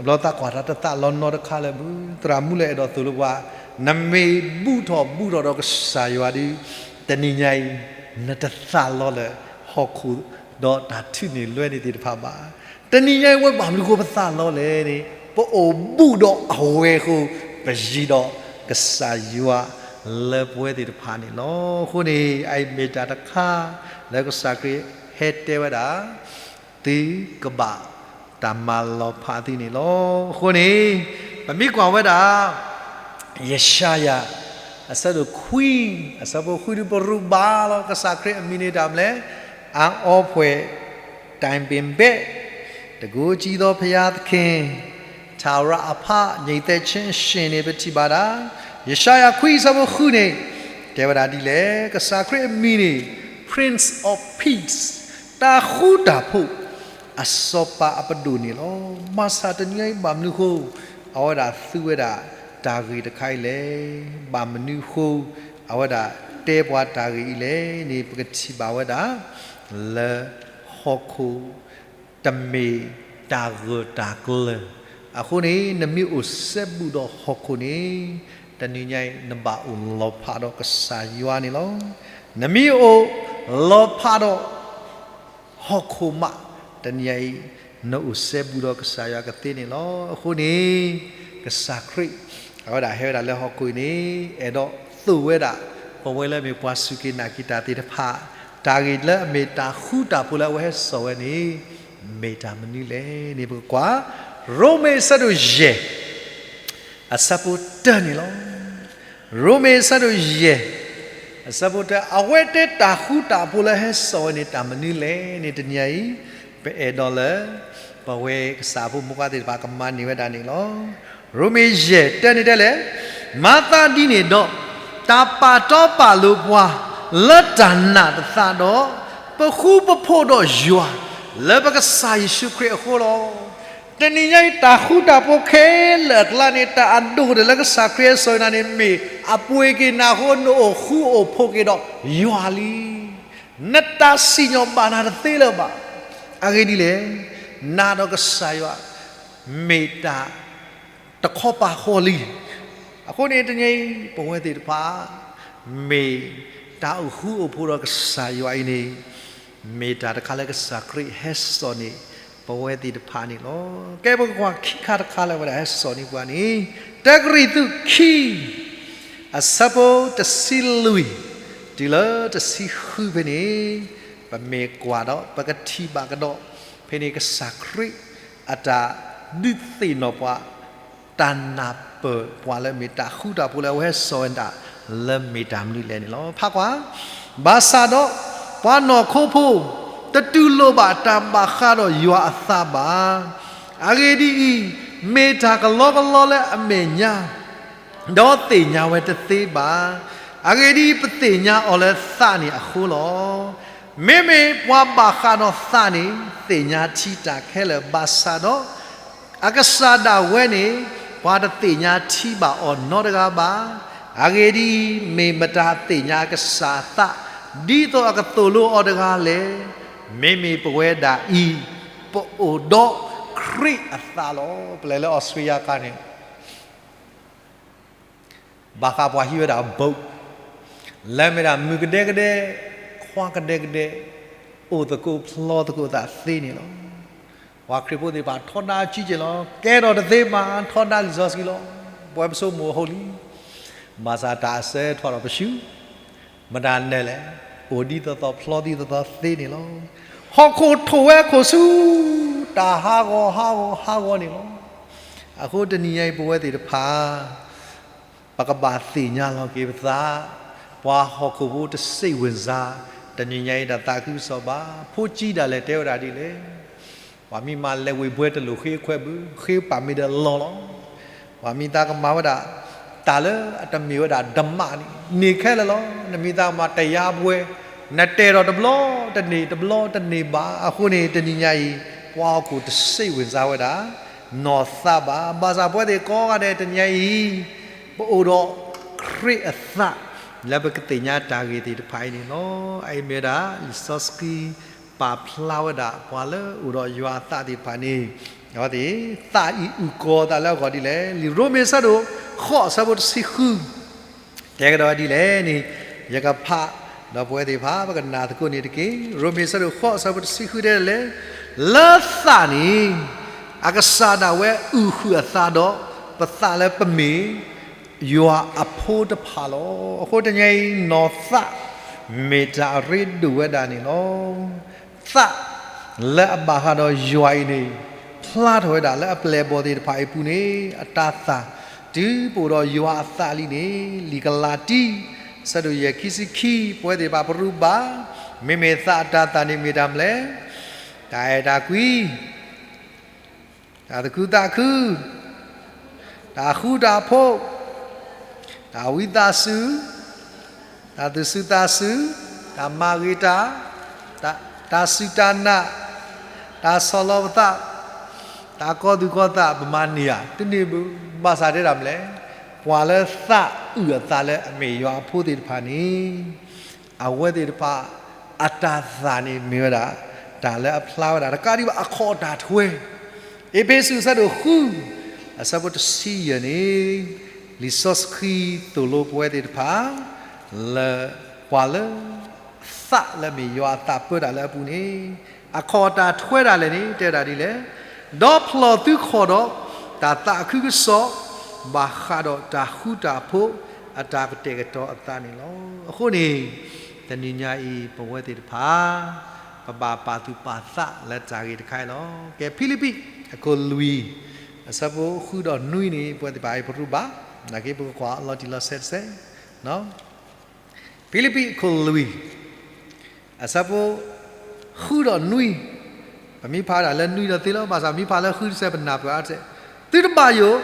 ဘျီသးကွၢ်တၢ်တသးလီၤနီတခါလၢၤဘၣ်. သရၣ်မူလၢၢ်အဲၣ်ဒိးသိၣ်လိပှၤ, နမ့ၢ်ဘူၣ်ထီၣ်ဘူၣ်ထီၣ်ဒီးကစၢ်ယွၤဒီး တနံၤညါအံၤ နတသးလီၤလၢဟီၣ်ခိၣ် ဒီးတၢ်ထုးန့ၢ်လွဲန့ၢ်သ့ၣ်တဖၣ်ဘၣ်. တနံၤညါအံၤဝဲဘၣ်မနုၤဃိပသးလီၤလဲၣ်န့ၣ်, ပအိၣ်ဘူၣ်ဒီးအဝဲအဃိ ပယံၤဒီးကစၢ်ယွၤလၢပဝဲသ့ၣ်တဖၣ်န့ၣ်လီၤ. အဃိန့ၣ် အအံၤမ့ၢ်တၢ်တခါ လၢကစၢ်ခရံာ်ဟဲတဲဝဲဒၣ် သုကဘၣ်တၢ်မၤလီၤဖးသုန့ၣ်လီၤ. အဃိန့ၣ် ပမ့ၢ်ကွၢ်ဝဲဒၣ် ယၡါယၤ အဆၢဒိၣ်ခွံ အဆၢဖိဃုဒုး ပရူးဘၣ်လီၤ ကစၢ်ခရံာ်အမံၤန့ၣ်တၢ်မနုၤလဲၣ်, အအံၤအီပှဲၤ တိုင်ပင်ဘက်, တန်ခိုးကြီးသောဘုရားသခင်, ထာဝရအဖ ငြိမ်သက်ခြင်းရှင်န့ၣ် ပထံၣ်ဘၣ်ဒၣ် ယၡါယၤခွံအဆၢဖိဃုန့ၣ် တဲဝဲဒၣ်ဒ်လဲၣ်, ကစၢ်ခရံာ်အမံၤန့ၣ် Prince of Peace တၢ်ဃူတၢ်ဖိး အစီၤပၤအပဒိၣ်န့ၣ်လီၤ. မၤစၢ်တနံၤအံၤဘၣ်မနုၤအဃိ အဝဲဒၣ်သူဝဲဒၣ်တၢ်ဂ့ၢ်တခါအံၤလဲၣ်, ဘၣ်မနုၤအဃိ အဝဲဒၣ်တဲပှၤတၢ်ဂ့ၢ်အံၤလဲၣ်န့ၣ် ပကထံၣ်ဘၣ်ဝဲဒၣ် လၢဟီၣ်ခိၣ် တမ့ၢ်တၢ်ဂၢၢ်တၢ်ကျၢၤ, အဃိန့ၣ် နမ့ၢ်အိၣ်စဲဘူးဒီးဟီၣ်ခိၣ်န့ၣ် တနံၤညါအံၤ နဘၣ်အိၣ်လီၤဖးဒီးကစၢ်ယွၤန့ၣ်လီၤ. နမ့ၢ်အိၣ်လီၤဖးဒီး ဟီၣ်ခိၣ်မး တနံၤညါအံၤ နအိၣ်စဲဘူးဒီးကစၢ်ယွၤကသ့န့ၣ်လီၤ. အဃိန့ၣ် ကစၢ်ခရံာ် အဝဲဒၣ်ဟဲဝဲဒၣ်လၢဟီၣ်ခိၣ်အံၤန့ၣ် အဲၣ်ဒိးသိၣ်ဝဲဒၣ် ပဝဲလၢအမ့ၢ်ပှၤစူၢ်က့ၤနာ်က့ၤတၢ်သ့ၣ်တဖၣ် တၢ်ဂ့ၢ်လၢအမ့ၢ်တၢ်ဃူတၢ်ဖိးလၢအဝဲဟဲစိာ်ဝဲန့ၣ် မ့ၢ်တၢ်မနုၤလဲၣ်န့ၣ် ပကကွၢ် ရိမ့ၤအဆၢဒိၣ်ယဲၢ် အဆၢဖိတၢန့ၣ်လီၤ. ရိမ့ၤအဆၢဒိၣ်ယဲၢ် အဆၢဖိတၢ အဝဲတဲတၢ်ဃူတၢ်ဖိးလၢဟဲစိာ်ဝဲန့ၣ် တၢ်မနုၤလဲၣ်န့ၣ် တနံၤအံၤ ပအဲၣ်ဒိးလၢ ပဝဲကစၢ်ဖိမိၢ်ပၢ်သ့ၣ်တဖၣ်ကမၤန့ၢ်ဝဲဒၣ်န့ၣ်လီၤ. ရိမ့ၤယဲၢ်တၢန့ၣ်တဲလဲၣ်, မၤသးဒ်န့ၣ်ဒီး တၢ်ပာ်တီပာ်လိၤပှၤ လၢတၢ်နာ်တသးဒီး ပဃူပဖိးဒီးယွၤ လၢပကစၢ်ယ့ၣ်ၡူးခရံာ်အဃိလီၤ. တနံၤညါအံၤ တၢ်ဃူတၢ်ဖိးခဲလၢာ်အကျါန့ၣ် တၢ်အဒိၣ်ကတၢၢ်လၢကစၢ်ခရံာ်ဟဲစိာ်နၤန့ၣ် မ့ၢ်အပှ့ၤက့ၤနၤအဃိ နအိၣ်ဃူအိၣ်ဖိးက့ၤဒီးယွၤလံ. နတၢ်စံၣ်ညီၣ်ဘၣ်နၤတသ့လၢၤဘၣ်. အဂ့ၢ်ဒ်လဲၣ်, နၤဒီးကစၢ်ယွၤ မ့ၢ်တၢ် တခီပၤဃီလံ. အဃိန့ၣ် တနံၤအံၤ ပဝဲသ့ၣ်တဖၣ် မ့ၢ်တၢ်အိၣ်ဃူအိၣ်ဖိးဒီးကစၢ်ယွၤအံၤန့ၣ် မ့ၢ်တၢ်တခါလၢကစၢ်ခရံာ်ဟဲစိာ်န့ၣ် ပဝဲသ့ၣ်တဖၣ်န့ၣ်လီၤ. ကဲ ပကကွၢ်ခံခါတခါလၢအဝဲဒၣ်ဟဲစိာ်န့ၢ်ပှၤန့ၣ် တၢကရံၣ်သူးခံ အဆၢဖိတဆံလွံၢ် တုၤလၢတဆံဃုဖဲန့ၣ် ပမ့ၢ်ကွၢ်ဒီး ပကထံၣ်ဘၣ်ကဒီး ဖဲန့ၣ်ကစၢ်ခရံာ် အတၢ်ဒုးသ့ၣ်နီၣ်ပှၤ တၢ်နၢ်ပၢၢ်ပှၤလၢအမ့ၢ်တၢ်ဃူတၢ်ဖိးလၢအဝဲဟဲစိာ်ဝဲဒၣ်လၢမ့ၢ်တၢ်မနုၤလဲၣ်န့ၣ်လီၤ. ဖးကွၢ်, ဘၣ်ဆၣ်ဒီး ပှၤနီၢ်ခိဖိ တတူၢ်လိာ်ဘၣ်တၢ်ဘၣ်ဃးဒီးယွၤအသးဘၣ်. အဂ့ၢ်ဒ်အံၤ, မ့ၢ်တၢ်ကလီကလီလၢအမဲာ်ညါ ဒီးသ့ၣ်ညါဝဲတသ့ဘၣ်. အဂ့ၢ်ဒ်အံၤ, ပသ့ၣ်ညါအီၤလၢသးန့ၣ်အဃိလီၤ. မ့မ့ၢ်ပှၤဘၣ်ဃးဒီးသးန့ၣ် သ့ၣ်ညါထံတၢ်ခဲလၢာ်ဘၣ်ဆၣ်ဒီး အကစၢ်ဒၣ်ဝဲန့ၣ် ပှၤတသ့ၣ်ညါထံဘၣ်အီၤနီတဂၤဘၣ်. အဂ့ၢ်ဒ်အံၤ, မ့ၢ်မတၤသ့ၣ်ညါအကစၢ်အသး ဒ်သိးအကသိၣ်လိအီၤတဂၤလဲၣ်. မ့မ့ၢ်ပဝဲဒၣ်အံၤ ပအိၣ်ဒီးခရံာ်အသးလီၤ. ပလဲၤလၢအီစထြ့လယါအခါန့ၣ် ဘၣ်ဃးပှၤဟံးဝဲဒၣ် boat လၢမ့ၢ်ဒၣ်မုၢ်ကဒဲကဒဲ ခွါကဒဲကဒဲ အိၣ်သကိးဖျီသကိးသးသ့န့ၣ်လီၤ. ပှၤခရံာ်ဖိသ့ၣ်တဖၣ်ထီဒါကံက့ၤလီၤ. ကဲထီၣ်တသ့ဘၣ် ထီဒါလံာ်စီဆှံလီၤ. ပဝဲပဆိကမိၣ်အဟိလံ. ဘၣ်ဆၣ်တၢ်အစၢထွးဒီးပစု မတၤနဲလဲၣ်, အိၣ်ဒ်သိးသိးဖျီဒ်သိးသိးသ့န့ၣ်လီၤ. ဟီၣ်ခိၣ်ထိၣ်ဝဲခိၣ်ဆူ တၢ်ဟးဂီၤဟးဂီၤဟးဂီၤန့ၣ်လီၤ. အဃိတနံၤညါအံၤပဝဲသ့ၣ်တဖၣ် ပကဘၣ်သ့ၣ်ညါလီၤက့ၤပသး, ပှၤဟီၣ်ခိၣ်ဖိတစိတ်ဝင်စား တနံၤညါအံၤတၢ်သးခုကစီၣ်ဘၣ်. ဖိကံဒၣ်လဲာ်တဲဝဲဒၣ်ဒ်လဲၣ်. ပှၤမ့ၢ်မၤလဲၤဝ့ၢ်ပှဲၤတလိၣ်ဃ့ခွဲးဘုး, ဃ့ပာ်မ့ၢ်ဒီးလီၢ်လီၤ. ပှၤမ့ၢ်သးကမၤဝဲဒၣ် တၢ်လၢအတမ့ၢ်ဝဲဒၣ်ဓမ္မန့ၣ် န့ၢ်ခဲလၢာ်လီၤ. နမ့ၢ်သးကမၤတယါဘှဲ, နတဲာ်ဒီးတဘျီတန့ၢ် တဘျီတန့ၢ်ဘၣ်. အဃိန့ၣ် တနံၤညါအံၤ ပှၤဟီၣ်ခိၣ်တစိတ်ဝင်စားဝဲဒၣ် နီၢ်သးဘၣ်. ဘၣ်ဆၣ်ပဝဲသ့ၣ်ကိးဂၤဒဲးတနံၤညါအံၤ ပအိၣ်ဒီးခရံာ်အသး လၢပကသ့ၣ်ညါတၢ်ဂ့ၢ်သ့ၣ်တဖၣ်အံၤန့ၣ်လီၤ. အအံၤမ့ၢ်ဝဲဒၣ် လံာ်စီဆှံပာ်ဖျါဝဲဒၣ် ပှၤလၢအိၣ်ဒီးယွၤအသးသ့ၣ်တဖၣ်န့ၣ် အဝဲသ့ၣ် သးအံၤအုၣ်ကီၤအသးလၢအဂီၢ်ဒ်လဲၣ်. လံာ်ရိမ့ၤအဆၢဒိၣ်ဃိးအဆၢဖိတဆံဃု တဲကဒီးဝဲဒ်လဲၣ်န့ၣ် ယကဖး ဒီးပဝဲသ့ၣ်တဖၣ် ပကနၣ်သကိးန့ၣ်တက့ၢ်. ရိမ့ၤအဆၢဒိၣ်ဃိးအဆၢဖိတဆံဃုတဲဒ်လဲၣ်, လၢသးန့ၣ် အကစၢ်ဒၣ်ဝဲအုၣ်ဃုာ်အသးဒီး ပသးလၢပမ့ၢ် ယွၤအဖိတဖၣ်လီၤ. အဃိတနံၤအံၤ နီၢ်သး မ့ၢ်တၢ်အရ့ဒိၣ်ဝဲဒၣ်န့ၣ်လီၤ. သးလၢအဘၣ်ဃးဒီးယွၤအံၤန့ၣ် ဖျါထီၣ်ဝဲဒၣ်လၢအပျဲၢ်အဘီၣ်သ့ၣ်တဖၣ်အံၤအပူၤန့ၣ် အတၤသၣ် တုၤပအိၣ်ဒီးယွၤအသးလံန့ၣ် လံာ်ကလၤတံ အဆၢဒိၣ်ယဲၢ်ခံဆံခံ ပဝဲသ့ၣ်တဖၣ်ပရူးဘၣ်, မ့မ့ၢ်သးအတၤသၣ်န့ၣ်မ့ၢ်တၢ်မနုၤလဲၣ်, တၢ်အဲၣ်တၢ်ကွံ တၢ်သူၣ်ခုသးခု, တၢ်ဃူတၢ်ဖိး, တၢ်ဝံသးစူၤ, တၢ်သူၣ်စူၤသးစူၤ, တၢ်မၤဂ့ၤတၢ်, တၢ်စူၢ်တၢ်နာ်, တၢ်ဆီၣ်လီၤပသး, တၢ်ကီၤသူၣ်ကီၤသး ပမၤန့ၢ်ဧါ, တန့ၢ်ဘၣ်. ဘၣ်ဆၣ်တဲဒၣ်မနုၤလဲၣ်, ပှၤလၢသးအုၣ်အသးလၢအမ့ၢ်ယွၤအဖိသ့ၣ်တဖၣ်န့ၣ် အဝဲသ့ၣ်တဖၣ် အတၤသၣ်န့ၣ်မ့ၢ်ဝဲဒၣ် တၢ်လၢအဖျါဝဲဒၣ် တကးဒံးဘၣ်အခီၣ်တၢ်ထွဲ, အ့းဖ့းစူးအဆၢဒိၣ်ဃု အဆၢဖိတဆံယဲၢ်န့ၣ် လံာ်စီဆှံသိၣ်လိပဝဲသ့ၣ်တဖၣ် လၢပှၤလၢ သးလၢမ့ၢ်ယွၤအသးပၢတၢ်လၢအပူၤန့ၣ် အခီၣ်တၢ်ထွဲဒၣ်လဲာ်န့ၣ် တဲဝဲဒၣ်ဒ်လဲၣ်, ဒီးဖျီၣ်သုခီၣ်ဒီး တၢ်သးခုကစီၣ် ဘၣ်ဃးဒီးတၢ်ဃူတၢ်ဖိး အတၢ်ကတဲာ်ကတီၤအသးန့ၣ်လီၤ. အဃိန့ၣ် တနံၤညါအံၤ ပဝဲသ့ၣ်တဖၣ် ပဘၣ်ပာ်သူၣ်ပာ်သးလၢတၢ်ဂ့ၢ်တခါအံၤလီၤ. ကဲ ဖံလံးပံး အခိၣ်လွံၢ် အဆၢဖိဃုဒီးနွံန့ၣ် ပဝဲသ့ၣ်တဖၣ်အံၤပရူးဘၣ်, နာ်က့ပကကွၢ်လီၤတံၢ်လီၤဆဲးတစဲး, ဖံလံးပံးအခိၣ်လွံၢ် အဆၢဖိဃုဒီးနွံ, ပမ့ၢ်ဖးဒၣ်လၢနွံဒီးသ့လီၤ, ဘၣ်ဆၣ်မ့ၢ်ဖးလၢဃုတစဲး ပနၢ်ပၢၢ်အါတစဲး, သုတဘၣ်ယိၣ်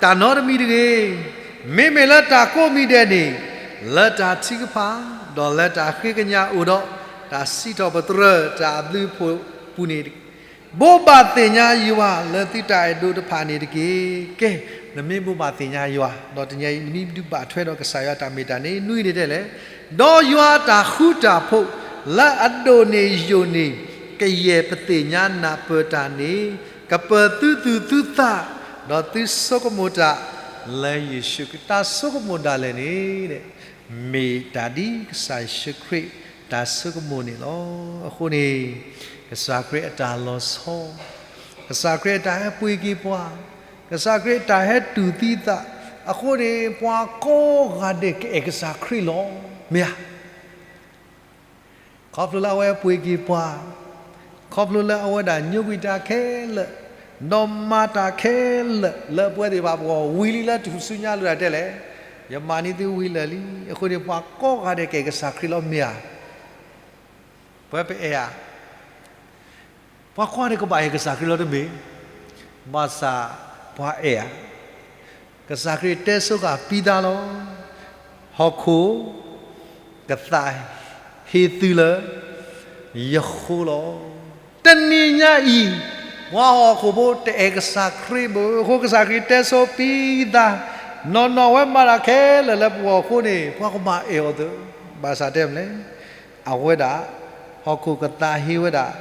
တၢ်နီတမံၤတဂ့ၤ, မ့မ့ၢ်လၢတၢ်ကိးမံၤဒဲးန့ၣ် လၢတၢ်ထုကဖၣ်, ဒီးလၢတၢ်ဃ့ကညးအိၣ်ဒီး တၢ်စံးထီၣ်ပတြၢၤတၢ်အဘျုးအဖှိၣ်အပူၤန့ၣ် ဘိးဘၣ်သ့ၣ်ညါယွၤလၢသုတၢ်အဲၣ်ဒိးတဖၣ်န့ၣ်တက့ၢ်. ကဲ, နမ့ၢ်ဘိးဘၣ်သ့ၣ်ညါယွၤ ဒီးတနံၤအံၤ နမ့ၢ်ဒုးဘၣ်ထွဲဒီးကစၢ်ယွၤတၢ်မ့ၢ်တၢ်န့ၣ် နွံန့ၣ်တဲလဲၣ်, ဒီးယွၤအတၢ်ဃူတၢ်ဖိး လၢအဒိၣ်န့ၢ်ယိာ်န့ၢ် ကယဲၢ်ပသ့ၣ်ညါနၢ်ပၢၢ်တၢ်န့ၣ် ကပၢၤသုသူၣ်သုသး, ဒီးသုဆိကမိၣ်တၢ်လၢယ့ၣ်ၡူးခရံာ်, တၢ်ဆိကမိၣ်ဒၣ်လဲာ်န့ၣ် မ့ၢ်တၢ်ဒ်ကစၢ်ယ့ၣ်ၡူးခရံာ်တၢ်ဆိကမိၣ်န့ၣ်လီၤ. အဃိန့ၣ် ကစၢ်ခရံာ်အတၢ်လီၤဆီ, ကစၢ်ခရံာ်အတၢ်ဟဲပှ့ၤက့ၤပှၤ, ကစၢ်ခရံာ်အတၢ်ဟဲတူၢ်သံသး, အဃိန့ၣ် ပှၤကိးဂၤဒဲးကအဲၣ်ကစၢ်ခရံာ်လီၤ. မ့ၢ်ဧါ. ခီဖျိလၢအဝဲပှ့ၤက့ၤပှၤ, ခီဖျိလၢအဝဲဒၣ်ညိကွံာ်တၢ်ခဲလၢာ်, ဒီးမၤတၢ်ခဲလၢာ်လၢပဝဲသ့ၣ်တဖၣ်အဂီၢ် ဝံၤလံလၢထူၣ်စုညါလိာ်တၢ်တဲလဲၣ်, ယမၤန့ၢ်သုဝံၤလၢာ်လံ. အဃိန့ၣ် ပှၤကိးဂၤဒဲးကအဲၣ်ကစၢ်ခရံာ်လီၤမ့ၢ်ဧါ. ပဝဲပအဲၣ်ဧါ. ပှၤကိးဂၤဒဲးကဘၣ်အဲၣ်ကစၢ်ခရံာ်လီၤတမ့ၢ်, ဘၣ်ဆၣ်ပှၤအဲၣ်ဧါ. ကစၢ်ခရံာ်တဲဆိဃာ်ပံသးလီၤ. ဟီၣ်ခိၣ်ကသးဟ့သုလၢယဃိလီၤ. တနံၤညါအံၤ ပှၤဟီၣ်ခိၣ်ဖိတအဲၣ်ကစၢ်ခရံာ်ဘၣ်. အဃိကစၢ်ခရံာ်တဲဆိပံသး, နီၢ်နီၢ်ဝဲမၤတၢ်ခဲလၢာ်လၢပဂီၢ်အဃိန့ၣ် ပှၤကဘၣ်အဲၣ်အီၤသ့. ဘၣ်ဆၣ်တဲမနုၤလဲၣ်, အဝဲဒၣ် ဟီၣ်ခိၣ်ကသးဟ့ဝဲဒၣ်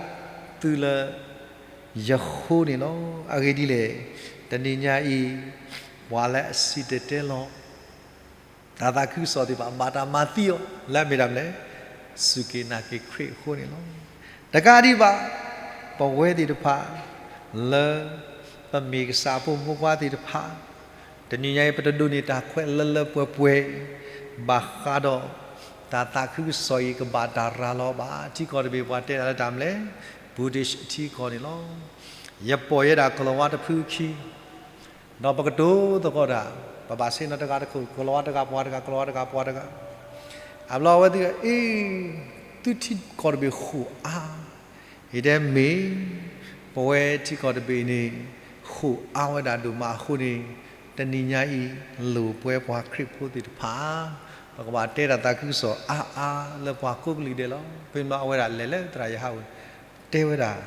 သုလၢယဃိန့ၣ်လီၤ. အဂ့ၢ်ဒ်လဲၣ်, တနံၤညါအံၤ ပှၤလၢအစံၣ်တဲၤတဲလီၤ တၢ်သးခုကစီၣ်သ့ၣ်တဖၣ် ဘၣ်တၢ်မၤသံအီၤ လၢအမ့ၢ်တၢ်မနုၤလဲၣ်, စူၢ်က့ၤနာ်က့ၤခရံာ်အဃိန့ၣ်လီၤ. တကးဒံးဘၣ် ပဝဲသ့ၣ်တဖၣ် လၢပမ့ၢ်ကစၢ်အဖိမုၣ်ဖိခွါသ့ၣ်တဖၣ် တနံၤညါအံၤ ပတဒိးန့ၢ်တၢ်ခွဲးလၢလၢပှဲၤပှဲၤ ဘၣ်ဃးဒီး တၢ်သးခုကစီၣ်အံၤ ကဘၣ်တၢ်ရၤလီၤဘၣ်. ထံကီၢ်တဘ့ၣ် ပှၤတဲဒၣ်လၢတၢ်မနုၤလဲၣ်, Buddhist ထံကီၢ်န့ၣ်လီၤ. ယပိာ်ယဲဒၣ်ကလီၤဝါတဖုခံ ဒီးပကတိၤသကိးတၢ်, ပဘၣ်ဆ့ၣ်နီၤတဂၤတခိၣ်, ကလီၤဝါတဂၤပှၤတဂၤ, ကလီၤဝါတဂၤပှၤတဂၤ. အဘျီအဝဲသ့ၣ်အံၤ, သုထံကီၢ်တဘ့ၣ်ဃိာ်အါ, အံၤဒဲးမ့ၢ် ပဝဲထံကီၢ်တဘ့ၣ်န့ၣ် ဃိာ်အါဝဲဒၣ်ဒိၣ်မးအဃိန့ၣ်, တနံၤညါအံၤ လိၣ်ပဝဲပှၤခရံာ်ဖိသ့ၣ်တဖၣ် ပကဘၣ်တဲတၢ်သးခုကစီၣ်အါအါလၢပှၤကိးကလုာ်ဒဲးလီၤ. ဖဲန့ၣ်အဝဲဒၣ်လဲၤလၢသရၣ်ယဟးဝဲ တဲဝဲဒၣ်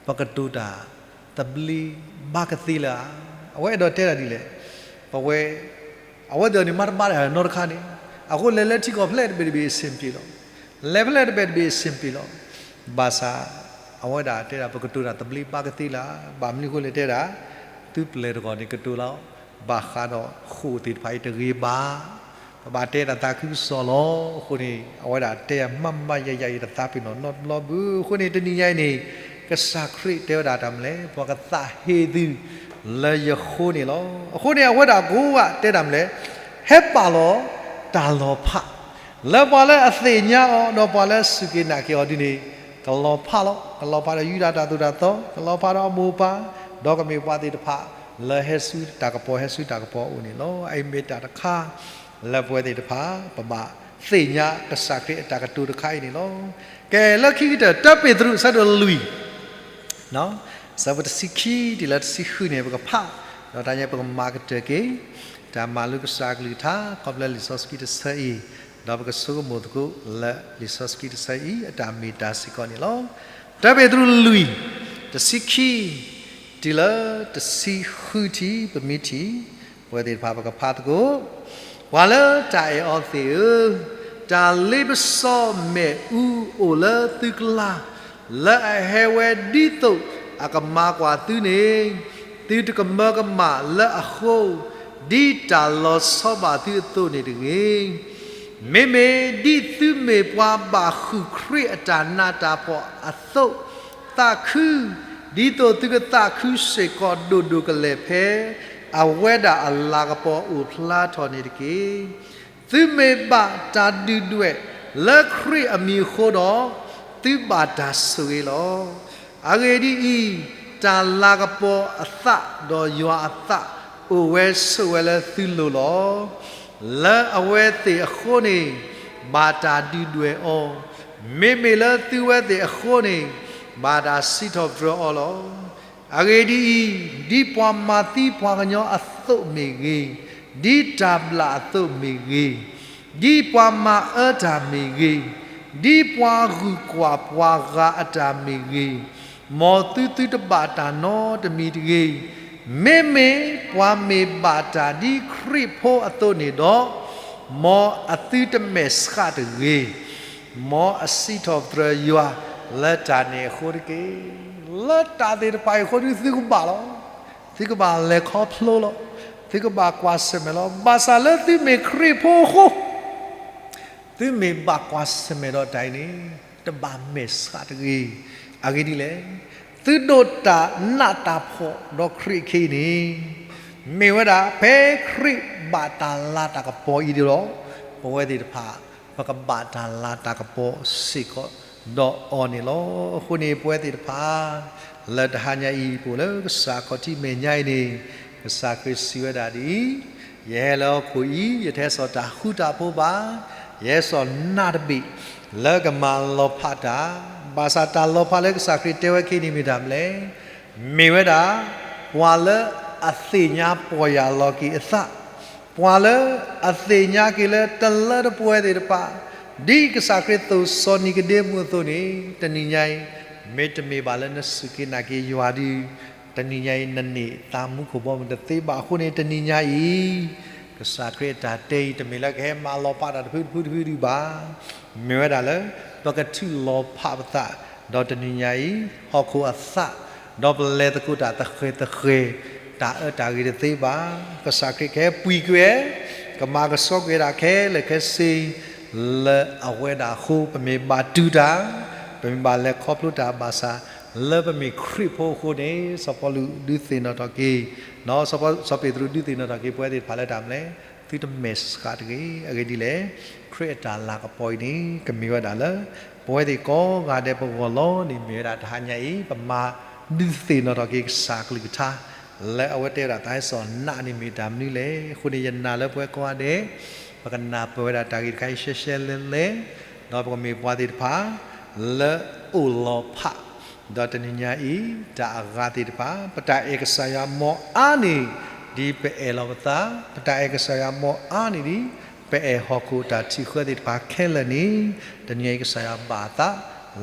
ပကတိၤတၢ်သဘျ့ဘၣ်ကသ့လၢၤဧါ. အဝဲအဲၣ်ဒိးတဲဒၣ်ဒ်လဲၣ်, ပဝဲ အဝဲသ့ၣ်န့ၣ် မၤတဘၣ်တၢ်နီတခါန့ၣ်, အဃိလဲၤလၢထံကီၢ်ဖျဲၣ်တဘ့ၣ်တဘ့ၣ် အဆင်ပြေလီၤ, လဲၤဖဲလဲၣ်တဘ့ၣ်တဘ့ၣ် အဆင်ပြေလီၤ. ဘၣ်ဆၣ် အဝဲဒၣ်တဲဒၣ် ပကတိၤတၢ်သဘျ့ဘၣ်ကသ့လၢၤဧါ. ဘၣ်မနုၤအဃိလဲၣ်တဲဒၣ်, သုပျဲၢ်တဂီၢ်န့ၣ်ကတိၤလီၤ, ဘၣ်ဃးဒီးဃိာ်သ့ၣ်တဖၣ်အံၤတဂ့ၤဘၣ် ပဘၣ်တဲတၢ်သးခုကစီၣ်လီၤ. အဃိန့ၣ် အဝဲဒၣ်တဲမးမးယၤယၤအံၤ တသးပ့ၤနီၣ်နီတဘျီဘၣ်. အဃိန့ၣ် တနံၤညါအံၤန့ၣ် ကစၢ်ခရံာ်တဲဝဲဒၣ်တၢ်မနုၤလဲၣ်, ပှၤကသးဟ့သုလၢယဃိန့ၣ်လီၤ. အဃိန့ၣ် အဝဲဒၣ်ကိးဂၤတဲတၢ်မနုၤလဲၣ်, ဟဲပာ်လီၤတၢ်လီၤဖး လၢပှၤလၢအသ့ၣ်ညါအီၤ ဒီးပှၤလၢအစူၢ်က့ၤနာ်က့ၤအီၤဒ်န့ၣ် ကလီၤဖးလီၤ. ကလီၤဖးဒီးယူဒၤတၢ်သိၣ်တၢ်သီ, ကလီၤဖးဒီးအမိၢ်အပၢ်, ဒီးကမ့ၢ်ပှၤသ့ၣ်တဖၣ် လၢဟဲဆူတၢ်ကပီၤ ဟဲဆူတၢ်ကပီၤအအိၣ်န့ၣ်လီၤ. အအံၤမ့ၢ်တၢ်တခါ လၢပဝဲသ့ၣ်တဖၣ် ပဘၣ်သ့ၣ်ညါကစၢ်ခရံာ်အတၢ်ကတိၤတခါအံၤန့ၣ်လီၤ. ကဲ လၢခံကတၢၢ် တၢပ့းတရူး အဆၢဒိၣ်လွံၢ် ဆၢဖိတဆံခံတုၤလၢတဆံဃုန့ၣ် ပကဖး, ဒီးတၢ်ညါပကမၤကတၢၢ်က့ၤ တၢ်မၤလိကစၢ်အကလုၢ်ကထါ ခီဖျိလံာ်စီဆှံတဆၢအံၤ, ဒီးပကဆိကမိၣ်သကိးလၢလံာ်စီဆှံတဆၢအံၤ အတၢ်မ့ၢ်တၢ်စ့ၢ်ကီးန့ၣ်လီၤ. တၢပ့းတရူးလွံၢ် တဆံခံ တုၤလၢတဆံဃုထံၣ် ပမ့ၢ်ထံၣ်, ပဝဲသ့ၣ်တဖၣ်ပကဖးသကိး, ပှၤလၢတၢ်အဲၣ်အီၤသ့ၣ်ဧၢ, တၢ်လ့ပစီမဲာ်အူအိၣ်လၢသုကျါ, လၢအဟဲဝဲဒ်သိးအကမၤကွၢ်သုန့ၣ်, သုတကမၢကမၣ်လၢအဃိ, ဒ်တၢ်လီၤဆီဘၣ်သုအသိးန့ၣ်တဂ့ၤ. မ့မ့ၢ်ဒ်သုမ့ၢ်ပှၤဘၣ်ဃုာ်ခရံာ်အတၢ်နးတၢ်ဖှီၣ်အသိး, သးခု, ဒ်သိးသုကသးခုစ့ၢ်ကီးဒိၣ်ဒိၣ်ကလဲာ်ဖဲ အဝဲဒၣ်အလၤကပီၤအိၣ်ဖျါထီၣ်န့ၣ်တက့ၢ်. သုမ့ၢ်ဘၣ်တၢ်ဒုၣ်ဒွဲၣ်လၢခရံာ်အမံၤအဃိဒီး, သုဘၣ်တၢ်ဆိၣ်ဂ့ၤလီၤ. အဂ့ၢ်ဒ်အံၤ, တၢ်လၤကပီၤအသးဒီးယွၤအသး အိၣ်ဝဲဆိးဝဲလၢသုလိၤလီၤ. လၢအဝဲသ့ၣ်အဃိန့ၣ် ဘၣ်တၢ်ဒုၣ်ဒွဲၣ်အီၤ, မ့မ့ၢ်လၢသုဝဲသ့ၣ်အဃိန့ၣ် ဘၣ်တၢ်စံးထီၣ်ပတြၢၤအီၤလီၤ. အဂ့ၢ်ဒ်အံၤ, ဒ်ပှၤမၤသံပှၤကညီအသိးမ့ၢ်ဂ့ၤ, ဒ်တၢ်ဘျၣ်အသိးမ့ၢ်ဂ့ၤ, ဒ်ပှၤမၤအၢတၢ်မ့ၢ်ဂ့ၤ, ဒ်ပှၤဂုၤကွၢ်ပှၤဂၤအတၢ်မ့ၢ်ဂ့ၤ, မ်သုသုတဘၣ်တၢ်နီတမံၤတဂ့ၤ. မ့မ့ၢ်ပှၤမ့ၢ်ဘၣ်တၢ်ဒ်ခရံာ်ဖိအသိးန့ၣ်ဒီး, မ်အသုတမဲာ်ဆှးတဂ့ၤ. မ်အစံးထီၣ်ပတြၢၤယွၤလၢတၢ်န့ၣ်အဃိတက့ၢ်. လၢတၢ်သ့ၣ်တဖၣ်အံၤအဃိဒီးသုကဘၣ်လီၤ. သုကဘၣ်လဲၤခီဖျိလီၤ. သုကဘၣ်ကွၢ်ဆၢၣ်မဲာ်လီၤ. ဘၣ်ဆၣ်လၢသုမ့ၢ်ခရံာ်ဖိအဃိ သုမ့ၢ်ဘၣ်ကွၢ်ဆၢၣ်မဲာ်ဒီးတၢ်အံၤန့ၣ် တဘၣ်မဲာ်ဆှးတဂ့ၤ. အဂ့ၢ်ဒ်လဲၣ်, သုဒိးတၢ်နးတၢ်ဖှီၣ်ဒီးခရံာ်အခံန့ၣ် မ့ၢ်ဝဲဒၣ်ဖဲခရံာ်ဘၣ်တၢ်လၤတၢ်ကပီၤအံၤဒီး, ပဝဲသ့ၣ်တဖၣ် ပကဘၣ်တၢ်လၤတၢ်ကပီၤစ့ၢ်ကီးဒီးအီၤန့ၣ်လီၤ. အဃိန့ၣ် ပဝဲသ့ၣ်တဖၣ် လၢတဟါညါအံၤ ပအိၣ်လၢကစၢ်ခီၣ်ထံးမဲာ်ညါအံၤန့ၣ်, ကစၢ်ခရံာ်စံးဝဲဒၣ်ဒ်အံၤ, ယဟဲလၢဟီၣ်ခိၣ်အံၤ ယတဟဲစိာ်တၢ်ဃူတၢ်ဖိးဘၣ်, ယဟဲစိာ်နးတဘ့ၣ် လၢကမၤလီၤဖးတၢ်, ဘၣ်ဆၣ်တၢ်လီၤဖးလၢကစၢ်ခရံာ်တဲဝဲခဲအံၤန့ၣ်မ့ၢ်တၢ်မနုၤလဲၣ်, မ့ၢ်ဝဲဒၣ် ပှၤလၢအသ့ၣ်ညါပီၢ်ယၢ်လီၤက့ၤအသး, ပှၤလၢအသ့ၣ်ညါက့ၤလၢတလၢတပှဲၤသ့ၣ်တဖၣ်, ဒ်ကစၢ်ခရံာ်သိၣ်စီၤနံၤကဒ့မူးအသိးန့ၣ်, တနံၤညါအံၤ မ့တမ့ၢ်ဘၣ်လၢနစူၢ်က့ၤနာ်က့ၤယွၤဒီး, တနံၤညါအံၤ နန့ၢ်သးမူခိၣ်ဘီမုၢ်တသ့ဘၣ်အဃိန့ၣ် တနံၤညါအံၤ ကစၢ်ခရံာ်အတၢ်တဲအံၤ တမ့ၢ်လၢကဟဲမၤလီၤဖးတၢ်တဖုတဖုတဖုဒုးဘၣ်, မ့ၢ်ဝဲဒၣ်လၢ ပကထုးလီၤဖးပသး, ဒီးတနံၤညါအံၤ ဟီၣ်ခိၣ်အသး, ဒီးပလဲၤသကိးတၢ်သဃဲၤသဃဲၤ, တၢ်အၢတၢ်ဂ့ၤတသ့ဘၣ်. ကစၢ်ခရံာ်ကဟဲပှ့ၤကွံာ်, ကမၤကဆှီကွံာ်ဒၣ်ခဲလၢာ်ခဲဆ့ လၢအဝဲဒၣ်အဃိ ပမ့ၢ်ဘၣ်တူၢ်တၢ်, ပမ့ၢ်ဘၣ်လဲၤခီဖျိတၢ်ဘၣ်ဆၣ်, လၢပမ့ၢ်ခရံာ်ဖိအဃိန့ၣ် စီၤပီလူးဒုးသ့ၣ်နီၣ်ထီၣ်က့ၤ, စီၤပ့းတရူးဒုးသ့ၣ်နီၣ်ထီၣ်က့ၤ ပဝဲသ့ၣ်တဖၣ်လၢတၢ်မနုၤလဲၣ်, သုတမဲာ်ဆှးတဂ့ၤ. အဂ့ၢ်ဒ်လဲၣ်, ခရံာ်အတၢ်လၤကပီၤအံၤန့ၣ် ကမ့ၢ်ဝဲဒၣ်လၢ ပဝဲသ့ၣ်ကိးဂၤဒဲးပဂီၢ်လီၤန့ၣ် မ့ၢ်ဝဲဒၣ်တဟါညါအံၤ ပမၤဒုးသ့ၣ်နီၣ်ထီၣ်က့ၤကစၢ်ကလုၢ်ကထါ လၢအဝဲတဲဝဲဒၣ် တၢ်ဟဲစိာ်နးန့ၣ်မ့ၢ်တၢ်မနုၤလဲၣ်. အဃိန့ၣ် ယနာ်လၢပဝဲကိးဂၤဒဲး ပကနၢ်ပၢၢ်ဝဲဒၣ်တၢ်ဂ့ၢ်တခါအံၤရှဲရှဲလဲလဲ, ဒီးပကမ့ၢ်ပှၤသ့ၣ်တဖၣ် လၢအိၣ်လီၤဖး, ဒီးတနံၤညါအံၤ တၢ်အဂၤသ့ၣ်တဖၣ် ပတၢ်အဲၣ်ကစၢ်ယွၤမီၢ်အါန့ၢ် ဒ်ပအဲၣ်လီၤပသး, ပတၢ်အဲၣ်ကစၢ်ယွၤမီၢ်အါန့ၢ်ဒ် ပအဲၣ်ဟီၣ်ခိၣ်တၢ်ထံၣ်ဃၢသ့ၣ်တဖၣ်ခဲလၢာ်န့ၣ်, တနံၤညါအံၤကစၢ်ယွၤဘၣ်အသး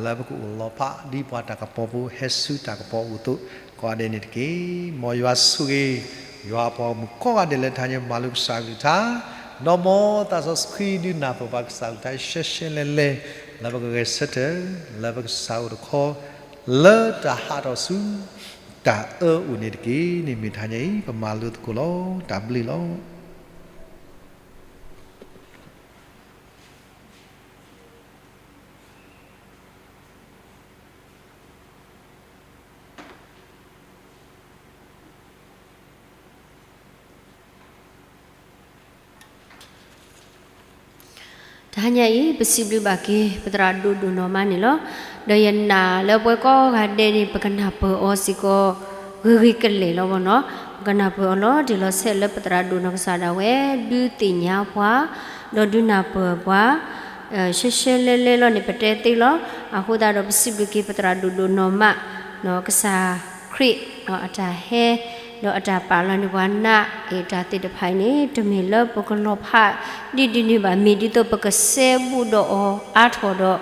လၢပကအိၣ်လီၤဖး ဒ်ပှၤတၢ်ကပီၤဖိဟဲဆူတၢ်ကပီၤအအိၣ်အသိး ကိးဂၤဒဲးန့ၣ်တက့ၢ်. မ်ယွၤဆိၣ်ဂ့ၤ ယွၤအပှၤဂီၢ်မုၢ်ကိးဂၤဒဲးလၢတဟါညါပမၤလိကစၢ်ကလုၢ်ကထါ, ဒီးမ်သးစီဆှံဒုးနၢ်ပၢၢ်ပှၤကစၢ်ကလုၢ်ကထါရှဲရှဲလဲလဲ, လၢပကဂဲၤဆၢထၢၣ် လၢပကစၢ်အိၣ်တခီ လၢတၢ်ဟးထီၣ်ဆူ တၢ်အၢအိၣ်န့ၣ်တက့ၢ်. န့ၣ်မ့ၢ်တဟါညါအံၤ ပမၤလိသကိးလီၤ. တၢ်ဘျုးလီၤ. တဟါညါအံၤ ပစံးဘျုးဘၣ်က့ၤ ပသရၣ်ဒိၣ်ဒိၣ်နီၢ်မးန့ၣ်လီၤ. ဒီးယနာ်လၢပဝဲကိးဂၤဒဲးန့ၣ် ပကနၢ်ပၢၢ်အီၤစ့ၢ်ကီး ဂ့ၤဂ့ၤကလဲာ်လီၤဘၣ်နီၤ. ပကနၢ်ပၢၢ်အီၤလီၤတံၢ်လီၤဆဲးလၢပသရၣ်ဒိၣ်နီၢ်ကစၢ်ဒၣ်ဝဲ ဒုးသ့ၣ်ညါပှၤ ဒီးဒုးနၢ်ပၢၢ်ပှၤ ရှဲရှဲလဲလဲလီၤန့ၣ် ပတဲသ့လီၤ. အဃိသတးဒီး ပစံးဘျုးက့ၤပသရၣ်ဒိၣ်ဒိၣ်နီၢ်မး ကစၢ်ခရံာ် အတၢ်ဟဲ ဒီးအတၢ်ပာ်လီၤန့ၢ်ပှၤနးအတၢ်သ့ၣ်တဖၣ်အံၤန့ၣ် တမ့ၢ်လၢပကလီၤဖးဒ်ဒ်န့ၣ်ဘၣ်, မ့ၢ်ဒ်သိးပကစဲဘူးဒီးအီၤအါထီၣ်ဒီး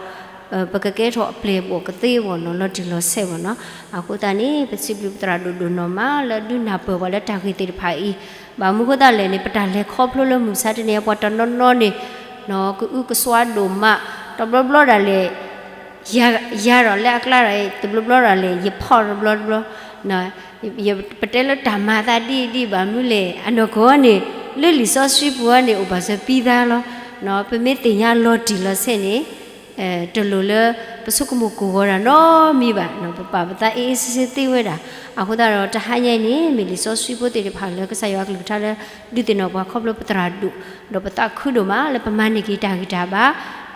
ပကကဲထီၣ်အပျဲၢ်အဘီၣ်ကသ့ဘၣ်နီၤ လီၤတံၢ်လီၤဆဲးဘၣ်နီၤ. အဃိသတးန့ၣ် ပစံးဘျုးပသရၣ်ဒိၣ်ဒိၣ်နီၢ်မးလၢဒုးနၢ်ပၢၢ်ပှၤလၢတၢ်ဂ့ၢ်သ့ၣ်တဖၣ်အံၤ, ဘၣ်မနုၤဃိသတးလဲၣ်န့ၣ် ပတၢ်လဲၤခီဖျိလၢမုၢ်မဆါတနံၤအံၤ ပှၤတနီၤနီၤန့ၣ် ကအုကစွါဒိၣ်မး, တဘျီဘျီဒၣ်လဲာ် ယၤဒီးလၢအကျါဒီး တဘျီဘျီဒၣ်လဲာ် ယဖီၣ်တဘျီတဘျီ, ပတဲလၢတၢ်မၤသးဒ်အံၤဒ်ဘၣ်မနုၤလဲၣ်, အနီၢ်ကီၢ်န့ၣ် လၢလံာ်စီဆှံပူၤန့ၣ် အိၣ်ဘၣ်စၢၤပံသါလီၤ. ပမ့ၢ်သ့ၣ်ညါလီၤတံၢ်လီၤဆဲးန့ၣ် တလိၣ်လၢပဆိကမိၣ်ကိၢ်ဂီၤတၢ်နီတမံၤဘၣ်, ပပာ်ပသးအ့ၣ်အ့ၣ်ဆ့ဆ့သ့ဝဲဒၣ်. အဃိသတးဒီး တဟါညါအံၤန့ၣ် မ့ၢ်လံာ်စီဆှံဖိသ့ၣ်တဖၣ်လၢကစၢ်ယွၤအကလုၢ်ကထါလၢ ဒုးသ့ၣ်နီၣ်ပှၤခီဖျိပသရၣ်ဒိၣ်, ဒီးပသးခုဒိၣ်မးလၢပမၤန့ၢ်က့ၤတၢ်ဂံၢ်တၢ်ဘါ,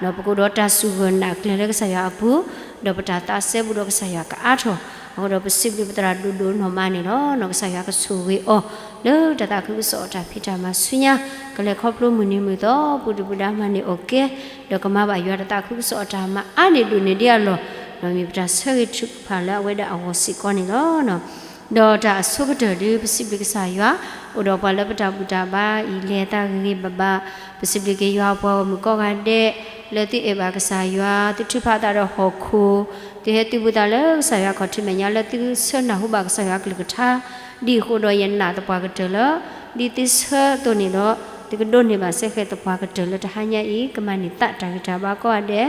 ဒီးပကအိၣ်ဒီးတၢ်စူၢ်ဂၢၢ်နာ်ကျၢၤလၢကစၢ်ယွၤအပူၤ, ဒီးပတၢ်သးစဲဘူးဒီးကစၢ်ယွၤကအါထီၣ်, အဃိဒီးပစံးဘျုးပသရၣ်ဒိၣ်ဒိၣ်နီၢ်မးန့ၣ်လီၤ. ကစၢ်ယွၤကဆိၣ်ဂ့ၤအီၤ လၢတၢ်သးခုကစီၣ်အတၢ်ဖံးတၢ်မၤဆူညါ, ကလဲၤခီဖျိမုၢ်နံၤမုၢ်သီ ပူၤဒုၣ်ပူၤဒါမၤန့ၢ်အီၤကဲ, ဒီးကမၤဘၣ်ယွၤတၢ်သးခုကစီၣ်အတၢ်မၤအါန့ၢ်ဒိၣ်န့ၢ်ဒံးအလီၢ်, ဒီးမ့ၢ်ပတၢ်ဆၢဂ့ၤထုကဖၣ်လၢအဝဲဒၣ်အဂီၢ်စ့ၢ်ကီးန့ၣ်လီၤ. ဒီးတၢ်အဆိကတၢၢ်ဒုး ပစံးဘျုးကစၢ်ယွၤ, အိၣ်ဒီးပှၤလၢပတၢ်ဘူၣ်တၢ်ဘါအံၤ လဲၤအသးဂ့ၤဂ့ၤဘၣ်ဘၣ်, ပစံးဘျုးက့ၤယွၤအပှၤဂီၢ်မုၢ်ကိးဂၤဒဲး, လၢသုအဲၣ်ဘၣ်ကစၢ်ယွၤ, သုထုးဖးသးဒီးဟီၣ်ခိၣ်, သုဟဲသုးဘူးသးလၢကစၢ်ယွၤခီၣ်ထံးမဲာ်ညါ လၢသုဆၢနၢ်ဟူဘၣ်ကစၢ်ယွၤအကလုၢ်ကထါ, ဒ်အဃိဒီးယနာ်သပှၢ်ကတၢၢ်လၢ ဒ်သုဆၢအသိးန့ၣ်ဒီး သုကဒိးန့ၢ်ဘၣ်စ့ၢ်ကီးသပှၢ်ကတၢၢ်လၢတဟါညါအံၤ ကမၤန့ၢ်သးတၢ်ဂံၢ်တၢ်ဘါကိးဂၤဒဲး,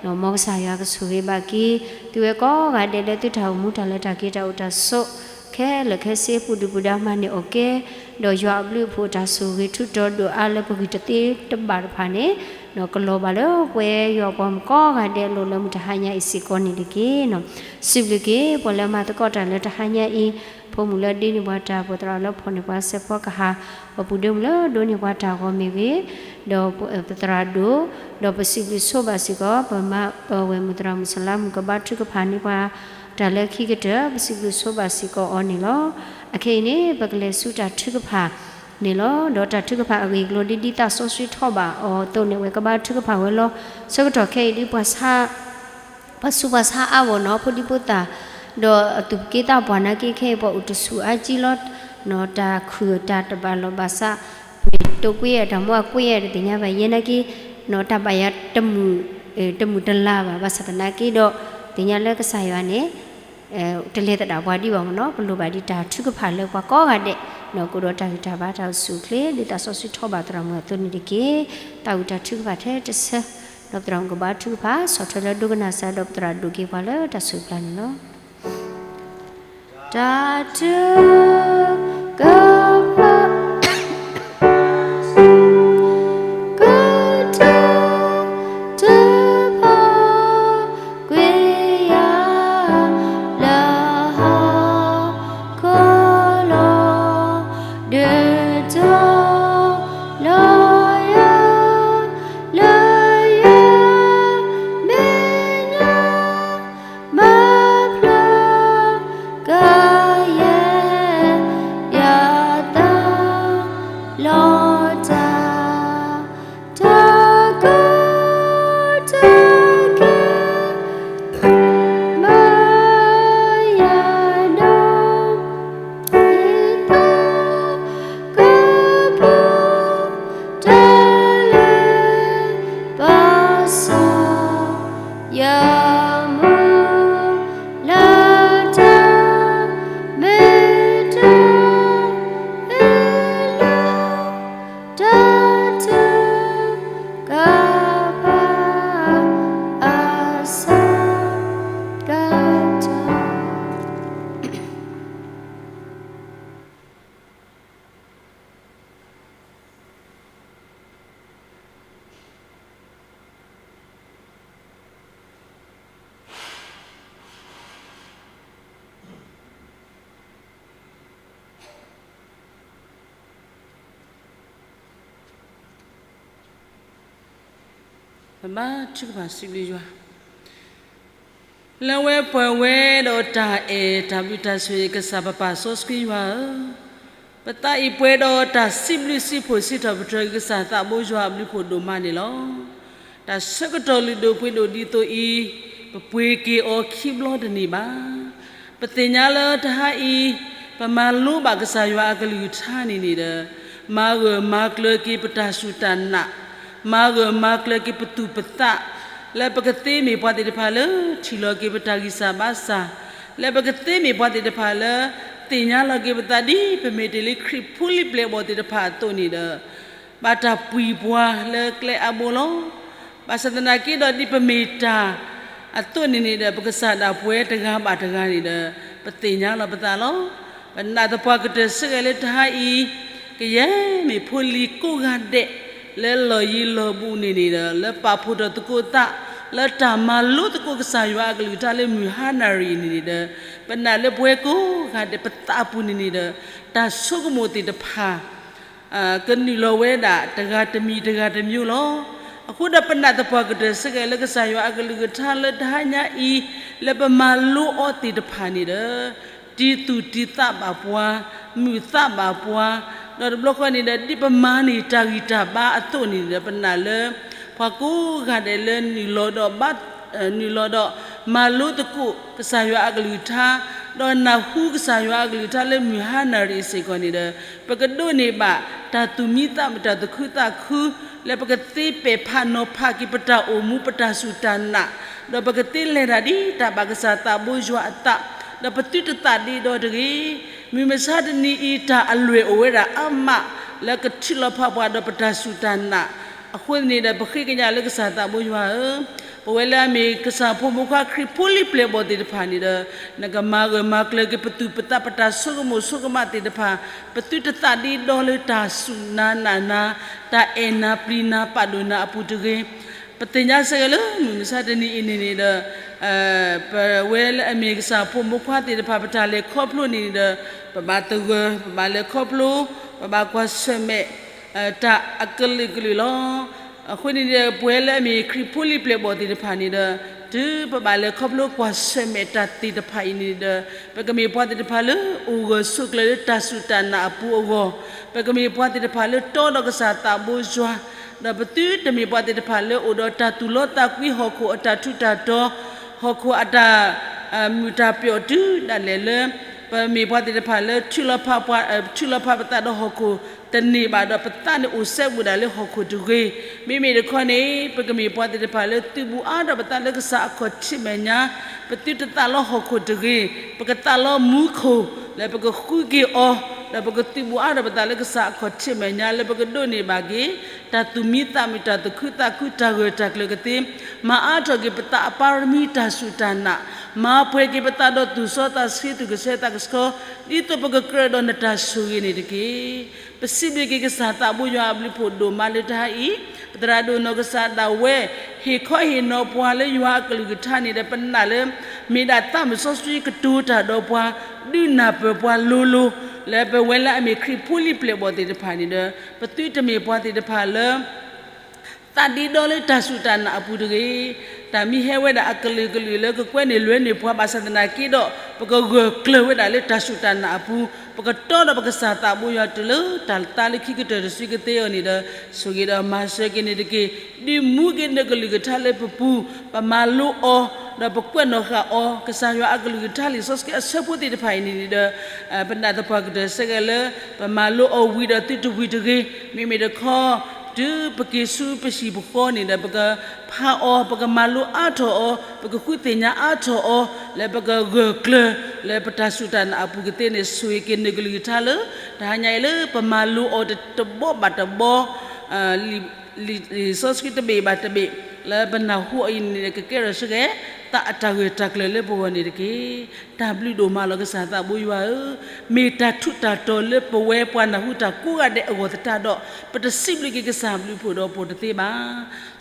မ်ကစၢ်ယွၤကဆိၣ်ဂ့ၤဘၣ်က့ၤသုဝဲကိးဂၤဒဲးလၢသုတၢ်အိၣ်မူတၢ်လၢတၢ်က့ၤတၢ်အိၣ်တၢ်ဆိး ခဲလၢာ်ခဲဆ့ ပူၤဒုၣ်ပူၤဒါမၤန့ၢ်အီၤကဲ, ဒီးယွၤအဘျုးအဖှိၣ်တၢ်ဆိၣ်ဂ့ၤထူးတီၤဒိၣ်အါလၢပဂံၢ်တသ့တဘၣ်တဖၣ်န့ၣ်, ကလီၤဘၣ်လၢပှဲၤယွၤပှၤမုၣ်ကိးဂၤဒဲးအလိၤလၢမုၢ်တဟါညါအံၤစ့ၢ်ကီးန့ၣ်တက့ၢ်. စံးဘျုးက့ၤ ပှၤလၢမၤသကိးတၢ်လၢတဟါညါအံၤ, ဖိမုၣ်လၢဒ့န့ၢ်ပှၤတၢ် ပသရၣ်လၢဖီၣ်န့ၢ်ပှၤစဲးဖီကဟၣ်, ပှၤပုၢ်ဒ့မုၣ်လၢဒိးန့ၢ်ပှၤတၢ်ဂီၤမ့ၢ်ဂ့ၤ, ဒီးပသရၣ်ဒိၣ်, ဒီးပစံးဘျုးဆိဘၣ်စ့ၢ်ကီး ပမၤပဝဲၢ်မုၢ်သရၣ်မုၢ်စလါမုၢ်ကဘါထုကဖၣ်န့ၢ်ပှၤ တၢ်လၢခံကတၢၢ် ပစံးဘျုးဆိဘၣ်စ့ၢ်ကီးအီၤန့ၣ်လီၤ. အခဲအံၤန့ၣ် ပကလဲၤဆူတၢ်ထုကဖၣ်န့ၣ်လီၤ. ဒီးတၢ်ထုကဖၣ်အဂ့ၢ်အကျိၤဒ် ဒ်သးစီဆှံထီၣ်ဘၣ်အီၤအသိးန့ၣ် အဝဲကဘၣ်ထုကဖၣ်ဝဲလီၤ. ဆၢကတီၢ်ခဲအံၤဒ် ပှၤဆူးပှၤဆါအါဂီၢ်နီၤ ဖိဒံဖိသၣ်, ဒီးအသူၣ်က့သးပှၢ်နာ်က့ခဲအံၤ ပှၤအိၣ်တဆူၣ်အါကံလီၤ. တၢ်ခုၣ်တၢ်တဘၣ်လီၢ်ဘၣ်စး မ့ၢ်တိာ်ကွံာ် တၢ်မူအကွံာ် တသ့ၣ်ညါဘၣ်ယဲနာ်က့, တၢ်ဘၣ်ယၤတမုာ်တလၤဘၣ်, ဘၣ်ဆၣ်သနာ်က့ဒီး သ့ၣ်ညါလၢကစၢ်ယွၤန့ၣ် တလဲၤသဒၣ်ပှၤဒံးဘၣ်မ့ၢ်နီၤ, ပလိၣ်ဘၣ်ဒံးတၢ်ထုကဖၣ်လၢပှၤကိးဂၤဒဲး, ကအိၣ်ဒီးတၢ်ဂံၢ်တၢ်ဘါ တၢ်အိၣ်ဆူၣ်အိၣ်ချ့ ဒ်သးစီဆှံထီၣ်ဘၣ်သရၣ်မုၣ်အသိးန့ၣ်တက့ၢ်. သးဝံၣ်တၢ်ထုကဖၣ်ထဲတဆၢ, ဒီးပသရၣ်မုၣ်ကဘါထုကဖၣ် ဆီၣ်ထွဲလၢဒိကနၣ်စၢ် ဒီးပသရၣ်ဒိၣ်က့ၤပှၤလၢတၢ်ဆိၣ်ဂ့ၤအပျၢ်န့ၣ်လီၤ. တၢ်ထုကဖၣ် ကတၢၢ်တဖၣ် ကွံာ်ယၤလၢဟီၣ်ခိၣ်လီၤ, ဒုးတီၤလီၤယၤ လၢယမဲာ်ညါ မၤဖျါကယဲၢ် ယသးလီၤတၢ်, တၢ်ကီတၢ်ခဲ မၤယၤဒီး ယသးကပီၤ တၢ်လဲၤပာ်စီၤ ယမိၢ်လၢတၢ်မ့ၢ်တၢ် အ့ၣ်လီၤ တၢ်ထုကဖၣ် အဆၢကတီၢ် ပဘါထုကဖၣ်စံးဘျုးယွၤ လၢဝဲပှၤဝဲဒီးတၢ်အဲၣ်တၢ်ဘျုးတၢ်ဆိၣ်ဂ့ၤ ကစၢ်ပပၢ်စီဆှံယွၤဧၢ, ပသးအံၤပှဲၤဒီးတၢ်စံးဘျုးစံးဖှိၣ်စံးထီၣ်ပတြၢၤကစၢ်သးဘိယွၤအဘျုးဖှိၣ်ဒိၣ်မးန့ၣ်လီၤ. တၢ်ဆၢကတီၢ်လုၢ်ဒိၣ်ပှ့ၤဒိၣ်ဒ်သိးအံၤ, ပပှ့ၤက့ၤအီၤခံဘျီတန့ၢ်ဘၣ်. ပသ့ၣ်ညါလၢတဟါအံၤ, ပမၤလိဘၣ်ကစၢ်ယွၤအကလုၢ်ကထါန့ၣ်န့ၣ်ဒီး, မၤဂၢၢ်မၤကျၢၤက့ၤပတၢ်စူၢ်တၢ်နာ်, မၤဂၢၢ်မၤကျၢၤက့ၤပသူၣ်ပသး, လၢပကသ့မ့ၢ်ပှၤသ့ၣ်တဖၣ်လၢထံၣ်လီၤက့ၤပတၢ်ဂံၢ်စၢ်ဘါစၢ်, လၢပကသ့မ့ၢ်ပှၤသ့ၣ်တဖၣ်လၢ သ့ၣ်ညါလီၤက့ၤပသးဒ်ပမ့ၢ်တ့ၢ်လံခရံာ်ဖိလံၤပျဲၢ်ဘီၣ်သ့ၣ်တဖၣ်အသိးန့ၣ်ဒီး, ဘၣ်တၢ်ပှံၤပှၤလၢကျဲအါဘိလီၤ. ဘၣ်ဆၣ်သနာ်က့ဒီးဒ်ပမ့ၢ်တၢ်အသိးန့ၣ်န့ၣ်ဒီး ပကစၢ်ဒၣ်ပဝဲတဂၤဘၣ်တဂၤန့ၣ်ဒီး ပသ့ၣ်ညါလီၤပသးလီၤ. ပနာ်သပှၢ်ကတၢၢ်စ့ၢ်ကီးလၢတဟါအံၤ, ကယဲၢ်မ့ၢ်ဖိလံၤကိးဂၤဒဲး လၢလီၢ်ယံၤလီၢ်ဘူးန့ၣ်န့ၣ်ဒီး လၢပာ်ဖှိၣ်ထီၣ်သကိးသး လၢတၢ်မၤလိသကိးကစၢ်ယွၤအကလုၢ်ကထါလၢမုၢ်ဟါနၣ်ရံၣ်န့ၣ်န့ၣ်ဒီး, ပနာ်လၢပဝဲကိးဂၤဒဲးပသးအပူၤန့ၣ်န့ၣ်ဒီး, တၢ်ဆိကမိၣ်သ့ၣ်တဖၣ် ကနုာ်လီၤဝဲဒၣ်တဂၤတမံၤတဂၤတမျိုးလီၤ. အဃိဒီးပနာ်သပှၢ်ကတၢၢ်စ့ၢ်ကီးလၢကစၢ်ယွၤအကလုၢ်ကထါလၢတဟါညါအံၤ, လၢပမၤလိအီၤသ့ၣ်တဖၣ်န့ၣ်ဒီး, တံၤသူၣ်တံၤသးဘၣ်ပှၤ, မုာ်သးဘၣ်ပှၤ, ဒီးတဘျီဃီန့ၣ်ဒီး ဒ်ပမၤန့ၢ်တၢ်ဂံၢ်တၢ်ဘါအသိးန့ၣ်ဒီး ပနာ်လၢ ပှၤကိးဂၤဒဲးလၢနုာ်လီၤဒီး နုာ်လီၤဒီးမၤလိသကိးကစၢ်ယွၤအကလုၢ်ကထါ, ဒီးနၢ်ဟူကစၢ်ယွၤအကလုၢ်ကထါလၢမုၢ်ဟါနၣ်ရံၣ်စ့ၢ်ကီးန့ၣ်ဒီး, ပကဒိးန့ၢ်ဘၣ်တၢ်သူၣ်မံသးမုာ် တၢ်သူၣ်ခုသးခု, လၢပကသ့ပဲာ်ဖးနီၤဖးက့ၤပတၢ်အိၣ်မူ ပတၢ်စူၢ်တၢ်နာ်, ဒီးပကသ့လဲၤတၢ်ဒ်တၢ်ဘၣ်ကစၢ်သးဘိယွၤအသး, ဒီးပသုတသးဒ့ဒီတဂ့ၤ. မုၢ်မဆါတနံၤအံၤ တၢ်အလွဲၢ်အိၣ်ဝဲဒၣ်အါမး လၢကထုးလီၤဖးပှၤဒီးပတၢ်စူၢ်တၢ်နာ်, အဃိန့ၣ်ဒီး ပဃ့ကညးလၢကစၢ်သးဘိယွၤဧၢ, ပဝဲလၢအမ့ၢ်ကစၢ်ဖိမုၣ်ဖိခွါခရံာ်ဖိလံၤပျဲၢ်ဘီၣ်သ့ၣ်တဖၣ်န့ၣ်ဒီး, နကမၤဂၢၢ်မၤကျၢၤက့ၤပသူၣ်ပသး ပတၢ်ဆိကမိၣ်ဆိကမးသ့ၣ်တဖၣ်, ပသုတသးဒ့ဒီလၢတၢ်စူၢ်နၤနာ်နၤ, တၢ်အဲၣ်နၤပျံၤနၤပာ်ဒိၣ်နၤအပူၤတဂ့ၤ. ပသ့ၣ်ညါစ့ၢ်ကီးလၢမုၢ်မဆါတနံၤအံၤန့ၣ်န့ၣ်ဒီး ပဝဲလၢအမ့ၢ်ကစၢ်ဖိမုၣ်ဖိခွါသ့ၣ်တဖၣ် ပတၢ်လဲၤခီဖျိန့ၣ်ဒီး, ပဘၣ်သဂၢၢ်, ပဘၣ်လဲၤခီဖျိ, ပဘၣ်ကွၢ်ဆၢၣ်မဲာ် တၢ်အကလုာ်ကလုာ်လီၤ. အဃိန့ၣ်ဒီး ပဝဲလၢအမ့ၢ်ခရံာ်ဖိလံၤပျဲၢ်ဘီၣ်သ့ၣ်တဖၣ်န့ၣ်ဒီး, တုၤပဘၣ်လဲၤခီဖျိကွၢ်ဆၢၣ်မဲာ်တၢ်သ့ၣ်တဖၣ်အံၤန့ၣ်ဒီး, ပကမ့ၢ်ပှၤသ့ၣ်တဖၣ်လၢအိၣ်ဂၢၢ်ဆိးကျၢၤလၢတၢ်စူၢ်တၢ်နာ်အပူၤအဂီၢ်, ပကမ့ၢ်ပှၤသ့ၣ်တဖၣ်လၢတီဒီးကစၢ်သးဘိယွၤ, ဒီးပသုတမ့ၢ်ပှၤသ့ၣ်တဖၣ်လၢအိၣ်ဒီးတၢ်သူၣ်လီသးကွံ ဟီၣ်ခိၣ်အတၢ်ထူးတၢ်တီၤ, ဟီၣ်ခိၣ်အတၢ် မုာ်တၢ်ပျီၣ်တုၤဒၣ်လဲာ်လၢ ပမ့ၢ်ပှၤသ့ၣ်တဖၣ်လၢ ထုးလီၤဖးပသးဒီးဟီၣ်ခိၣ်တန့ၢ်ဘၣ်ဒီး ပသးန့ၣ်အိၣ်စဲဘူးဒၣ်လၢဟီၣ်ခိၣ်တဂ့ၤ. မ့မ့ၢ်တခီန့ၣ် ပကမ့ၢ်ပှၤသ့ၣ်တဖၣ်လၢသုးဘူးအါထီၣ်ပသးလၢကစၢ်အခီၣ်ထံးမဲာ်ညါ, ပသုတသးလီဟီၣ်ခိၣ်တဂ့ၤ, ပကသးလီမူခိၣ် လၢပကဃုက့ၤအီၤ, ဒီးပကသုးဘူးအါထီၣ်ပသးလၢကစၢ်အခီၣ်ထံးမဲာ်ညါ လၢပကဒိးန့ၢ်ဘၣ်က့ၤ တၢ်သူၣ်မံသးမုာ် တၢ်သူၣ်ခုသးခု တၢ်ဂၢၢ်တၢ်ကျၢၤကသ့, မၤအါထီၣ်က့ၤပသးအပါရမံ တၢ်စူၢ်တၢ်နာ်, မၤပှဲၤက့ၤပသးဒီးသူၣ်စီသးဆှံ သူၣ်ကဆှီသးကဆှီ, ဒ်သိးပကကြၢးဒီးနတၢ်ဆိၣ်ဂ့ၤန့ၣ်တက့ၢ်. ပစံးဘျုးက့ၤကစၢ်သးဘိယွၤအဘျုးဖှိၣ်ဒိၣ်မးလၢတဟါအံၤ, ပသရၣ်ဒိၣ်နီၢ်ကစၢ်ဒၣ်ဝဲ ဟ့ၣ်ခီဟ့ၣ်နီၤပှၤလၢယွၤအကလုၢ်ကထါန့ၣ်ဒီး ပနာ်လၢ မ့ၢ်ဒၣ်သးမုၢ်စီဆှံကတိၤတၢ်ဒီးပှၤ, ဒုးနၢ်ပၢၢ်ပှၤလိၤလိၤ, လၢပဝဲလၢအမ့ၢ်ခရံာ်ဖိလံၤပျဲၢ်ဘီၣ်သ့ၣ်တဖၣ်န့ၣ်ဒီး ပသုတမ့ၢ်ပှၤသ့ၣ်တဖၣ်လၢ သးဒ့ဒီလၢတၢ်စူၢ်တၢ်နာ်အပူၤတဂ့ၤ. တၢ်မ့ၢ်ဟဲဝဲဒၣ်အကလုာ်ကလုာ်လၢကကွဲန့ၢ်လွဲန့ၢ်ပှၤဘၣ်ဆၣ်သနာ်က့ဒီး ပကဂၢၢ်ကျၢၤဝဲဒၣ်လၢတၢ်စူၢ်တၢ်နာ်အပူၤ, ပကတီဒီးပကစၢ်သးဘိယွၤတုၤလၢတၢ်သါလၢခံကတၢၢ်တစုကသ့အီၤန့ၣ်ဒီး ဆိၣ်ဂ့ၤဒီးမၤစၢၤက့ၤန့ၣ်တက့ၢ်. ဒုးမူက့ၤနကလုၢ်ကထါလၢပပူၤ, ပမၤလိအီၤ, ဒီးပကွဲးနီၣ်ဃာ်အီၤ, ကစၢ်ယွၤအကလုၢ်ကထါလံာ်စီဆှံအဆၢဖိသ့ၣ်တဖၣ်အံၤန့ၣ်န့ၣ်ဒီး ပနာ်သပှၢ်ကတၢၢ်ဆၢက့ၤလၢ ပမၤလိအီၤဝံၤဒီးသုတဝံၤတဂ့ၤ, မ့မ့ၢ်တခီ တုၤပက့ၤဆူပဟံၣ်ပဃီန့ၣ်ဒီး ပကဖးအီၤ, ပကမၤလိအါထီၣ်အီၤ, ပကဃုသ့ၣ်ညါအါထီၣ်အီၤ, လၢပကဂၢၢ်ကျၢၤ လၢပတၢ်စူၢ်တၢ်နာ်အပူၤကသ့န့ၣ် ဆိၣ်ဂ့ၤက့ၤနကလုၢ်ကထါလၢ တဟါညါအံၤလၢပမၤလိအီၤတဘီဘၣ်တဘီ လံာ်စီဆှံတဘ့ၣ်ဘၣ်တဘ့ၣ် လၢပနၢ်ဟူအီၤအံၤန့ၣ် ကကဲထီၣ်ဆၢက့ၤ သးအတၢ်ဂၢၢ်တၢ်ကျၢၤလၢပဂီၢ်န့ၣ်တက့ၢ်. တၢ်ဘျုးဒိၣ်မးလီၤကစၢ်သးဘိယွၤဧၢ, မ့ၢ်တၢ်ထူးတၢ်တီၤလၢပဝဲပှၤနၢ်ဟူတၢ်ကိးဂၤဒဲးအဂီၢ်သတးဒီး ပတစံးဘျုးက့ၤကစၢ်ဘျုးဖှိၣ်ဒီးပိာ်တသ့ဘၣ်.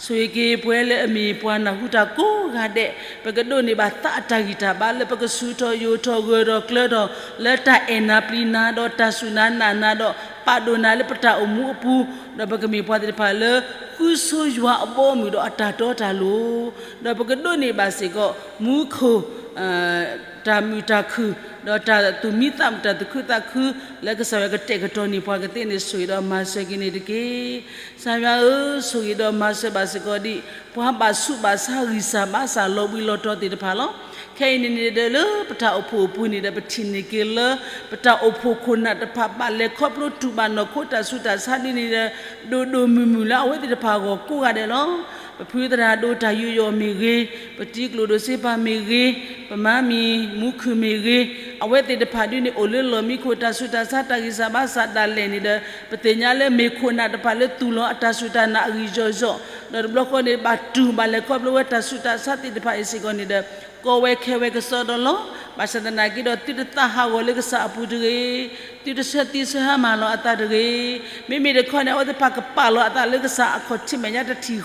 ဆိၣ်ဂ့ၤက့ၤပဝဲလၢအမ့ၢ်ပှၤနၢ်ဟူတၢ်ကိးဂၤဒဲး, ပကဒိးန့ၢ်ဘၣ်သးအတၢ်ဂံၢ်တၢ်ဘါလၢပကဆူၣ်ထီၣ်ယိာ်ထီၣ်ဂၢၢ်ထီၣ်ကျၢၤထီၣ် လၢတၢ်အဲၣ်နၤပျံၤနၤဒီးတၢ်စူၢ်နၤနာ်နၤဒီး ပာ်ဒိၣ်နၤလၢပတၢ်အိၣ်မူအပူၤ, ဒီးပကမ့ၢ်ပှၤသ့ၣ်တဖၣ်လၢ ဃုဆိယွၤအဘီအမုၢ်ဒီးအတၢ်တီတၢ်လိၤ, ဒီးပကဒိးန့ၢ်ဘၣ်စ့ၢ်ကီး မူခိၣ် တၢ်မုာ်တၢ်ခုၣ် ဒီးတၢ်သူၣ်မံသးမုာ် တၢ်သူၣ်ခုသးခု လၢကစၢ်ယွၤကတဲာ်ကတီၤန့ၢ်ပှၤကသ့န့ၣ် ဆိၣ်ဂ့ၤဒီးမၤစၢၤက့ၤန့ၣ်တက့ၢ်. ကစၢ်ယွၤဧၢ, ဆိၣ်ဂ့ၤဒီးမၤစၢၤဘၣ်စ့ၢ်ကီးဒံး ပှၤဘၣ်ဆူးဘၣ်ဆါ ဂံၢ်စၢ်ဘါစၢ် လီၤဘှံးလီၤတီၤသ့ၣ်တဖၣ်လီၤ. ခဲအံၤန့ၣ်န့ၣ်ဒီး လၢပတၢ်အိၣ်ဖှိၣ်အပူၤန့ၣ်ဒီး ပထံၣ်န့ၢ်က့ၤလၢ ပတၢ်အိၣ်ဖှိၣ်ခိၣ်နၢ်တဖၣ် ဘၣ်လဲၤခီဖျိတူၢ်ဘၣ်နီၢ်ခိတၢ်ဆူးတၢ်ဆါဒ်န့ၣ်ဒီး ဒိၣ်ဒိၣ်မုၢ်မုၢ်လၢအဝဲသ့ၣ်တဖၣ်အဂီၢ်ကိးဂၤဒဲးလီၤ. ပဖုသရၣ်ဒိၣ်တၢ်ယူးယီၣ်မ့ၢ်ဂ့ၤ, ပတံၤကျိၣ်ဒိၣ်စ့ပၤမ့ၢ်ဂ့ၤ, ပမါမံၤမူခုၣ်မ့ၢ်ဂ့ၤ, အဝဲသ့ၣ်တဖၣ်ဒ်န့ၣ် အိၣ်လၢလီၢ်မံခိၣ် တၢ်ဆူးတၢ်ဆါ တၢ်ဂံၢ်စၢ်ဘါစၢ်ဒၣ်လဲာ်န့ၣ်ဒီး ပသ့ၣ်ညါလၢမ့ၢ်ခိၣ်နၢ်တဖၣ်လၢသူၣ်လီၤအတၢ်စူၢ်တၢ်နာ်အဂံၢ်ယီၢ်ယီၢ်, ဒီးတဘျီဃီန့ၣ် ဘၣ်တူၢ်ဘၣ်လဲၤခီဖျိဝဲတၢ်ဆူးတၢ်ဆါသ့ၣ်တဖၣ်အံၤစ့ၢ်ကီးန့ၣ်ဒီး ကီဝဲခဲဝဲကစီဒီလီၤ. ဘၣ်ဆၣ်သနာ်က့ဒီး သုတသးဟးဂီၤလၢကစၢ်အပူၤတဂ့ၤ, သုတဆၢသံဆၢဟါမၢ်လီၤအသးတဂ့ၤ. မ့မ့ၢ်တခီန့ၣ် အဝဲသ့ၣ်တဖၣ်ကပာ်လီၤအသးလၢကစၢ်အခီၣ်ထံးမဲာ်ညါတထံၣ်ဃီ,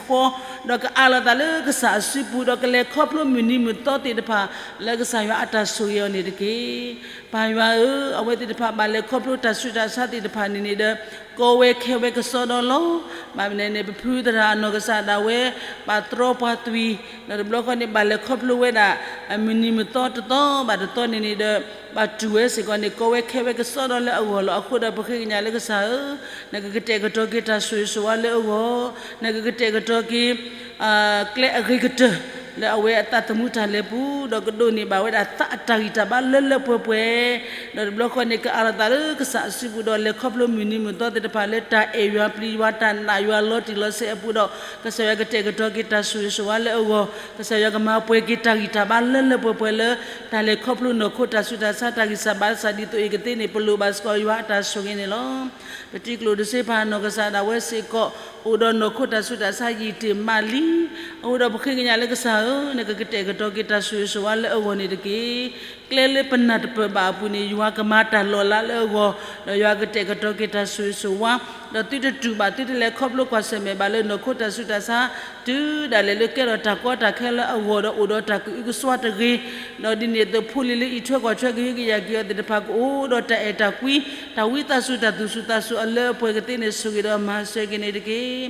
ဒီးကအးလီၤအသးလၢကစၢ်အစုပူၤ, ဒီးကလဲၤခီဖျိမုၢ်နံၤမုၢ်သီသ့ၣ်တဖၣ် လၢကစၢ်ယွၤအတၢ်ဆိၣ်ဂ့ၤအီၤန့ၣ်တက့ၢ်. ပၢ်ယွၤဧၢ, အဝဲသ့ၣ်တဖၣ်ဘၣ်လဲၤခီဖျိတၢ်ဆူးတၢ်ဆါသ့ၣ်တဖၣ်န့ၣ်န့ၣ်ဒီး ကီဝဲခဲဝဲကစီဒီလီၤ. ဘၣ်မနုၤန့ၣ် ပဖုသရၣ်အနီၢ်ကစၢ်ဒၣ်ဝဲ ဘၣ်တြီပှၤသွံၣ်, ဒီးတဘျီဃီန့ၣ် ဘၣ်လဲၤခီဖျိဝဲဒၣ် မုၢ်နံၤမုၢ်သီတသီဘၣ်တသီန့ၣ်န့ၣ်ဒီး ဘၣ်တူၢ်ဝဲစ့ၢ်ကီးန့ၣ် ကီဝဲခဲဝဲကစီဒီလၢအဂီၢ်လီၤ. အဃိဒီးပဃ့ကညးလၢကစၢ်ဧၢ, နကကတဲာ်ကတီၤက့ၤတၢ်ဆိၣ်ဂ့ၤဆိၣ်ဝါလၢအဂီၢ်, နကကတဲာ်ကတီၤက့ၤ ကျဲအဂ့ၤကတၢၢ် လၢအဝဲအသးသမူတၢ်လဲၤပူၤ, ဒီးကဒိးန့ၢ်ဘၣ်ဝဲဒၣ်သးအတၢ်ဂံၢ်တၢ်ဘါလၢလၢပှဲၤပှဲၤ, ဒီးတဘျီဃီန့ၣ် ကအးလီၤသးလၢကစၢ်အစုပူၤ ဒီးလဲၤခီဖျိမုၢ်နံၤမုၢ်သီသ့ၣ်တဖၣ်လၢတၢ်အဲၣ်ယွၤပျံၤယွၤ တၢ်နာ်ယွၤလီၤတံၢ်လီၤဆဲးအပူၤဒီး ကစၢ်ယွၤကတဲာ်ကတီၤက့ၤတၢ်ဆိၣ်ဂ့ၤဆိၣ်ဝါလၢအဂီၢ်, ကစၢ်ယွၤကမၤပှဲၤက့ၤတၢ်ဂံၢ်တၢ်ဘါလၢလၢပှဲၤပှဲၤလၢ တၢ်လဲၤခီဖျိနီၢ်ခိတၢ်ဆူးတၢ်ဆါ တၢ်ဂံၢ်စၢ်ဘါစၢ်ဒ်သိးအံၤကသ့န့ၣ် ပလိၣ်ဘၣ်စ့ၢ်ကီးယွၤအတၢ်ဆိၣ်ဂ့ၤန့ၣ်လီၤ. ပတံၤကျိၣ်ဒိၣ်စ့ပၢ်နီၢ်ကစၢ်ဒၣ်ဝဲစ့ၢ်ကီး အိၣ်ဒီးနီၢ်ခိတၢ်ဆူးတၢ်ဆါယံာ်တ့ၢ်မးလံ. အဃိဒီးပဃ့ကညးလၢကစၢ်ဧၢ, နကကတဲာ်ကတီၤက့ၤတၢ်ဆိၣ်ဂ့ၤဆိၣ်ဝါလၢအဂီၢ်န့ၣ်တက့ၢ်. ကျဲလၢပနၢ်တပၢၢ်ဘၣ်အပူၤန့ၣ် ယွၤကမၤတၢ်လီၤလးလၢအဂီၢ်, ဒီးယွၤကတဲာ်ကတီၤက့ၤတၢ်ဆိၣ်ဂ့ၤဆိၣ်ဝါ, ဒီးသုတတူၢ်ဘၣ် သုတလဲၤခီဖျိကွၢ်ဆၢၣ်မဲာ်ဘၣ်လၢနီၢ်ခိတၢ်ဆူးတၢ်ဆါ, တုၤဒၣ်လဲာ်လၢကဲထီၣ်တၢ်ကီတၢ်ခဲလၢအဂီၢ် ဒီးအိၣ်ဒီးတၢ်ကအုကစွါတဂ့ၤ, ဒီးဒ်န့ၣ်အသိး ဖိလံၤလၢအံးထွဲကွၢ်ထွဲကဟုကယာ်က့ၤအီၤသ့ၣ်တဖၣ် ကအိၣ်ဒီးတၢ်အဲၣ်တၢ်ကွံ, တၢ်ဝံသးစူၤတၢ်သူၣ်စူၤသးစူၤအလၢအပှဲၤကသ့န့ၣ် ဆိၣ်ဂ့ၤဒီးမၤစၢၤက့ၤန့ၣ်တက့ၢ်.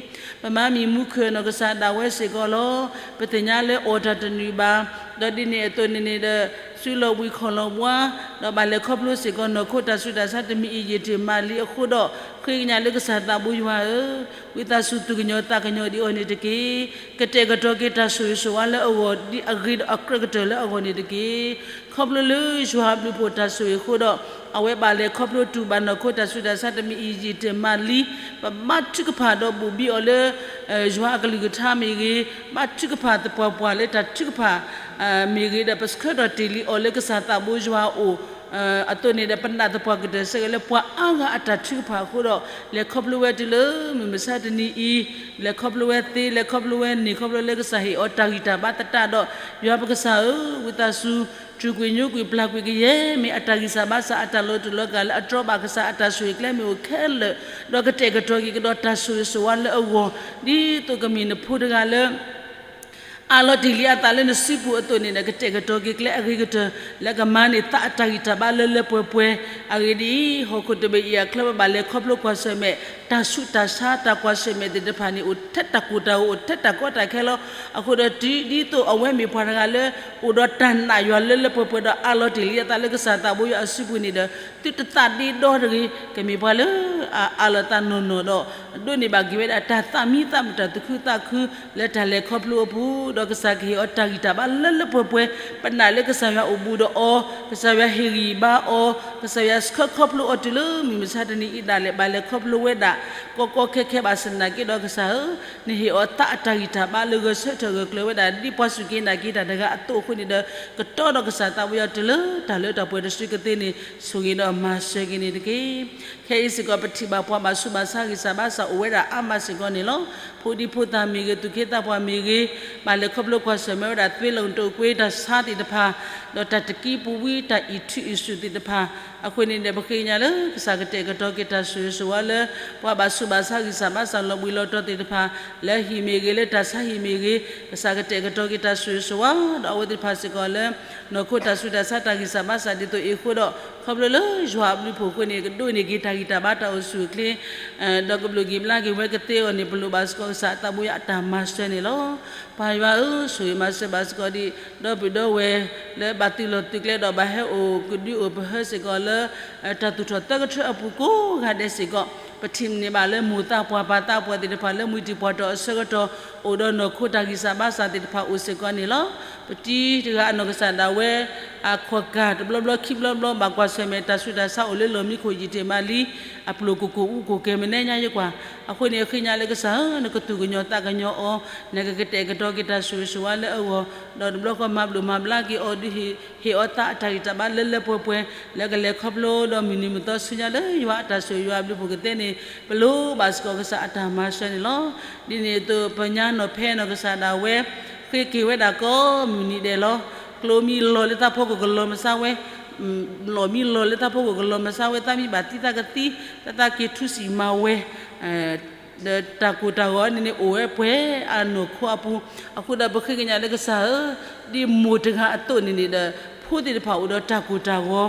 ပမၤမံၤမူခုၣ်နီၢ်ကစၢ်ဒၣ်ဝဲစ့ၢ်ကီးလီၤ. ပသ့ၣ်ညါလၢအီၣ်တၢ်တနုာ်ဘၣ်, ဒီးဒ်န့ၣ်အသိးန့ၣ်န့ၣ်ဒီး စုလီၤဘှံးခီၣ်လီၤဘှါ, ဒီးဘၣ်လဲၤခီဖျိစ့ၢ်ကီးနီၢ်ခိတၢ်ဆူးတၢ်ဆါတမံၤအံၤ ယံာ်တ့ၢ်မးလံအဃိဒီး ဃ့ကညးလၢကစၢ်သးဘိယွၤဧၢ, ဝံသးစူၤသူၣ်ကညီၤသးကညီၤဒံးအီၤန့ၣ်တက့ၢ်. ကတဲာ်ကတီၤက့ၤတၢ်ဆိၣ်ဂ့ၤဆိၣ်ဝါလၢအဂီၢ် ဒ်အဂ့ၤဒီးအကြၢးကတၢၢ်လၢအဂီၢ်န့ၣ်တက့ၢ်. ခီဖျိလၢယွၤအဘျုးအဖှိၣ်တၢ်ဆိၣ်ဂ့ၤအဃိဒီး အဝဲဘၣ်လဲၤခီဖျိတူၢ်ဘၣ်နီၢ်ခိတၢ်ဆူးတၢ်ဆါတမံၤအံၤ ယံာ်တ့ၢ်မးလံ. ပဘါထုကဖၣ်ဒီးဘိၣ်ဘံအီၤလၢ ယွၤအကလုၢ်ကထါမ့ၢ်ဂ့ၤ, ဘါထုကဖၣ်သပှၢ်ပှၢ်လၢတၢ်ထုကဖၣ် မ့ၢ်ဂ့ၤဒီး ပဆှၢထီၣ်တ့ၢ်လံအီၤလၢကစၢ်သးဘိယွၤအအိၣ်အသိးန့ၣ်ဒီး ပနာ်သပှၢ်ကတၢၢ်ဆၢက့ၤလၢပှၤအါဂၤအတၢ်ထုကဖၣ်အဃိဒီး လဲၤခီဖျိဝဲတုၤလၢမုၢ်မဆါတနံၤအံၤ, လဲၤခီဖျိဝဲသ့, လဲၤခီဖျိဝဲန့ၣ် ခီဖျိလၢကစၢ်ဟ့ၣ်အီၤတၢ်ဂံၢ်တၢ်ဘါသတးဒီး ယွၤပကစၢ်ဧၢ, ဝံသးစူၤ တူၢ်ကွံာ်ညိကွံာ်ပျၢ်ကွံာ်ကယဲၢ် မ့ၢ်အတၢ်ဂံၢ်စၢ်ဘါစၢ် အတၢ်လီၤတူာ်လီၤကာ်လၢအတြီဘၣ်ကစၢ် အတၢ်ဆိၣ်ဂ့ၤကျဲမ့ၢ်အိၣ်ခဲလၢာ်, ဒီးကတဲာ်ကတီၤက့ၤကဒီးတၢ်ဆိၣ်ဂ့ၤဆိၣ်ဝါလၢအဂီၢ်, ဒ်သိးကမ့ၢ်နဖိတဂၤလၢ အးလီၤတ့ၢ်လံအသးလၢနစုပူၤအသိးန့ၣ်ဒီး ကတဲာ်ကတီၤက့ၤကျဲအဂ့ၤကတၢၢ် လၢကမၤန့ၢ်သးအတၢ်ဂံၢ်တၢ်ဘါလၢလၢပှဲၤပှဲၤ. အဂ့ၢ်ဒ်အံၤ, ဟီၣ်ခိၣ်တဘ့ၣ်အံၤအချၢ ပဘၣ်လဲၤခီဖျိကွၢ်ဆၢၣ်မဲာ် တၢ်ဆူးတၢ်ဆါတၢ်ကွၢ်ဆၢၣ်မဲာ်သ့ၣ်တဖၣ်န့ၣ် အိၣ်ထဲတၢ်ကိၢ်တၢ်ဂီၤ အိၣ်ထဲတၢ်ကီတၢ်ခဲလီၤ. အဃိဒီးတုၤဒ်သိးအဝဲမ့ၢ်ပှၤတဂၤလၢ အိၣ်ဒီးတၢ်နာ်ယွၤလၢလၢပှဲၤပှဲၤဒီး အးလီၤတ့ၢ်လံအသးလၢကစၢ်သးဘိယွၤအစုပူၤန့ၣ်ဒီး သုတသးဒ့ဒီတဂ့ၤ, ကမ့ၢ်ပှၤလၢအအးလီၤသးနီၢ်နီၢ်ဒီး ဒိးန့ၢ်ဘၣ်က့ၤဝဲဒၣ်တၢ်သးမံသးမုာ် တၢ်သူၣ်ခုသးခု လၢတၢ်လဲၤခီဖျိအပူၤ, ဒီးကစၢ်ကဟ့ၣ်အီၤတၢ်ဂံၢ်တၢ်ဘါလၢလၢပှဲၤပှဲၤ. ပနာ်လၢကစၢ်ယွၤအိၣ်ဘူးဒီးအီၤ, ကစၢ်ယွၤဟ့ၣ်ဂံၢ်ဘါအီၤ, ကစၢ်ယွၤဆှၢခီဖျိအီၤတုၤလၢမုၢ်မဆါတနံၤအံၤဒၣ်လဲာ် ဘၣ်လဲၤခီဖျိဝဲဒၣ် ကီကီခဲခဲဘၣ်ဆၣ်သနာ်က့ဒီး ကစၢ်ဧၢ, နဟ့ၣ်အီၤသးအတၢ်ဂံၢ်တၢ်ဘါလၢဂဲၤဆၢထၢၣ်ဂဲၤကျၢၤဝဲဒၣ် ဒ်ပှၤစူၢ်က့ၤနာ်က့ၤတၢ်တဂၤအသိးအဃိန့ၣ်ဒီး ကတီဒီးကစၢ်သးဘိယွၤတုၤလၢတၢ်လၢတၢ်ပှဲၤတစုကသ့န့ၣ် ဆိၣ်ဂ့ၤဒီးမၤစၢၤက့ၤန့ၣ်တက့ၢ်. ခဲအံၤစ့ၢ်ကီး ပထံၣ်ဘၣ်ပှၤဘၣ်ဆူးဘၣ်ဆါဂံၢ်စၢ်ဘါစၢ်အိၣ်ဝဲဒၣ်အါမးစ့ၢ်ကီးန့ၣ်လီၤ. ဖိဒံဖိသၣ်မ့ၢ်ဂ့ၤ, သူၣ်က့သးပှၢ်မ့ၢ်ဂ့ၤ, ဘၣ်လဲၤခီဖျိကွၢ်ဆၢၣ်မဲာ်ဝဲဒၣ် သွေးလွန်တုပ်ကွေး တၢ်ဆါသ့ၣ်တဖၣ်, ဒီးတၢ်တကံပူၤဝံၤ တၢ်အံးထူအံးစူၣ်သ့ၣ်တဖၣ် အဃိန့ၣ်ဒီး ပဃ့ကညးလၢကစၢ်ကတဲာ်ကတီၤက့ၤတၢ်ဆိၣ်ဂ့ၤဆိၣ်ဝါလၢ ပှၤဘၣ်ဆူးဘၣ်ဆါဂံၢ်စၢ်ဘါစၢ်လီၤဘှံးလီၤတီၤသ့ၣ်တဖၣ် လၢဟံၣ်မ့ၢ်ဂ့ၤ, လၢတၢ်ဆါဟံၣ်မ့ၢ်ဂ့ၤ, ကစၢ်ကတဲာ်ကတီၤက့ၤတၢ်ဆိၣ်ဂ့ၤဆိၣ်ဝါ ဒီးအဝဲသ့ၣ်တဖၣ်စ့ၢ်ကီးလၢ နီၢ်ခိတၢ်ဆူးတၢ်ဆါတၢ်ဂံၢ်စၢ်ဘါစၢ်ဒ်သိးအံၤအဃိဒီး ခီဖျိလၢယွၤအဘျုးအဖှိၣ်အဃိန့ၣ် ကဒိးန့ၢ်က့ၤတၢ်ဂံၢ်တၢ်ဘါတၢ်အိၣ်ဆူၣ်အိၣ်ချ့ ဒီးကဘျုးက့ၤဘျါက့ၤဝဲကသ့အဂီၢ်န့ၣ် ပလိၣ်ဘၣ်စ့ၢ်ကီးကစၢ်အသးဘိယွၤအတၢ်မၤစၢၤန့ၣ်လီၤ. ပၢ်ယွၤဧၢ, ဆိၣ်ဂ့ၤမၤစၢၤဘၣ်စ့ၢ်ကီးဒံး ဒီပုၢ်ဒီဝဲၢ် လၢဘၣ်သုးလီၢ်သုးကျဲဒီးဘၣ်ဟဲအိၣ်ကဒုအိၣ်ပဟၢစ့ၢ်ကီးလၢ တၢ်သူၣ်ထီၣ်သၢကထၢအပူၤကိးဂၤဒဲးစ့ၢ်ကီး ပထံၣ်န့ၢ်ဘၣ်လၢမိၢ်သးပှၢ်ပၢ်သးပှၢ်သ့ၣ်တဖၣ်လၢမှံတံၢ်ပှၢ်တီၢ်အဆၢကတီၢ် အိၣ်ဒီးနီၢ်ခိတၢ်ဂံၢ်စၢ်ဘါစၢ်သ့ၣ်တဖၣ်အိၣ်စ့ၢ်ကီးန့ၣ်လီၤ. ပတံၤတဂၤအနီၢ်ကစၢ်ဒၣ်ဝဲ အခီၣ်ကၢ်တဘျီဘျီခံဘျီဘျီ ဘၣ်ကွၢ်ဆၢၣ်မဲာ်တၢ်ဆူးတၢ်ဆါအိၣ်လၢလီၢ်မံခိၣ်ယံာ်တ့ၢ်မးလံ, အပျိၢ်ကိၢ်ကိၢ်အူကိၢ်ကဲၤမနုၤညါယကွၢ်, အဃိန့ၣ် အဃ့ကညးလၢကစၢ်ဧၢ, နကသူၣ်ကညီၤသးကညီၤအီၤ, နကကတဲာ်ကတီၤက့ၤတၢ်ဆိၣ်ဂ့ၤဆိၣ်ဝါလၢအဂီၢ်, ဒီးတဘျီဃီမၤဘျိၣ်မၤဘျါက့ၤအီၤဒုး ဟ့ၣ်အီၤသးအတၢ်ဂံၢ်တၢ်ဘါလၢလၢပှဲၤပှဲၤ, လၢကလဲၤခီဖျိဒီးမုၢ်နံၤမုၢ်သီဆူညါလၢယွၤအတၢ်ဆိၣ်ဂ့ၤယွၤအဘျုးအဖှိၣ်ကသ့န့ၣ် ပလိၣ်ဘၣ်စ့ၢ်ကီးကစၢ်အတၢ်မၤစၢၤန့ၣ်လီၤ. ဒ်န့ၣ်အသိး ပညါနီၢ်ဖဲနီၢ်ကစၢ်ဒၣ်ဝဲ ဃ့က့ၤဝဲဒၣ်ကိးမုၢ်နံၤဒဲးလီၤ. ကျိမံလီၤလၢသးဖိကီၢ်ကလီၤမၢ်စၢ်ဝဲ, လီၢ်မံလီၤလၢသးဖိကီၢ်ကလီၤမၢ်စၢ်ဝဲ, သးမံဘၣ်သံသးကသံ, သးသးက့ၤထူစံၣ်မၤဝဲ ဒီးတၢ်ကိၢ်တၢ်ဂီၤန့ၣ်န့ၣ် အိၣ်ဝဲပှဲၤအနီၢ်ခိအပူၤ, အဃိဒီးပဃ့ကညးလၢကစၢ်ဧၢ, ဒ်မိၢ်တဂၤအသိးန့ၣ်န့ၣ်ဒီး ဖိသ့ၣ်တဖၣ်အိၣ်ဒီးတၢ်ကိၢ်တၢ်ဂီၤ,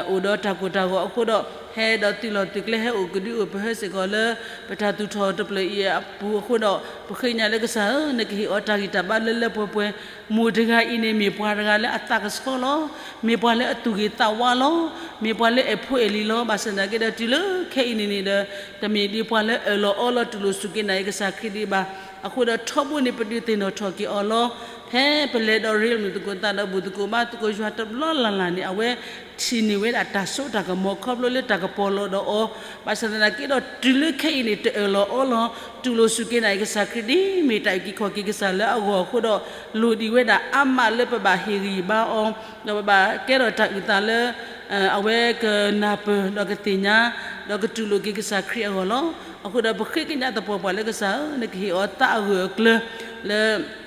အိၣ်ဒီးတၢ်ကိၢ်တၢ်ဂီၤအဃိဒီး ဟဲဒီးသုးလီၢ်သုးကျဲဟဲအိၣ်ကဒုအိၣ်ပဟၢစ့ၢ်ကီးလၢ ပတၢ်သူၣ်ထီၣ်တဖျၢၣ်အံၤအပူၤအဃိဒီး ပဃ့ကညးလၢကစၢ်ဧၢ, နကဟ့ၣ်အီၤတၢ်ဂံၢ်တၢ်ဘါလၢလၢပှဲၤပှဲၤ, မိၢ်တဂၤအံၤန့ၣ်မ့ၢ်ပှၤတဂၤလၢအသးကဆှီလီၤ, မ့ၢ်ပှၤလၢအသူၣ်ဂ့ၤသးဝါလီၤ, မ့ၢ်ပှၤလၢအဲၣ်ဖိအဲၣ်လံၤလီၤ, ဘၣ်ဆၣ်သနာ်က့ဒီးတုၤလၢခဲအံၤန့ၣ်န့ၣ်ဒီး တမ့ၢ်ဒ်ပှၤလၢအၢၣ်လီၤအီလီၤတူၢ်လိာ်စူၢ်က့ၤနာ်က့ၤကစၢ်ခရံာ်ဒံးဘၣ်, အဃိဒီးထီဘိန့ၣ်ပဒုးသ့ၣ်နီၣ်ထီၣ်က့ၤအီၤလီၤ. ဖဲပလဲၤဒီးရ့လိာ်မုာ်သကိးသးဒီးဘူၣ်သကိးဘါသကိး ယွၤတဘျီလၢ်လၢ်န့ၣ် အဝဲထံၣ်န့ၢ်ဝဲဒၣ်တၢ်စိတၢ်ကမီၤခီဖျိလၢတၢ်ကပီၤလီၤဒီးအီၤ, ဘၣ်ဆၣ်သနာ်က့ဒီးတုၤလၢခဲအံၤန့ၣ် တအၢၣ်လီၤအီလီၤ တူၢ်လိာ်စူၢ်က့ၤနာ်က့ၤကစၢ်ခရံာ်ဒ် မ့ၢ်တၢ်အုၣ်က့ၤခီၣ်က့ၤကစၢ်လၢအဂီၢ်အဃိဒီး လိၣ်ဒံးဝဲဒၣ်အါမးလၢပဘၣ်ဟ့ၣ်ဂံၢ်ဘါအီၤ, ဒီးပဘၣ်ကဲထီၣ်တၢ်အုၣ်သးလၢ အဝဲကနၢ်ပၢၢ်ဒီးကသ့ၣ်ညါ ဒီးကတူၢ်လိာ်က့ၤကစၢ်ခရံာ်အဂီၢ်လီၤ. အဃိဒီးပဃ့ကညးသပှၢ်ပှၢ်လၢကစၢ်ဧၢ, နကဟ့ၣ်အီၤသးအဂၢၢ်အကျၢၤလၢ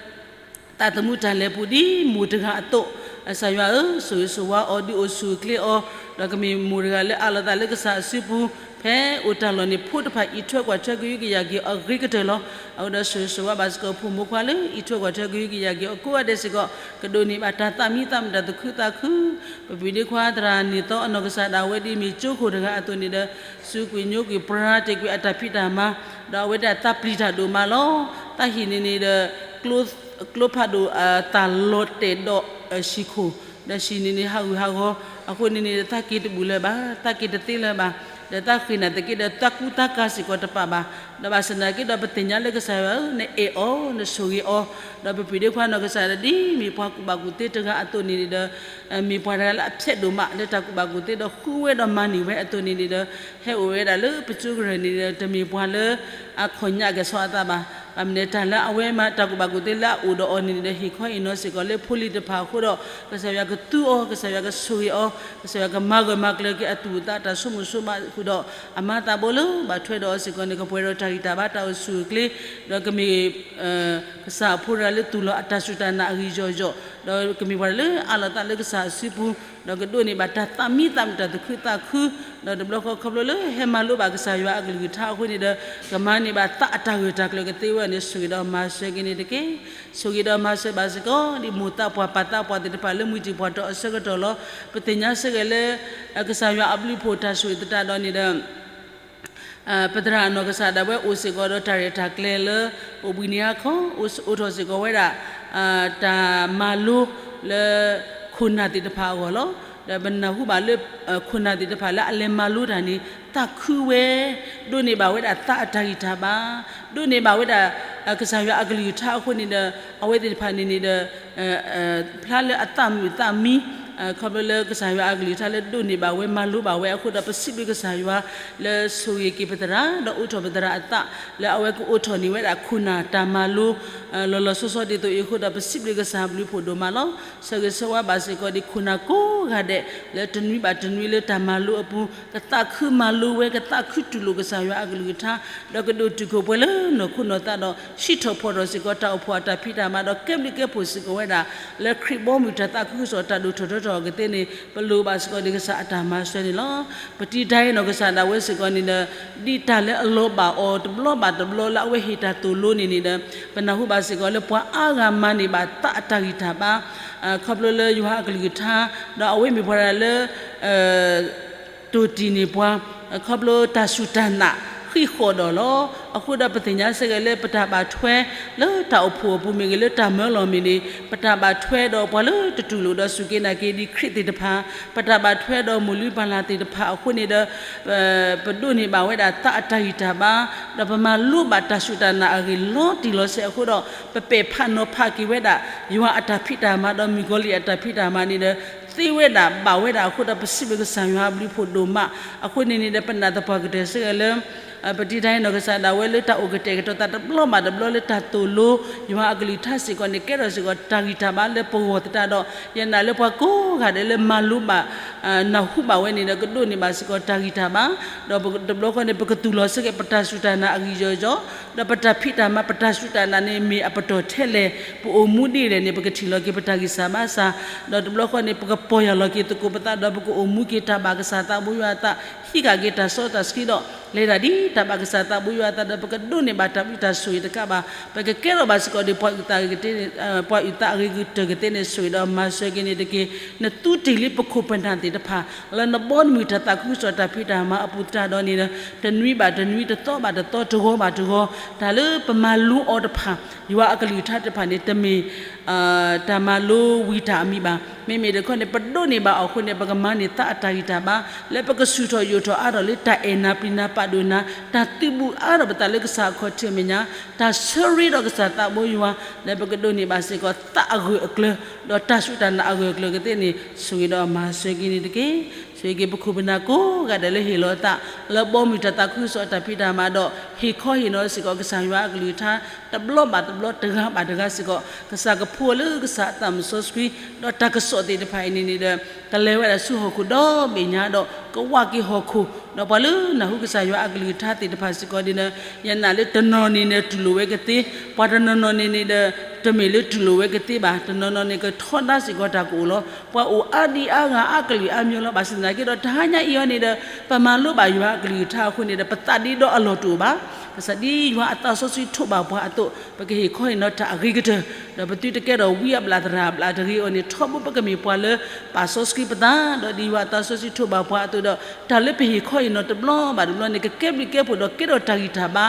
သးသမူတၢ်လဲၤပူၤဒ်မိၢ်တဂၤအသိး, ကစၢ်ယွၤဧၢ, ဆိၣ်ဂ့ၤဆိၣ်ဝါအီၤ, ဒုးအိၣ်ဆူၣ်အိၣ်ချ့အီၤ, ဒီးကမ့ၢ်မိၢ်တဂၤလၢအးလီၤသးလၢကစၢ်အစုပူၤ, ဖဲအိၣ်တၢ်လီၢ်န့ၣ် ဖိတဖၣ်အံးထွဲကွၢ်ထွဲကဟုကယာ်က့ၤအီၤအဂ့ၤကတၢၢ်လီၤ. အဃိဒီးဆိၣ်ဂ့ၤဆိၣ်ဝါဘၣ်စ့ၢ်ကီးဖိမုၣ်ဖိခွါလၢအံးထွဲကွၢ်ထွဲကဟုကယာ်က့ၤအီၤကိးဂၤဒဲးစ့ၢ်ကီး, ကဒိးန့ၢ်ဘၣ်တၢ်သးမံသးမုာ်တၢ်သူၣ်ခုသးခု, ပပှၤဒ့ခွါသရၣ်န့ၣ်သီအနီၢ်ကစၢ်ဒၣ်ဝဲဒ်အမ့ၢ်ကၠိခိၣ်တဂၤ အသိးန့ၣ်ဒီး စူးကွံာ်ညိကွံာ်ပြၢတ့ၢ်ကွံာ်အတၢ်ဖံးတၢ်မၤ, ဒီးအဝဲဒၣ်သးပျံၤတၢ်ဒိၣ်မးလီၤ. သးဟံၣ်န့ၣ်န့ၣ်ဒီး ကျိဖးဒိၣ် သးလီၤတဲာ်ဒီးဟံၣ်ခိၣ်, ဒီးဟံၣ်န့ၣ်န့ၣ်ဟးဂူာ်ဟးဂီၤ, အဃိန့ၣ်န့ၣ်ဒီး သးက့ၤတဘူၣ်လၢၤဘၣ်, သးက့ၤတသ့လၢၤဘၣ်, ဒီးသးဃ့ၢ်နၢ်သက့ဒီး သးကူတၢ်ကၤစ့ၢ်ကီးတပာ်ဘၣ်. ဒီးဘၣ်ဆၣ်သနာ်က့ဒီးပသ့ၣ်ညါလၢကစၢ်ယွၤဧၢ, နအဲၣ်အီၤ, နဆိၣ်ဂ့ၤအီၤ, ဒီးပပှၤဒ့ခွါနီၢ်ကစၢ်ဒၣ်ဒ်မ့ၢ်ပှၤကူၣ်ဘၣ်ကူၣ်သ့တဂၤအသိးန့ၣ်န့ၣ်ဒီး မ့ၢ်ပှၤတဂၤလၢအဖျဲးဒိၣ်မးလၢတၢ်ကူၣ်ဘၣ်ကူၣ်သ့ဒီး ဃုဝဲဒီးမၤန့ၢ်ဝဲအသိးန့ၣ်န့ၣ်ဒီး ဟဲအိၣ်ဝဲဒၣ်လၢပကၠိကရၢၢ်န့ၣ်ဒီး တမ့ၢ်ပှၤလၢအခီၣ်ညါကဲၤဆီအသးဘၣ်. ဘၣ်မနုၤတၢ်လၢအဝဲမၤတၢ်ကူၣ်ဘၣ်ကူၣ်သ့လၢအအိၣ်ဒီးအီၤန့ၣ်န့ၣ်ဒီး ဟ့ၣ်ခီဟ့ၣ်နီၤစ့ၢ်ကီးလၢဖိလံၤတဖၣ်အဃိဒီး ကစၢ်ယွၤကသူအီၤ, ကစၢ်ယွၤကဆိၣ်ဂ့ၤအီၤ, ကစၢ်ယွၤကမၤဂၢၢ်မၤကျၢၤက့ၤအသူၣ်အသးတၢ်ဆိကမိၣ်ဆိကမးဃုာ်ဒီး အမၤသးဘိလၢဘၣ်ထွဲဒီးအီၤစ့ၢ်ကီးန့ၣ် ကပှဲၤဒီးတၢ်ဂံၢ်တၢ်ဘါတၢ်အိၣ်ဆူၣ်အိၣ်ချ့, ဒီးကမ့ၢ် ကစၢ်အဖိတဂၤလၢသူၣ်လီၤအတၢ်စူၢ်တၢ်နာ်အဂံၢ်ယီၢ်ယီၢ်, ဒီးကမ့ၢ်ပှၤလၢအးလီၤသးလၢကစၢ်အစုပူၤ, ဒီးကဒိးန့ၢ်ဘၣ်တၢ်သးမံသးမုာ်တၢ်သူၣ်ခုသးခု, ဒီးတဘျီဃီခီဖျိလၢဟဲမၤလိဘၣ်ကစၢ်ယွၤအကလုၢ်ကထါအဃိန့ၣ်ဒီး ကမၤန့ၢ်ဘၣ်သးအတၢ်ဂၢၢ်တၢ်ကျၢၤကသ့ဝဲန့ၣ် ဆိၣ်ဂ့ၤဒီးမၤစၢၤက့ၤန့ၣ်တက့ၢ်. ဆိၣ်ဂ့ၤဒီးမၤစၢၤဘၣ်စ့ၢ်ကီး ဒ်မိၢ်သးပှၢ်ပၢ်သးပှၢ်သ့ၣ်တဖၣ်လၢမုၢ်တံၢ်ပှၢ်တီၤအဆၢကတီၢ်လီၤ. ပသ့ၣ်ညါစ့ၢ်ကီးလၢ ကစၢ်ယွၤအဘျုးအဖှိၣ်တၢ်ဆိၣ်ဂ့ၤသတးဒီးန့ၣ်ဒီး ပသရၣ်အနီၢ်ကစၢ်ဒၣ်ဝဲအိၣ်စ့ၢ်ကီးဒီးတၢ်ရဲၣ်တၢ်ကျဲၤလၢ အိၣ်ဘှံးနံၤဟါခီ အိၣ်ထီၣ်စ့ၢ်ကီးဝဲဒၣ် တၢ်မၤလိလၢ ခိၣ်နၢ်သ့ၣ်တဖၣ်အဂီၢ်လီၤ. ဒီးပနၢ်ဟူဘၣ်လၢ ခိၣ်နၢ်သ့ၣ်တဖၣ်လၢအလဲၤမၤလိတၢ်န့ၣ် သးခုဝဲ, ဒိးန့ၢ်ဘၣ်ဝဲဒၣ်သးအတၢ်ဂံၢ်တၢ်ဘါ, ဒိးန့ၢ်ဘၣ်ဝဲဒၣ် ကစၢ်ယွၤအကလုၢ်ကထါအဃိန့ၣ်ဒီး အဝဲသ့ၣ်တဖၣ်န့ၣ်န့ၣ်ဒီး ဖျါလၢအသးမုာ်သးမံ ခီဖျိလၢကစၢ်ယွၤအကလုၢ်ကထါလၢဒိးန့ၢ်ဘၣ်ဝဲမၤလိဘၣ်ဝဲအဃိဒီး ပစံးဘျုးကစၢ်ယွၤ လၢဆိၣ်ဂ့ၤက့ၤပသရၣ် ဒီးအိးထီၣ်ပသရၣ်အသး လၢအဝဲကအိးထီၣ်န့ၢ်ဝဲဒၣ်ခိၣ်နၢ်တၢ်မၤလိ လီၤလီၤဆီဆီဒ်သိးအံၤအဃိဒီး ပစံးဘျုးကစၢ်အဘျုးအဖှိၣ်ဒိၣ်မးလီၤ. ဆၢဂ့ၤဆၢဝါဘၣ်စ့ၢ်ကီးဒ်ခိၣ်နၢ်ကိးဂၤဒဲး လၢတနွံဘၣ်တနွံလၢတၢ်မၤလိအပူၤ ကသးခုမၤလိဝဲ ကသးခုတူၢ်လိာ်ကစၢ်ယွၤအကလုၢ်ကထါ ဒီးကဒိးတုာ်ခိၣ်ပှဲၤလၢနီၢ်ခိနီၢ်သးဒီး ဟံးထီၣ်ဖီၣ်ထီၣ်စ့ၢ်ကီးတၢ်အိၣ်ဖှိၣ်အတၢ်ဖံးတၢ်မၤဒီး ကဲဘျုးကဲဖှိၣ်စ့ၢ်ကီးဝဲဒၣ် လၢခရံာ်ဘီမုၢ်တၢ်သးခုကစီၣ်တၢ်ဒိၣ်ထီၣ်ထီထီၣ်အကသ့န့ၣ် ပလိၣ်ဘၣ်စ့ၢ်ကီးဒ်ကစၢ်အတၢ်မၤစၢၤန့ၣ်လီၤ. ပတံၤတၢ်အံၤနီၢ်ကစၢ်ဒၣ်ဝဲစ့ၢ်ကီးန့ၣ်ဒီး ဒ်တၢ်လၢအလီၤဘၣ်အီၤတဘျီဘၣ်တဘျီလၢအဝဲဟ့ၣ်တၢ်သိၣ်လိန့ၣ်န့ၣ်ဒီး ပနၢ်ဟူဘၣ်စ့ၢ်ကီးလၢပှၤအါဂၤမၤန့ၢ်ဘၣ်သးအတၢ်ဂံၢ်တၢ်ဘါ ခီဖျိလၢယွၤအကလုၢ်ကထါ ဒီးအဝဲမ့ၢ်ပှၤတဂၤလၢ တိၢ်တံၢ်န့ၢ်ပှၤ ခီဖျိတၢ်စူၢ်တၢ်နာ်ဃံးဃီၣ်ဒီးလီၤ. အဃိဒီးပသ့ၣ်ညါစ့ၢ်ကီးလၢပတၢ်ဘၣ်ထွဲ လၢတၢ်အိၣ်ဖှိၣ်အပူၤမ့ၢ်ဂ့ၤ လၢတၢ်မၢလီၤမ့ၢ်န့ၣ် ပတၢ်ဘၣ်ထွဲဒီးပှၤလၢတတူၢ်လိာ်ဒီးစူၢ်က့ၤနာ်က့ၤဒ်ခရံာ်သ့ၣ်တဖၣ်, ပတၢ်ဘၣ်ထွဲဒီးမိၢ်လုၢ်ပၢ်လၢ်သ့ၣ်တဖၣ်အဃိန့ၣ်ဒီး ပဒိးန့ၢ်ဘၣ်ဝဲဒၣ်သးအတၢ်ဂံၢ်တၢ်ဘါ, ဒီးပမၤလိဘၣ်တၢ်စူၢ်တၢ်နာ်အဂ့ၢ်လီၤတံၢ်လီၤဆဲးအဃိဒီး ပပဲာ်ဖးနီၤဖးက့ၤဝဲဒၣ် ယွၤအတၢ်ဖံးတၢ်မၤဒီးမုၣ်ကီၤလံၢ်အတၢ်ဖံးတၢ်မၤန့ၣ်ဒီး သ့ဝဲဒၣ်ဘၣ်ဝဲဒၣ်အဃိဒီး ပစံးဘျုးကစၢ်ယွၤအဘျုးအဖှိၣ်ဒိၣ်မး, အဃိန့ၣ်န့ၣ်ဒီး ပနာ်သပှၢ်ကတၢၢ်စ့ၢ်ကီးလၢ ပတံၤတၢ်အံၤနီၢ်ကစၢ်ဒၣ်ဝဲလၢတၢ်အိၣ်ကတဲာ်ကတီၤသးတဘျီဘၣ်တဘျီလၢတၢ်သိၣ်လိ ယွၤအကလုၢ်ကထါစ့ၢ်ကီးန့ၣ် ကဲထီၣ်စ့ၢ်ကီးတၢ်ဂံၢ်တၢ်ဘါလၢပဂီၢ်သတးဒီး ယနာ်လၢပှၤကိးဂၤဒဲးလၢမၤလိဘၣ် နၢ်ဟူဘၣ်ဝဲန့ၣ်ဒီး ကဒိးန့ၢ်ဘၣ်စ့ၢ်ကီးတၢ်ဂံၢ်တၢ်ဘါ, ဒီးတဘျီဃီန့ၣ် ပကသူၣ်လီၤစ့ၢ်ကီးပတၢ်စူၢ်တၢ်နာ်အဂံၢ်ယီၤယီၤ, ဒီးပတၢ်ဖံးတၢ်မၤ ပတၢ်စူၢ်တၢ်နာ်န့ၣ် မ့ၢ်အပတီၢ်ထဲလဲၣ်, ပအိၣ်မူဒ်လဲၣ်န့ၣ် ပကထံၣ်လီၤက့ၤပတၢ်ဂံၢ်စၢ်ဘါစၢ်, ဒီးတဘျီဃီန့ၣ် ပကပီၢ်ယၢ်လီၤက့ၤသကိးပသး ဒီးပကအိၣ်မူက့ၤတၢ်ဘၣ်ကစၢ်သးဘိယွၤအသး, ဟံးဃာ်က့ၤတၢ်စီတၢ်ဆှံဒီး လဲၤတၢ်ဒ်တၢ်ဘၣ်ကစၢ်သးဘိယွၤအသးဒီး ပကဒိးန့ၢ်ဘၣ်တၢ်ဘျုးတၢ်ဆိၣ်ဂ့ၤတကးဘၣ်, ပကကဲထီၣ်ဘၣ်စ့ၢ်ကီးဒ်ပှၤအုၣ်သးအဂ့ၤကတၢၢ်, ပှၤအုၣ်သးအဂ့ၤကတၢၢ်ကသ့န့ၣ် ဆိၣ်ဂ့ၤဒီးမၤစၢၤက့ၤန့ၣ်တက့ၢ်. နသူတ့ၢ်လံပခိၣ်ပနၢ်သ့ၣ်တဖၣ် လၢနဘီမုၢ်တၢ်သးခုကစီၣ်တၢ်ဖံးတၢ်မၤအပူၤသတးဒီးန့ၣ်ဒီး တနွံဘၣ်တနွံ တသီဘၣ်တသီ တဂီၤဘၣ်တဂီၤ တၢ်လၢပမၤလိအီၤတဖၣ် ယွၤအကလုၢ်ကထါတဖၣ်န့ၣ် တမ့ၢ် တၢ်မၤလိဝံၤတၢ်အမံၤဘၣ်. မ့မ့ၢ်တခီန့ၣ် ပဒိးန့ၢ်ဘၣ်အီၤအဃိန့ၣ် ပကမၤန့ၢ်သးအတၢ်ဂံၢ်တၢ်ဘါ လၢပကဆူၣ်ထီၣ်ယိာ်ထီၣ်အါထီၣ်လၢတၢ်အဲၣ်နၤပျံၤနၤပာ်ဒိၣ်နၤ, တၢ်သုးဘူးအါထီၣ်ပသးလၢကစၢ်အခီၣ်ထံးအမဲာ်ညါ, တၢ်ဆၢရ့ဒီးကစၢ်သးဘိယွၤ လၢပကဒိးန့ၢ်ဘၣ်စ့ၢ်ကီးသးအဂၢၢ်အကျၢၤ ဒီးတၢ်စူၢ်တၢ်နာ်အဂၢၢ်အကျၢၤကသ့န့ၣ် ဆိၣ်ဂ့ၤဒီးမၤစၢၤက့ၤန့ၣ်တက့ၢ်. ဆိၣ်ဂ့ၤက့ၤပခိၣ်ပနၢ်ကိးဂၤဒဲးလၢဟ့ၣ်လီၤသး လၢဘီမုၢ်တၢ်သးခုကစီၣ်တၢ်ဖံးတၢ်မၤဒီး ဟ့ၣ်ခီဟ့ၣ်နီၤစ့ၢ်ကီးကစၢ်ယွၤအကလုၢ်ကထါ တဘျီဘၣ်တဘျီ တဂၤဘၣ်တဂၤစ့ၢ်ကီး ကစၢ်ကဖှူအီၤလၢကစၢ်အသးမုၢ်စီဆှံ ဒီးတၢ်ကစီၣ်သ့ၣ်တဖၣ်အံၤန့ၣ်န့ၣ်ဒီး ကလဲၤဝဲဒၣ်ဆူဟီၣ်ခိၣ်ဒီဘ့ၣ်ညါဒီး ကဝးက့ၤဟီၣ်ခိၣ် ဒီးပှၤလၢနၢ်ဟူကစၢ်ယွၤအကလုၢ်ကထါသ့ၣ်တဖၣ်စ့ၢ်ကီးန့ၣ်ဒီး ယနာ်လၢတနီၤန့ၣ်န့ၣ်တူၢ်လိာ်ဝဲကသ့, ပှၤတနီၤနီၤန့ၣ်န့ၣ်ဒီး တမ့ၢ်လၢတူၢ်လိာ်ဝဲကသ့ဘၣ်, တနီၤနီၤန့ၣ်ကထီဒါစ့ၢ်ကီးတၢ်ကအိၣ်လီၤ. ပှၤအိၣ်အါဒံအါဂၤအါကလုာ်အါမျိုးလီၤ. ဘၣ်ဆၣ်သနာ်က့ဒီး တဟါညါအံၤအီၤန့ၣ်ဒီး ပမၤလိဘၣ်ယွၤအကလုၢ်ကထါအဃိန့ၣ်ဒီး ပသးဒ့ဒီအလီၢ်တအိၣ်ဘၣ်. ဘၣ်ဆၣ်ဒ်ယွၤအသးစီဆှံထိးဘၣ်ပှၤအသိး ပကဟ့ၣ်ခီဟ့ၣ်နီၤတၢ်အဂ့ၤကတၢၢ်, ဒီးပသုတကဲထီၣ်ဝံအဘျၣ်သရၣ်အဘျၣ်တဂ့ၤအီၤန့ၣ် ထီဘိပကမ့ၢ်ပှၤလၢပာ်စီဆှံပသး, ဒီးဒ်ယွၤအသးစီဆှံထိးဘၣ်ပှၤအသိးဒီး တၢ်လၢပဟ့ၣ်ခီဟ့ၣ်နီၤတဘျီဘၣ်တဘျီန့ၣ် ကကဲဘျုးကဲဖှိၣ်ဒီးကဲထီၣ်တၢ်ဂံၢ်တၢ်ဘါ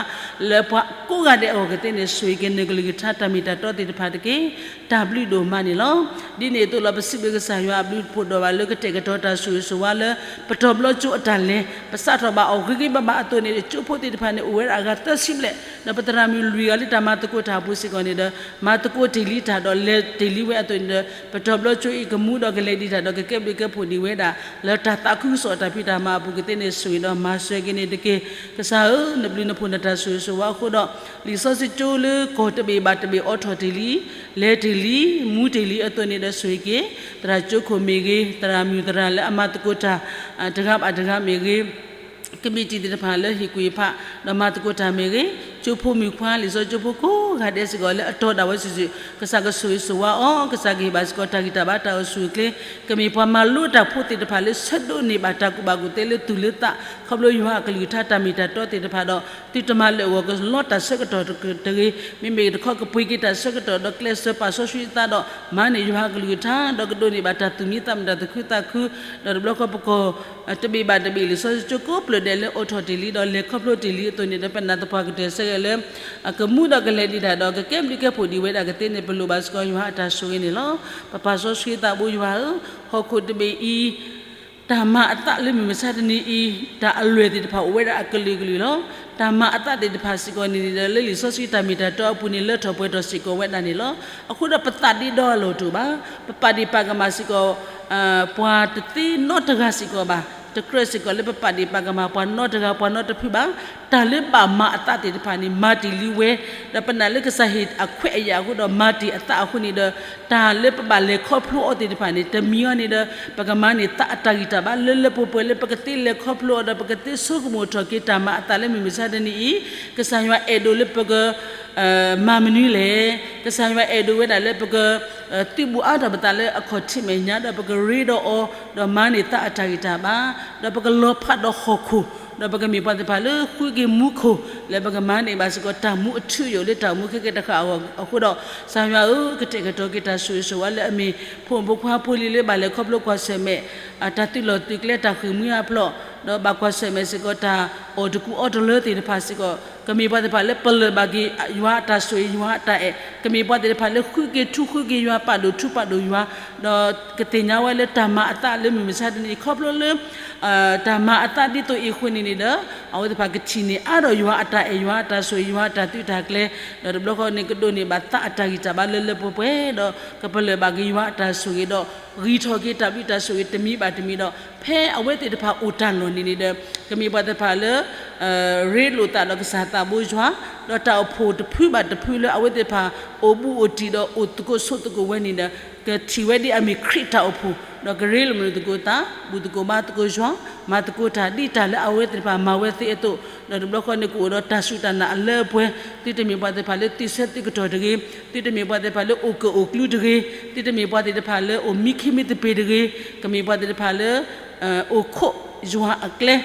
လၢပှၤကိးဂၤဒဲးအဂီၢ်ကသ့န့ၣ် ဆိၣ်ဂ့ၤက့ၤနကလုၢ်ကထါတၢ်မ့ၢ်တၢ်တီသ့ၣ်တဖၣ်တက့ၢ်. တၢ်ဘျုးဒိၣ်မးန့ၣ်လီၤ. ဒ်န့ၣ်အသိးလီၤ ပစံးဘျုးကစၢ်ယွၤအဘျုးဖှိၣ်ဒိၣ်ဘၣ်လၢကတဲာ်ကတီၤတၢ်ဆိၣ်ဂ့ၤဆိၣ်ဝါလၢ ပတီၤဘျီကၠိအတၢ်လဲၤ ပစးထီၣ်ဘၣ်အီၤဂ့ၤဂ့ၤဘၣ်ဘၣ်အသိးန့ၣ် ကၠိဖိသ့ၣ်တဖၣ်န့ၣ် အိၣ်ဝဲဒၣ်အဂၤသၢဆံဘျဲၣ်, ဒီးပသရၣ်မုၣ်လွံၢ်ဂၤလၢတၢ်မၤသကိးတၢ်အပူၤစ့ၢ်ကီးန့ၣ်ဒီး မၤသကိးတ့ၢ်လံတၢ်ဒီးလဲၤတ့ၢ်လံဝဲအသိးန့ၣ်ဒီး ပတီၤဘျီကၠိအံၤကမူဒီးကလဲၤဒံးတၢ်ဒီးကကဲဘျုးကဲဖှိၣ်ဒံးဝဲဒၣ် လၢတၢ်သးခုကစီၣ်အတၢ်ဖံးတၢ်မၤအပူၤကသ့န့ၣ် ဆိၣ်ဂ့ၤဒီးမၤစၢၤက့ၤန့ၣ်တက့ၢ်. ကစၢ်ဧၢ, နဘျုးနဖှိၣ်နတၢ်ဆိၣ်ဂ့ၤဆိၣ်ဝါအဃိဒီး လံာ်စီဆှံကၠိလၢကီၢ်တဘ့ၣ်ဘၣ်တဘ့ၣ်အိးထီၣ်တ့ၢ်လံ, လဲၤတ့ၢ်လံ, မူတ့ၢ်လံအသိးန့ၣ်ဒီး ဆိၣ်ဂ့ၤက့ၤ သရၣ်ကၠိခိၣ်မ့ၢ်ဂ့ၤ, သရၣ်မုၣ်သရၣ်လၢအမၤသကိးတၢ် တဂၤဘၣ်တဂၤမ့ၢ်ဂ့ၤ, ကမံးတံာ်သ့ၣ်တဖၣ်လၢဟ့ၣ်ကူၣ်ဟ့ၣ်ဖး ဒီးမၤသကိးတၢ်မ့ၢ်ဂ့ၤ, ကၠိဖိမုၣ်ခွါ လံာ်စီဆှံကၠိဖိကိးဂၤဒဲးစ့ၢ်ကီးလၢအတီဒၣ်ဝဲစုာ်စုာ် ကစၢ်ကဆိၣ်ဂ့ၤဆိၣ်ဝါအီၤ, ကစၢ်ကဟ့ၣ်ဘၣ်စ့ၢ်ကီးတၢ်ဂံၢ်တၢ်ဘါတၢ်အိၣ်ဆူၣ်အိၣ်ချ့, ကမ့ၢ်ပှၤမၤလိတၢ်ဖိသ့ၣ်တဖၣ်လၢဆၢဒိးန့ၢ်ဘၣ်တၢ်ကူၣ်ဘၣ်ကူၣ်သ့လၢသူၣ်လၢသး ခီဖျိယွၤအကလုၢ်ကထါတၢ်မ့ၢ်တၢ်တီသ့ၣ်တဖၣ်ဒီး သုတမၤလၢာ်ဂီၤကလီတၢ်ဆၢကတီၢ်တဂ့ၤ, မ့မ့ၢ်တခီကပှ့ၤက့ၤတၢ်ဆၢကတီၢ်ဒီးကျဲးစၢးပာ်စီဆှံသးဒီး မၤန့ၢ်ယွၤအကလုၢ်ကထါ ဒီးကဒိးန့ၢ်ဘၣ်တၢ်သူၣ်မံသးမုာ်တၢ်သူၣ်ခုသးခု, ဒီးတဘျီဃီပကီၢ် တဘ့ၣ်ဘၣ်တဘ့ၣ်လံာ်စီဆှံကၠိကိးဖျၢၣ်ဒဲးလၢအိးထီၣ်တ့ၢ်လံဒီးလဲၤခီဖျိတ့ၢ်လံအသိးန့ၣ်ဒီး ပနာ်သပှၢ်ကတၢၢ်ဆၢဂ့ၤလၢ ကမူဒီးကလဲၤဒံးတၢ်ဒီးကကဲဘျုးကဲဖှိၣ်ဒံးဝဲဒၣ်ကသ့န့ၣ် ပလိၣ်ဘၣ်စ့ၢ်ကီးယွၤအတၢ်ဆိၣ်ဂ့ၤန့ၣ်လီၤ. ပပာ်စီဆှံသးဘိယွၤဧၢ, ဟီၣ်ခိၣ်တဘ့ၣ်အံၤ တၢ်မၤအသးလၢမုၢ်မဆါတနံၤအံၤ တၢ်အလွဲၢ်သ့ၣ်တဖၣ်အိၣ်ဝဲဒၣ်အကလုာ်ကလုာ်လီၤ. တၢ်မၤအသးသ့ၣ်တဖၣ်စ့ၢ်ကီးန့ၣ်ဒီး လၢလံာ်စီဆှံတၢ်မ့ၢ်တၢ်တီအပူၤန့ၣ် လၢထီၣ်ပှဲၤထီၣ်စ့ၢ်ကီးဝဲဒၣ်န့ၣ်လီၤ. အဃိဒီးပသးဒ့ဒီအလီၢ်တအိၣ်ဘၣ်. ပပာ်ဒ့ၣ်ပာ်ကမၣ်စ့ၢ်ကီး ပှၤတသ့နီတဂၤစ့ၢ်ကီးဘၣ်. တကြၢးစ့ၢ်ကီးလၢပပာ်ဒ့ၣ်ပာ်ကမၣ်ပှၤနီတဂၤပှၤနီတဖုဘၣ်. တၢ်လၢဘၣ်မၤအသးသ့ၣ်တဖၣ်န့ၣ် မၤတ့ၢ်လံဝဲ, ဒီးပနာ်လၢကစၢ်ဟ့ၣ်အခွဲးအယာ်အဃိဒီးမၤတ့ၢ်အသးအဃိန့ၣ်ဒီး တၢ်လၢပဘၣ်လဲၤခီဖျိအီၤသ့ၣ်တဖၣ်န့ၣ် တမံၤအီၤန့ၣ်ဒီး ပကမၤန့ၢ်သးအတၢ်ဂံၢ်တၢ်ဘါလၢလၢပှဲၤပှဲၤလၢပကသ့လဲၤခီဖျိအီၤဒီး ပကသ့ဆိကမိၣ်ထီၣ်က့ၤတၢ်မၤအသးလၢမုၢ်မဆါတနံၤအံၤ, ကစၢ်ယွၤအဲၣ်ဒိးလၢပက မၤမနုၤလဲၣ်. ကစၢ်ယွၤအဲၣ်ဒိးဝဲဒၣ်လၢပက သုးဘူးအါထီၣ်ပသးလၢအခီၣ်ထံးမဲာ်ညါ ဒီးပကရ့ဒီးအီၤ ဒီးမၤန့ၢ်သးအတၢ်ဂံၢ်တၢ်ဘါ, ဒီးပကလီၤဖးဒီးဟီၣ်ခိၣ်, ဒီးပကမ့ၢ်ပှၤသ့ၣ်တဖၣ်လၢဃုက့ၤမူခိၣ် လၢပကမၤန့ၢ်ဘၣ်စ့ၢ်ကီးတၢ်မူအထူအယိာ်လၢတၢ်အိၣ်မူခဲကဲတဃၣ်အဂီၢ်အဃိဒီး ကစၢ်ယွၤဧၢ, ကတဲာ်ကတီၤက့ၤတၢ်ဆိၣ်ဂ့ၤဆိၣ်ဝါလၢအမ့ၢ် ဖိမုၣ်ဖိခွါဖိလံၤလၢဘၣ်လဲၤခီဖျိကွၢ်ဆၢၣ်မဲာ် တၢ်သုးလီၢ်သုးကျဲတၢ်ဃ့ၢ်မှံဟးဖျိး, ဒီးဘၣ်ကွၢ်ဆၢၣ်မဲာ်စ့ၢ်ကီးတၢ်အီၣ်တကူအီတလၢသ့ၣ်တဖၣ်စ့ၢ်ကီး, ကမ့ၢ်ပှၤသ့ၣ်တဖၣ်လၢပလၢၢ်ဘၣ်က့ၤ ယွၤအတၢ်ဆိၣ်ဂ့ၤယွၤအတၢ်အဲၣ်, ကမ့ၢ်ပှၤသ့ၣ်တဖၣ်လၢဃုက့ၤထူဃုက့ၤယွၤ ပာ်ဒိၣ်ထူပာ်ဒိၣ်ယွၤ, ဒီးကသ့ၣ်ညါဝဲလၢတၢ်မၤအသးလၢမုၢ်မဆါတနံၤအံၤ ခီဖျိလၢ တၢ်မၤအသးဒ်သိးအံၤအဃိန့ၣ်န့ၣ်ဒီး အဝဲသ့ၣ်တဖၣ်ကထံၣ်န့ၢ်အါထီၣ်ယွၤအတၢ်အဲၣ်ယွၤအတၢ်ဆိၣ်ဂ့ၤယွၤအတၢ်သုးတၢ်ကျဲၤ, ဒီးတဘျီဃီန့ၣ်ကဒိးန့ၢ်ဘၣ်သးအတၢ်ဂံၢ်တၢ်ဘါလၢလၢပှဲၤပှဲၤ, ဒီးကပလၢၢ်ဘၣ်က့ၤယွၤအတၢ်ဆိၣ်ဂ့ၤဒီး ဂံၢ်ထီၣ်က့ၤတၢ်ဘျုးတၢ်ဆိၣ်ဂ့ၤတမံၤဘၣ်တမံၤဒီး ဖဲအဝဲသ့ၣ်တဖၣ်အိၣ်တၢ်လီၢ်န့ၣ်န့ၣ်ဒီး ကမ့ၢ်ပှၤသ့ၣ်တဖၣ်လၢ ရ့လိာ်သးဒီးကစၢ်သးဘိယွၤ, ဒီးတၢ်အိၣ်ဖှိၣ်တဖုဘၣ်တဖုလၢအဝဲသ့ၣ်တဖၣ်အိၣ်ဘူးအိၣ်တံၢ်ဒီးအိၣ်သကိးဆိးသကိးဝဲန့ၣ်ဒီး ကထံၣ်ဝဲဒ်အမ့ၢ်ခရံာ်တၢ်အိၣ်ဖှိၣ်, ဒီးကရ့လိာ်မုာ်သကိးသး, ဘူၣ်သကိးဘါသကိးယွၤ, မၤသကိးတၢ်ဒ်တၢ်လၢအဝဲသ့ၣ်တဖၣ်မၤဝဲသ့အသိး, ဒီးတဘျီဃီန့ၣ်ကအိၣ်ဒီးတၢ်စူၢ်တၢ်နာ်အလၢအပှဲၤ, သုတမ့ၢ်ပှၤသ့ၣ်တဖၣ်လၢသုးဆၢသုးကတီၢ်တဂ့ၤ, သုတမ့ၢ်ပှၤသ့ၣ်တဖၣ်လၢအိၣ်ကၢၣ်အိၣ်ကျူတဂ့ၤ, သုတမ့ၢ်ပှၤသ့ၣ်တဖၣ်လၢအိၣ်မံခ့မံသပ့ၤတဂ့ၤ, ကမ့ၢ်ပှၤသ့ၣ်တဖၣ်လၢ အိၣ်ခိးယွၤအကျဲ,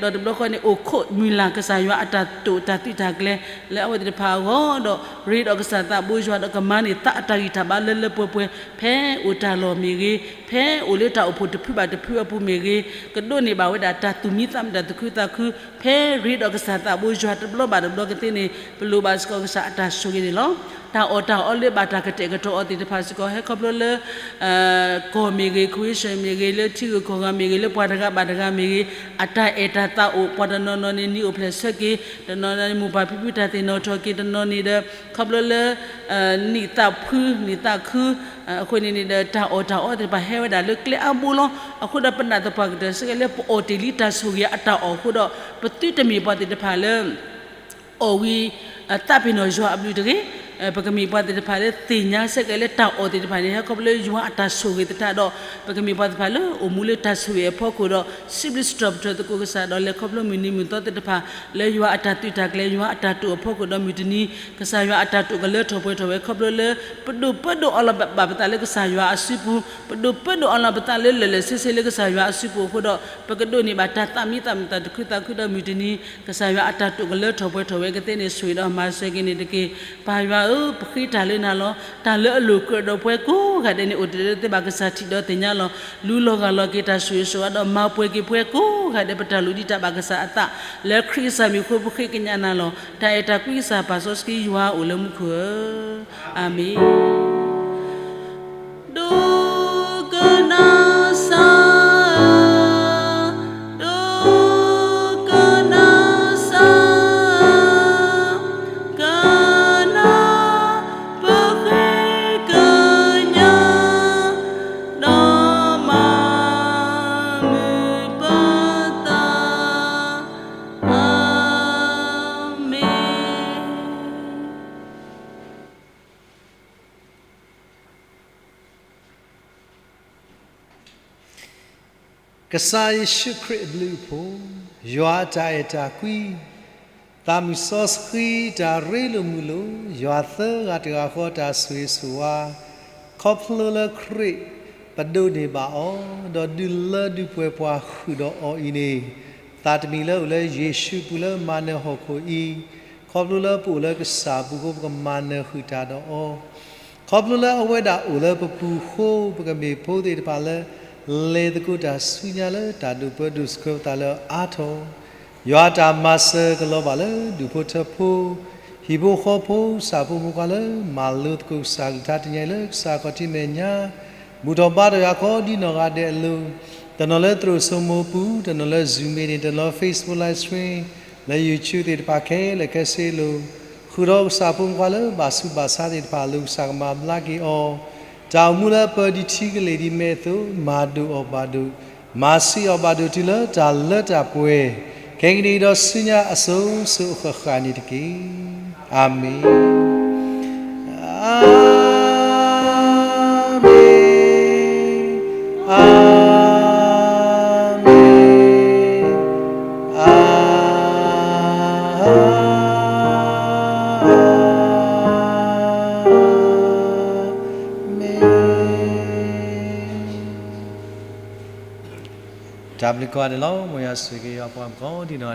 ဒီးတဘျီဃီန့ၣ် အိၣ်ခိးမုၢ်လၢ်ကစၢ်ယွၤအတၢ်တိာ်တၢ်သုးတၢ်ကျဲၤ လၢအဝဲသ့ၣ်တဖၣ်အဂီၢ်ဒီး ရ့ဒီးကစၢ်သးဘိယွၤဒီးကမၤန့ၢ်သးအတၢ်ဂံၢ်တၢ်ဘါလၢလၢပှဲၤပှဲၤ ဖဲအိၣ်တၢ်လီၢ်မ့ၢ်ဂ့ၤ, ဖဲအိၣ်လၢတၢ်အိၣ်ဖှိၣ်တဖုဘၣ်တဖုအပူၤမ့ၢ်ဂ့ၤ, ကဒိးန့ၢ်ဘၣ်ဝဲဒၣ်တၢ်သူၣ်မံသးမုာ်တၢ်သူၣ်ခုသးခု, ဖဲရ့ဒီးကစၢ်သးဘိယွၤတဘျီဘၣ်တဘျီကသ့န့ၣ် ပလိၣ်ဘၣ်စ့ၢ်ကီးကစၢ်အတၢ်ဆိၣ်ဂ့ၤန့ၣ်လီၤ. တၢ်အီၣ်တၢ်အီလၢဘၣ်တၢ်ကတဲာ်ကတီၤအီၤသ့ၣ်တဖၣ်စ့ၢ်ကီး ဟဲခီဖျိလၢ ကီၢ်မ့ၢ်ဂ့ၤ, ခဝ့ၡၢၣ်မ့ၢ်ဂ့ၤ, လၢထံဂုၤကီၢ်ဂၤမ့ၢ်ဂ့ၤ, လၢပှၤတဂၤဘၣ်တဂၤမ့ၢ်ဂ့ၤ, အတၢ်အဲၣ်တၢ်သးအိၣ် ပှၤတနီၤနီၤန့ၣ် နံၤအိၣ်ဖျဲၣ်ဆၢက့ၤ, တနီၤနီၤန့ၣ် မိၢ်ပၢ်ဖံဖုတၢ်သ့ၣ်နီၣ်ထီၣ်က့ၤ, တနီၤန့ၣ်ဒီး ခီဖျိလၢ နံၣ်သးဖု နံၣ်သးခု အဃိန့ၣ်န့ၣ်ဒီး တၢ်အီၣ်တၢ်အီသ့ၣ်တဖၣ်ဟဲဝဲဒၣ်လၢကျဲအါဘိလီၤ. အဃိဒီးပနာ်သပှၢ်ကတၢၢ်ဆၢက့ၤလၢပအီၣ်တ့ၢ်လံတၢ်ဆိၣ်ဂ့ၤအတၢ်အီၣ်အဃိဒီး ပသုတမ့ၢ်ပှၤသ့ၣ်တဖၣ်လၢ အီၣ်ဝံၤ သးပ့ၤနီၣ်ယွၤအဘျုးတဂ့ၤ, ပကမ့ၢ်ပှၤသ့ၣ်တဖၣ်လၢသ့ၣ်ညါဆဲးကဲးလၢတၢ်အီၣ်သ့ၣ်တဖၣ်န့ၣ် ဟဲခီဖျိလၢယွၤအတၢ်ဆိၣ်ဂ့ၤသတးဒီး ပကမ့ၢ်ပှၤသ့ၣ်တဖၣ်လၢအိၣ်မူလၢတၢ်ဆိၣ်ဂ့ၤအဖီခိၣ်ဒီး စံးဘျုးစံးထီၣ်ပတြၢၤသကိးကစၢ်ဒီး လဲၤခီဖျိမုၢ်နံၤမုၢ်သီသ့ၣ်တဖၣ် လၢယွၤအတၢ်သုးတၢ်ကျဲၤ ယွၤအတၢ်တိာ်အဖီခိၣ်ဒီး မုၢ်တနံၤ ကစၢ်ယွၤအတၢ်တိာ်ကလၢထီၣ်ပှဲၤထီၣ်ဝဲ ခီဖျိလၢ ပဒိၣ်ပၢဒိၣ်အီလီၤဘၣ်ပသးလၢကစၢ်ယွၤအစုပူၤ, ပဒိၣ်ပၢဒိၣ်အီလီၤပသးလၢလၢာ်လၢာ်ဆ့ဆ့လၢကစၢ်ယွၤအစုပူၤအဃိဒီး ပကဒိးန့ၢ်ဘၣ်တၢ်သးမံသးမုာ်သးတခုသးခုဒီး မုၢ်တနံၤ ကစၢ်ယွၤအတၢ်တိာ်ကလၢထီၣ်ပှဲၤထီၣ်ဝဲကသ့န့ၣ် ဆိၣ်ဂ့ၤဒီးမၤစၢၤက့ၤန့ၣ်တက့ၢ်. ပၢ်ယွၤဧၢ, ပဃ့တၢ်လၢနၤလီၤ. တၢ်လၢအလိၣ်ကြၢးဒီးပှၤကိးဂၤဒဲးန့ၣ် အိၣ်တ့ၢ်လၢသ့ဘၣ်ကစၢ်ထံးဒီးသ့ၣ်ညါလီၤ. လူလီၤဂာ်လီၤက့ၤတၢ်ဆိၣ်ဂ့ၤဆိၣ်ဝါဒီး မၤပှဲၤက့ၤပှၤကိးဂၤဒဲး ပတၢ်လိၣ်ဒံးတၢ်ဘၣ်ကစၢ်အသး, လၢခရံာ်ကစၢ်မံၤအဃိ ပဃ့ကညးနၤလီၤ. တၢ်အဲၣ်တၢ်ကွံကစၢ် ပၢ်စီဆှံယွၤအိၣ်လၢမူခိၣ်ဧၢ, အၤမ့ၣ်. ဒိကနၣ်စၢ်ဧၢ, ဒိကနၣ်စၢ်ဧၢ, ကနၣ်ပဃ့ကညး, ဒီးမၤမုာ်ပသး, အၤမ့ၣ်. ကစၢ်ယ့ၣ်ၡူးခရံာ်အဘျုးအဖှိၣ်, ယွၤအတၢ်အဲၣ်တၢ်ကွံ, သးမုၢ်စီဆှံတၢ်ရ့လိာ်မုာ်လိာ်, ယွၤသၢဂၤတဂၤဃီတၢ်ဆိၣ်ဂ့ၤဆိၣ်ဝါ, ခီဖျိလၢခရံာ်ပဒိးန့ၢ်ဘၣ်အီၤ, ဒီးဒုးလၢဒုးပှဲၤပှၤဃုာ်ဒီးအီၤအံၤန့ၣ်, သးတမံၤလၢအိၣ်လၢယ့ၣ်ၡူးပူၤလၢမၤနၢၤဟီၣ်ခိၣ်အံၤ, ခီဖျိလၢပအိၣ်လၢကစၢ်ပူၤအဃိ ပကမၤနၢၤဃုာ်တၢ်ဒီးအီၤ ခီဖျိလၢအဝဲဒၣ်အိၣ်လၢပပူၤအဃိ ပကမ့ၢ်ဖိသ့ၣ်တဖၣ်လၢ လဲၤသကိးတၢ်ဆူညါလၢတၢ်ဒိၣ်ပၢဒိၣ်စၢၤပသးလၢအါထီၣ်, ယွၤအတၢ်မၤစၢၤကလီၤဘၣ်လၢဒူၣ်ဖိထၢဖိ, ဟံၣ်ဖိဃီဖိ, ကစၢ်ဖိမုၣ်ခွါလၢမၤလိသကိးကစၢ်ကလုၢ်ကထါတနံၤအံၤလၢကစၢ်ခီၣ်ထံးမဲာ်ညါ, ဘူၣ်ထီၣ်ဘါထီၣ်ယွၤကိးဒ်နီၢ်ဂၤဒဲးအလိၤ, တနီၤလၢသရိာ်စိမိၤပူၤ, တနီၤလၢ Zoom meeting, တနီၤလၢ Facebook live stream, လၢ YouTube သ့ၣ်တဖၣ်ခဲလၢာ်ခဲဆ့အလိၤ, ဃုာ်ဒီးကစၢ်ဖိမုၣ်ခွါလၢဘၣ်ဆူးဘၣ်ဆါသ့ၣ်တဖၣ်အလိၤ ကစၢ်ကမၤဘျါက့ၤအီၤ, တၢ်အိၣ်မူလၢပၢၤဒံးထံကလ့ၢ်ဒံးမဲာ်အသိး မၤဒိၣ်အီၤဘၣ်ဒိၣ်, မၤဆံးအီၤဘၣ်ဒိၣ်တုၤလၢတၢ်လၢတၢ်ပှဲၤ, ခဲကနံၣ်အံၤဒီးဆူညါအစိၤစိၤအဃၣ်ဃၣ်န့ၣ်တက့ၢ်. အၤမ့ၣ်. အၤမ့ၣ်, အၤမ့ၣ်, အၤမ့ၣ်. တၢ်ဘျုးကိးဂၤဒဲးလီၤ. မ်ယွၤဆိၣ်ဂ့ၤက့ၤယွၤပှၤကိးဒ်နီၢ်